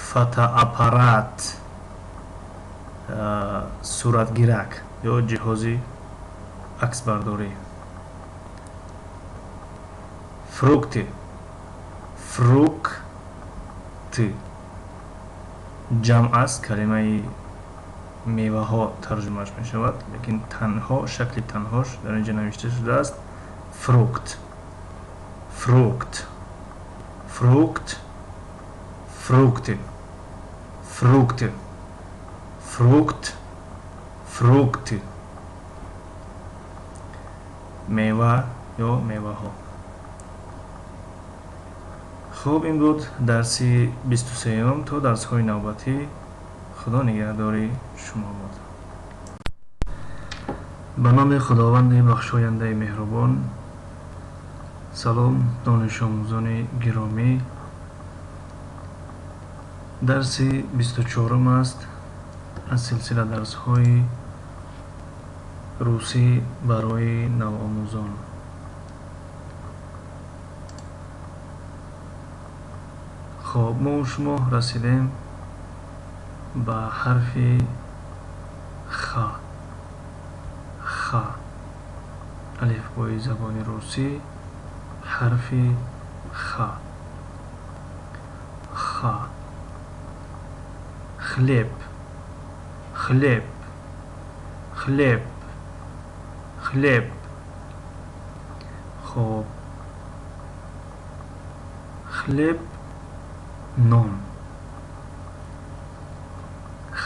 Фотоаппарат. Суратгирак ё ҷиҳози аксбардорӣ. Фрукты. Фрукты. Ҷамъ аст, калимаи меваҳо тарҷумааш мешавад, лекин танҳо шакли танҳош дар инҷа навишта шудааст. Фрукт. Фрукт. Фрукт. Фрукты. Фрукты. Фрукт. Фрукты. Мева ё меваҳо. Хуб, ин буд дарси 23-юм. То дарсҳои навбатӣ Худо нигаҳдори шумо бод. Ба номи Худованди бахшояндаи меҳрубон. Салом, донишомӯзони гиромӣ. Дарси 24-ум аст аз силсила дарсҳои русӣ барои навомӯзон. Хоб, мо шумо расидем ба ҳарфи Х. Х. Алифбои забони русӣ ҳарфи Х. Х. Хлеб. Хлеб. Хлеб. Хлеб. Хоб. Хлеб нон.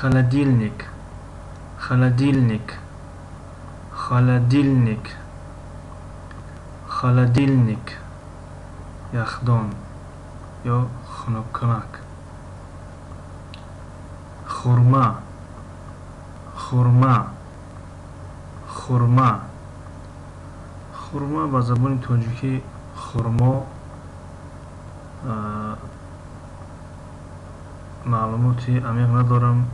Холодильник. Холодильник. Холодильник. Холодильник. Яхдон ё хунуккунак. Хурма. Хурма. Хурма. Хурма ба забони тоҷикӣ хурмо. Маълумоти амиқ надорам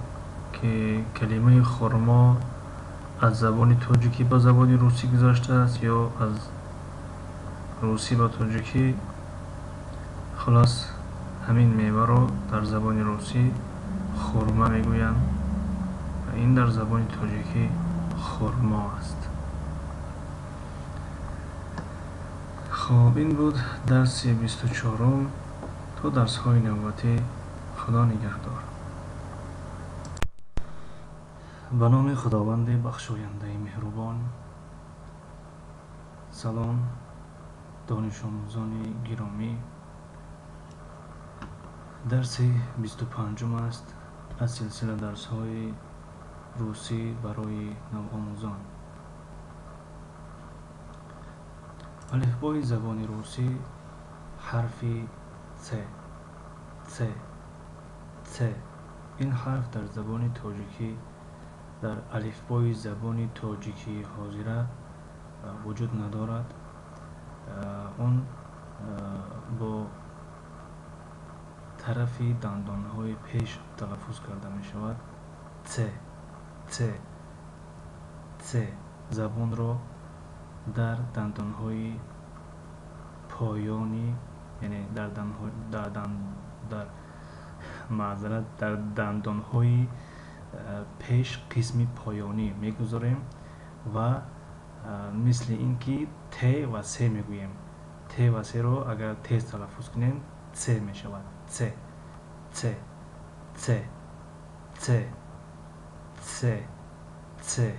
ки калимаи хурмо аз забони тоҷикӣ ба забони русӣ гузаштааст ё аз русӣ ба тоҷикӣ. Хулос, ҳамин меваро дар забони русӣ хурма мегӯянд ва ин дар забони тоҷикӣ хурмо аст. Хоб, ин буд дарси 24-ум. То дарсҳои навбатӣ Худо нигаҳдор. Ба номи Худованди бахшояндаи меҳрубон. Салом, донишомӯзони гиромӣ. Дарси 25-ум аст аз силсила дарсҳои русӣ барои навомӯзон. Алифбои забони русӣ, ҳарфи Ц, Ц, Ц. Ин ҳарф дар забони тоҷикӣ, дар алифбои забони тоҷикии ҳозира вуҷуд надорад. Он бо тарафи дандонҳои пеш талаффуз карда мешавад. Ц, Ц, Ц. Забонро дар дандонҳои поёнӣ, яъне дар, маъзарат, дар дандонҳои пеш қисми поёнӣ мегузорем ва мисли ин ки Т ва С мегӯем. Т ва С-ро агар тез талаффуз кунем, Ц мешавад. Ц, Ц, Ц, Ц, Ц, Ц.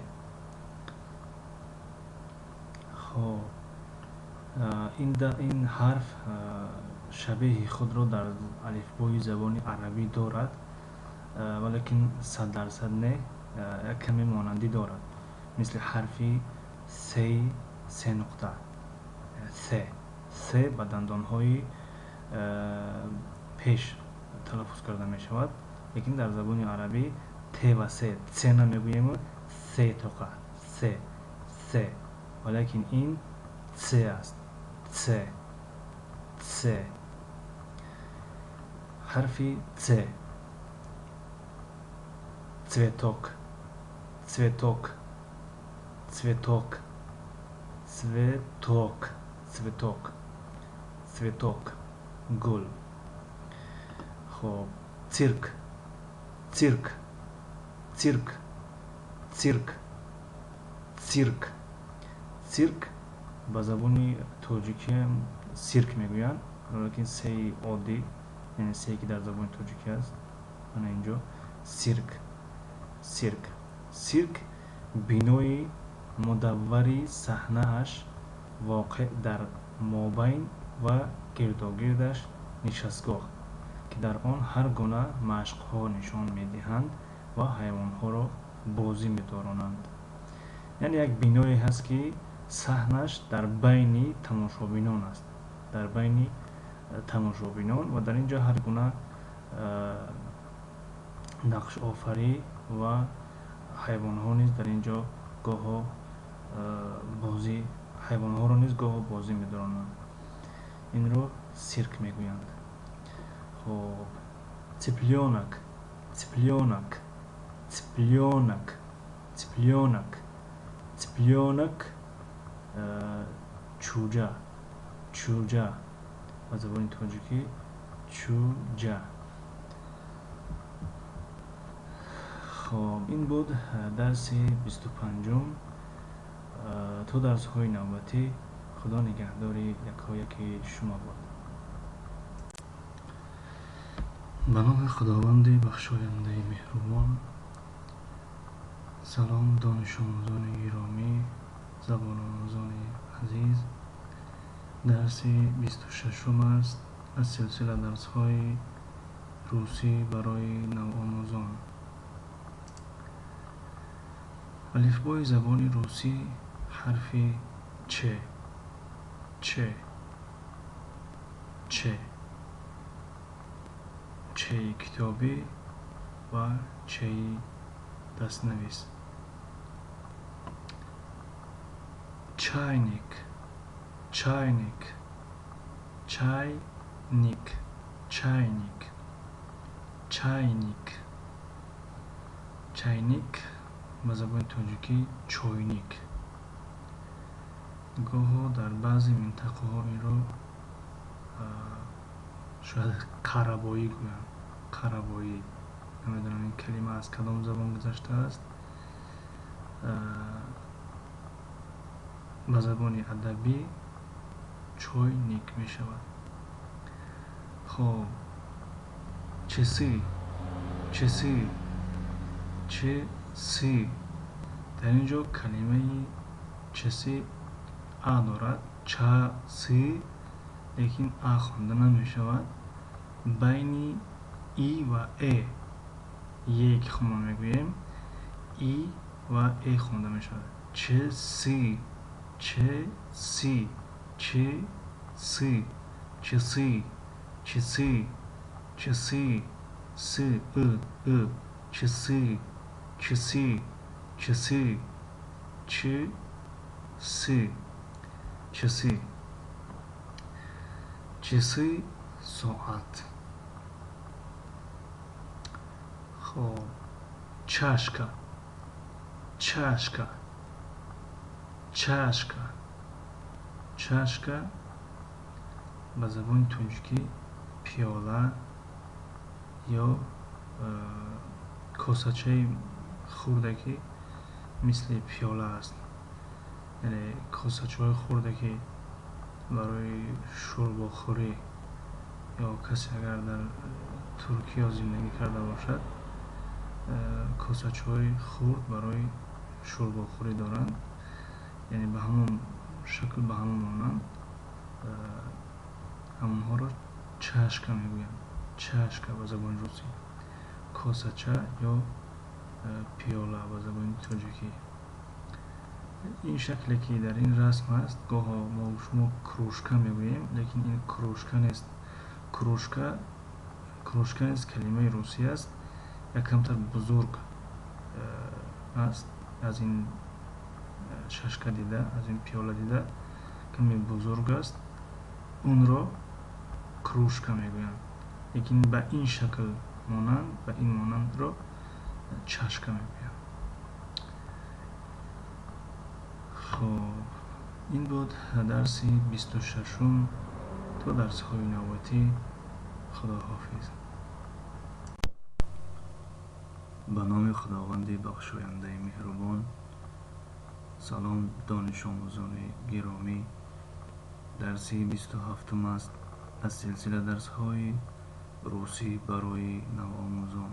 Хоб, ин ҳарф шабеҳи худро дар алифбои забони арабӣ дорад, валекин 100% не, як каме монандӣ дорад, мисли ҳарфи сеи се нуқта с. С ба дандонҳои пеш талаффуз карда мешавад, лекин дар забони арабӣ т ва с, ц намегӯему, с тоқа с, с, валекин ин ц аст. Ц, ц. Ҳарфи Ц. Цветок, цветок, цветок, цветок, цветок, цветок, гул. Хоб, цирк, цирк, цирк, цирк, цирк. Цирк ба забони тоҷикиам сирк мегӯянд, лекин сеи оддӣ, яъне сее ки дар забони тоҷикӣ аст, мана инҷо сирк, сирк. Сирк бинои мудаввари саҳнааш воқеъ дар мобайн ва гирдогирдаш нишастгоҳ, ки дар он ҳар гуна машқҳо нишон медиҳанд ва ҳайвонҳоро бозӣ медоронанд. Яъне як биное ҳаст, ки саҳнаш дар байни тамошобинон аст, дар байни тамошобинон, ва дар ин ҷо ҳар гуна нақшофарӣ ва ҳайвонҳо низ дар ин ҷо гоҳо бозӣ, ҳайвонҳоро низ гоҳо бозӣ медоронанд. Инро сирк мегӯянд. Хоб, цыплёнок, цыплёнок, цыплёнок, цыплёнок, цыплёнок, чӯҷа, чӯҷа, ба забони тоҷикӣ чӯҷа. Хоб, ин буд дарси 25-ум. То дарсҳои навбатӣ Худо нигаҳдори якояки шумо бод. Ба номи Худованди бахшояндаи меҳрубон. Салом, донишомӯзони гиромӣ, забономӯзони азиз. Дарси 26-ум аст аз силсила дарсҳои русӣ барои навомӯзон. Алифбои забони русӣ, ҳарфи Ч, Ч, Ч, Чеи китобӣ ва чеи дастнавис. Чайник, чайник, чайник, чайник, чайник, чайник, ба забони тоҷикӣ чойник. Гоҳо дар баъзе минтақаҳо инро шояд қарабоӣ гӯянд. Қарабоӣ, намедонам ин калима аз кадом забон гузаштааст. Ба забони адабӣ чойник мешавад. Хоб, часы, часы, часы, Часы. Дар ин ҷо калимаи часы а дорад, часы, лекин а хонда намешавад. Байни и ва э, е ки мо мегӯем, и ва э хонда мешавад. Часы, часы, часы, часы, часы, часы, с, ы, ы, часы, часы, часы, ч, сы, часы, часы, соат. Хоб, чашка, чашка, чашка, чашка ба забони тоҷикӣ пиёла ё косачаи хурде, ки мисли пиёла аст, яъне косачаҳои хурде, ки барои шӯрбохӯрӣ, ё касе агар дар Туркиё зиндагӣ карда бошад, косачаҳои хурд барои шӯрбохӯрӣ доранд, яъне ба ҳамон шакл, ба ҳамон монанд, ҳамонҳоро чашка мегӯянд. Чашка ба забони русӣ, косача ё пиёла ба забони тоҷикӣ. Ин шакле, ки дар ин расм ҳаст, гоҳо мо шумо кружка мегӯем, лекин ин кружка нест. Кружка, кружка нест, калимаи русӣ аст, як камтар бузург аст аз ин чашка дида, аз ин пиёла дида каме бузург аст, онро кружка мегӯянд, лекин ба ин шакл монанд, ба ин монандро чашка мегӯянд. Хоб, ин буд дарси 26-ум. То дарсҳои навбатӣ, худоҳофиз. Ба номи Худованди бахшояндаи меҳрубон. Салом, донишомӯзони гиромӣ. Дарси 27-ум аст аз силсила дарсҳои русӣ барои навомӯзон.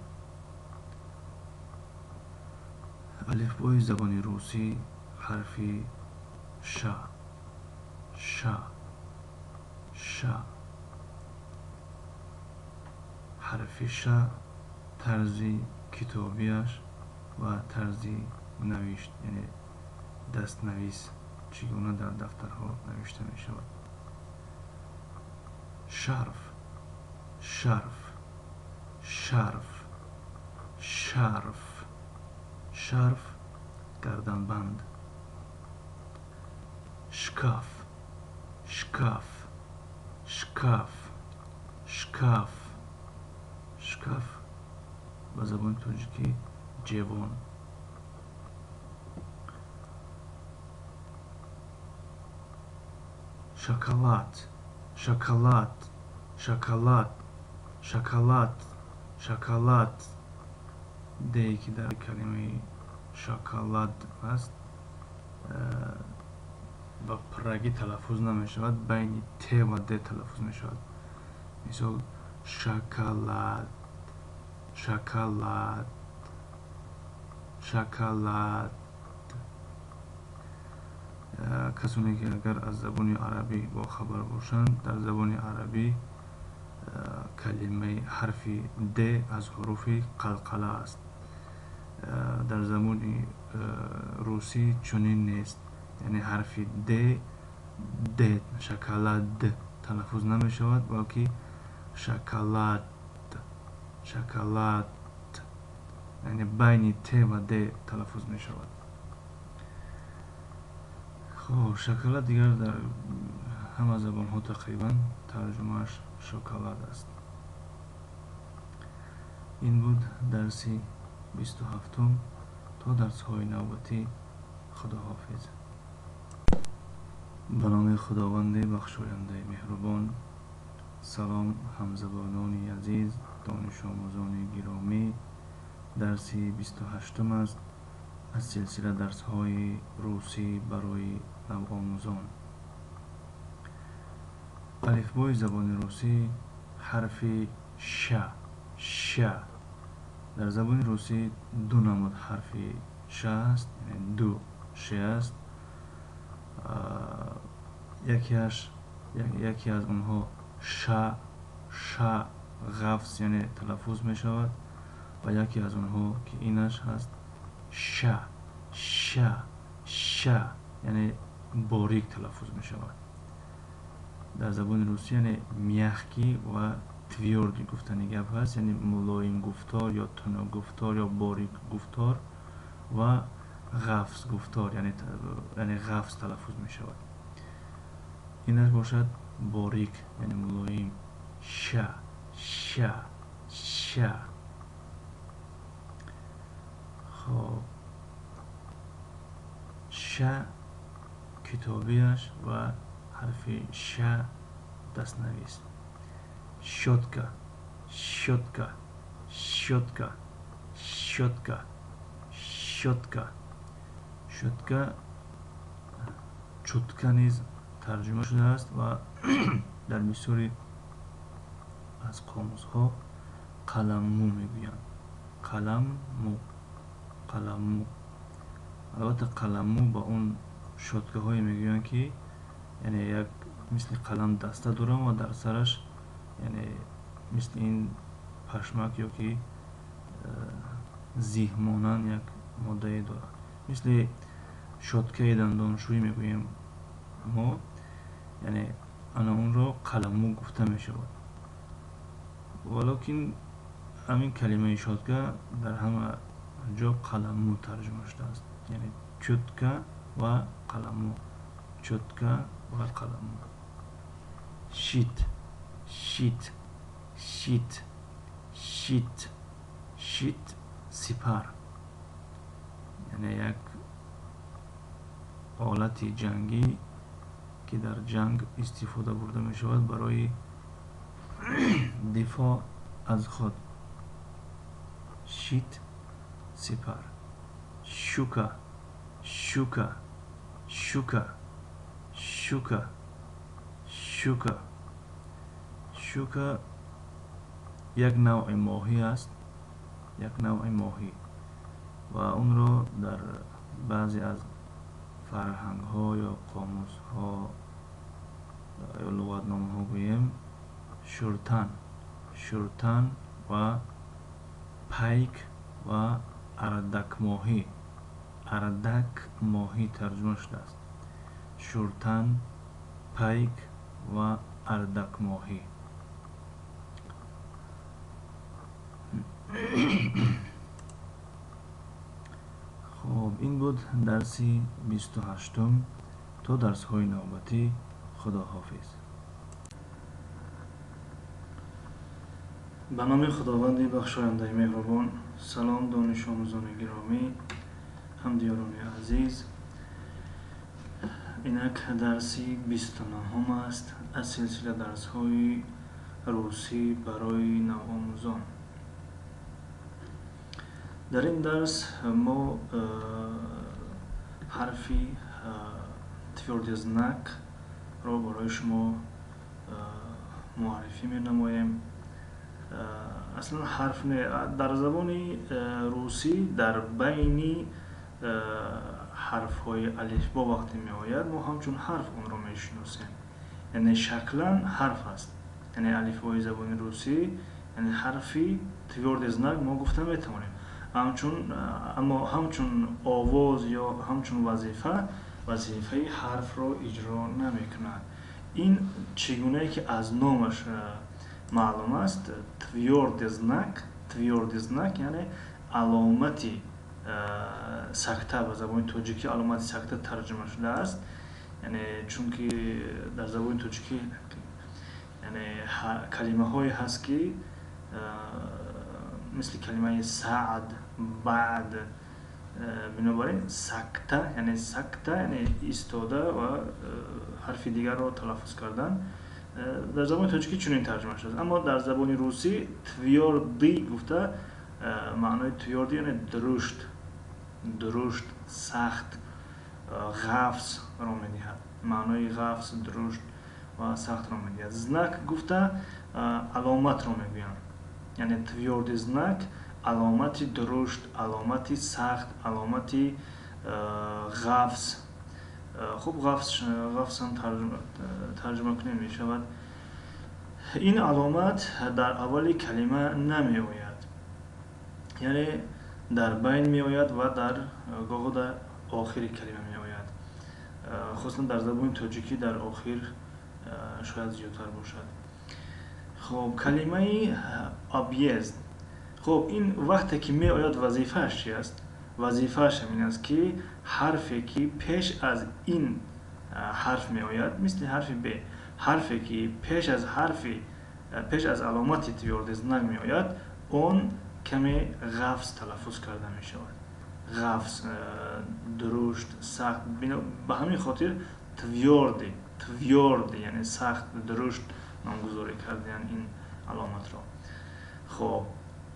Алифбои забони русӣ, ҳарфи ша, ша, ша. Ҳарфи ша, тарзи китобиаш ва тарзи навишт, яъне дастнавис, чӣ гуна дар дафтарҳо навишта мешавад. Шарф, шарф, шарф, шарф, шарф, гарданбанд. Шкаф, шкаф, шкаф, шкаф, шкаф, ба забони тоҷикӣ ҷевон. Шоколад, шоколад, шоколад, шоколад, шоколад. Дее, ки дар калимаи шоколад аст, ба пуррагӣ талаффуз намешавад, байни т ва д талаффуз мешавад. Мисол: шоколад, шоколад, шоколад. Касоне ки агар аз забони арабӣ бохабар бошанд, дар забони арабӣ калимаи ҳарфи д аз ҳуруфи қалқала аст. Дар забони русӣ чунин нест, яъне ҳарфи д, д, шоколад талаффуз намешавад, балки шоколад, шоколад, яъне байни т ва д талаффуз мешавад. Хоб, шоколад дигар дар ҳама забонҳо тақрибан тарҷумааш шоколад аст. Ин буд дарси 27-ум. То дарсҳои навбатӣ, худоҳофиз. Ба номи Худованди бахшояндаи меҳрубон. Салом, ҳамзабонони азиз, донишомӯзони гиромӣ. Дарси 28-ум аст аз силсила дарсҳои русӣ барои навомӯзон. Алифбои забони русӣ, ҳарфи ша, ша. Дар забони русӣ ду намуд ҳарфи ш аст, яъне ду ш аст. Яке аз онҳо ша, ша ғафз, яъне талаффуз мешавад, ва яке аз онҳо ки инаш ҳаст ша, ша, ша, яъне борик талаффуз мешавад. Дар забони русӣ яъне мягкий ва твёрдый гуфтани гап ҳаст, яъне мулоим гуфтор ё тунук гуфтор ё борик гуфтор ва ғафз гуфтор, яъне ғафз талаффуз мешавад. Инаш бошад борик, яъне мулоим. Ша, ша, ша. Хоб, ша китобиаш ва ҳарфи ша дастнавис. Щётка, щётка, щётка, щётка, щётка. Щётка чутка низ тарҷума шудааст ва дар бисёре аз қомусҳо қаламмӯ мегӯянд. Қаламмӯ, қаламмӯ. Албатта, қаламмӯ ба он щёткаҳое мегӯянд, ки яъне як мисли қалам даста доранд ва дар сараш яъне мисли ин пашмак ё ки зиҳмонанд як моддае дорад, мисли щёткаи дандоншӯӣ мегӯем мо, яъне ана онро қаламмӯ гуфта мешавад. Валокин ҳамин калимаи щётка дар ҳама ҷо қаламмӯ тарҷума шудааст, яъне чётка ва қаламмӯ, чётка ва қаламмӯ. Щит, щит, щит, щит, щит, сипар, яъне як олати ҷангӣ, ки дар ҷанг истифода бурда мешавад барои дифоъ аз худ. Щит, сипар. Щука, щука, щука, щука, щука. Щука як навъи моҳӣ аст, як навъи моҳӣ, ва онро дар баъзе аз фарҳангҳо ё қомусҳо ё луғатномаҳо гӯем, шуртан, шуртан ва пайк ва ардакмоҳӣ, ардакмоҳӣ тарҷума шудааст. Шуртан, пайк ва ардакмоҳӣ. Хоб, ин буд дарси 28-ум. То дарсҳои навбатӣ, худоҳофиз. Ба номи Худованди бахшояндаи меҳрубон. Салом, донишомӯзони гиромӣ, ҳамдиёрони азиз. Инак дарси 29-ум аст аз силсила дарсҳои русӣ барои навомӯзон. Дар ин дарс мо ҳарфи твёрдый знакро барои шумо муаррифӣ менамоем. Аслан ҳарф не, дар забони русӣ дар байни ҳарфҳои алифбо вақте меояд, мо ҳамчун ҳарф онро мешиносем, яъне шаклан ҳарф аст, яъне алифбои забони русӣ, яъне ҳарфи твёрдый знак мо гуфта метавонем ҳамчун, аммо ҳамчун овоз ё ҳамчун вазифа, вазифаи ҳарфро иҷро намекунад. Ин чӣ гунае ки аз номаш маълум аст, твёрдый знак, твёрдый знак яъне аломати сакта, ба забони тоҷикӣ аломати сакта тарҷума шудааст, яъне чунки дар забони тоҷикӣ яъне калимаҳое ҳаст, ки мисли калимаи саъд, баъд, бинобар ин сакта, яъне сакта яъне истода ва ҳарфи дигарро талаффуз кардан, дар забони тоҷикӣ чунин тарҷума шудааст. Аммо дар забони русӣ твёрдый гуфта, маънои твёрдый яъне дурушт, дурушт, сахт, ғафзро медиҳад, маънои ғафз, дурушт ва сахтро медиҳад. Знак гуфта аломатро мегӯянд, яъне твёрдый знак Аломати дурушт, аломати сахт, аломати ғафз. Хуб, ғафз, ғафзам тарҷума кунем, мешавад. Ин аломат дар аввали калима намеояд, яъне дар байн меояд ва дар гоҳо дар охири калима меояд. Хусусан дар забони тоҷикӣ дар охир шояд зиёдтар бошад. Хуб, калимаи объезд. Хуб, ин вақте ки меояд, вазифааш чи аст? Вазифааш ҳамин аст, ки ҳарфе ки пеш аз ин ҳарф меояд, мисли ҳарфи б, ҳарфе ки пеш аз ҳарфи пеш аз аломати твёрдый знак меояд, он каме ғафз талаффуз карда мешавад, ғафз, дурушт, сахт. Ба ҳамин хотир твёрдый, твёрдый, яъне сахт, дурушт номгузорӣ кардаянд ин аломатро. Хоб,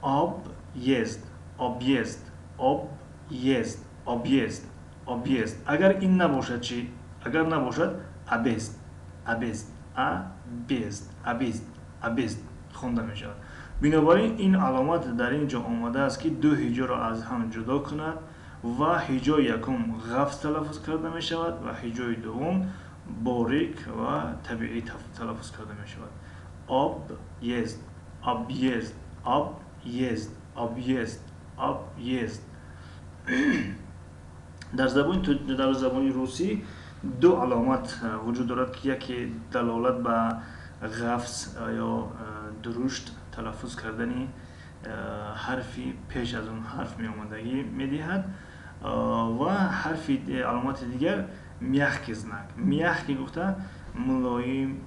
объезд, объезд, объезд, объезд, объезд. Агар ин набошад чӣ? Агар набошад, абезд, абезд, абезд, абезд, абезд хонда мешавад. Бинобар ин ин аломат дар ин ҷо омадааст, ки ду ҳиҷоро аз ҳам ҷудо кунад ва ҳиҷои якум ғафз талаффуз карда мешавад ва ҳиҷои дуввум борик ва табиӣ талаффуз карда мешавад. Объезд, объезд, объезд, объезд, объезд. Дар забони русӣ ду аломат вуҷуд дорад, ки яке далолат ба ғафз ё дурушт талаффуз кардани ҳарфи пеш аз он ҳарф меомадагӣ медиҳад ва ҳарфи аломати дигар мягкий знак. Мягкий гуфта мулоим.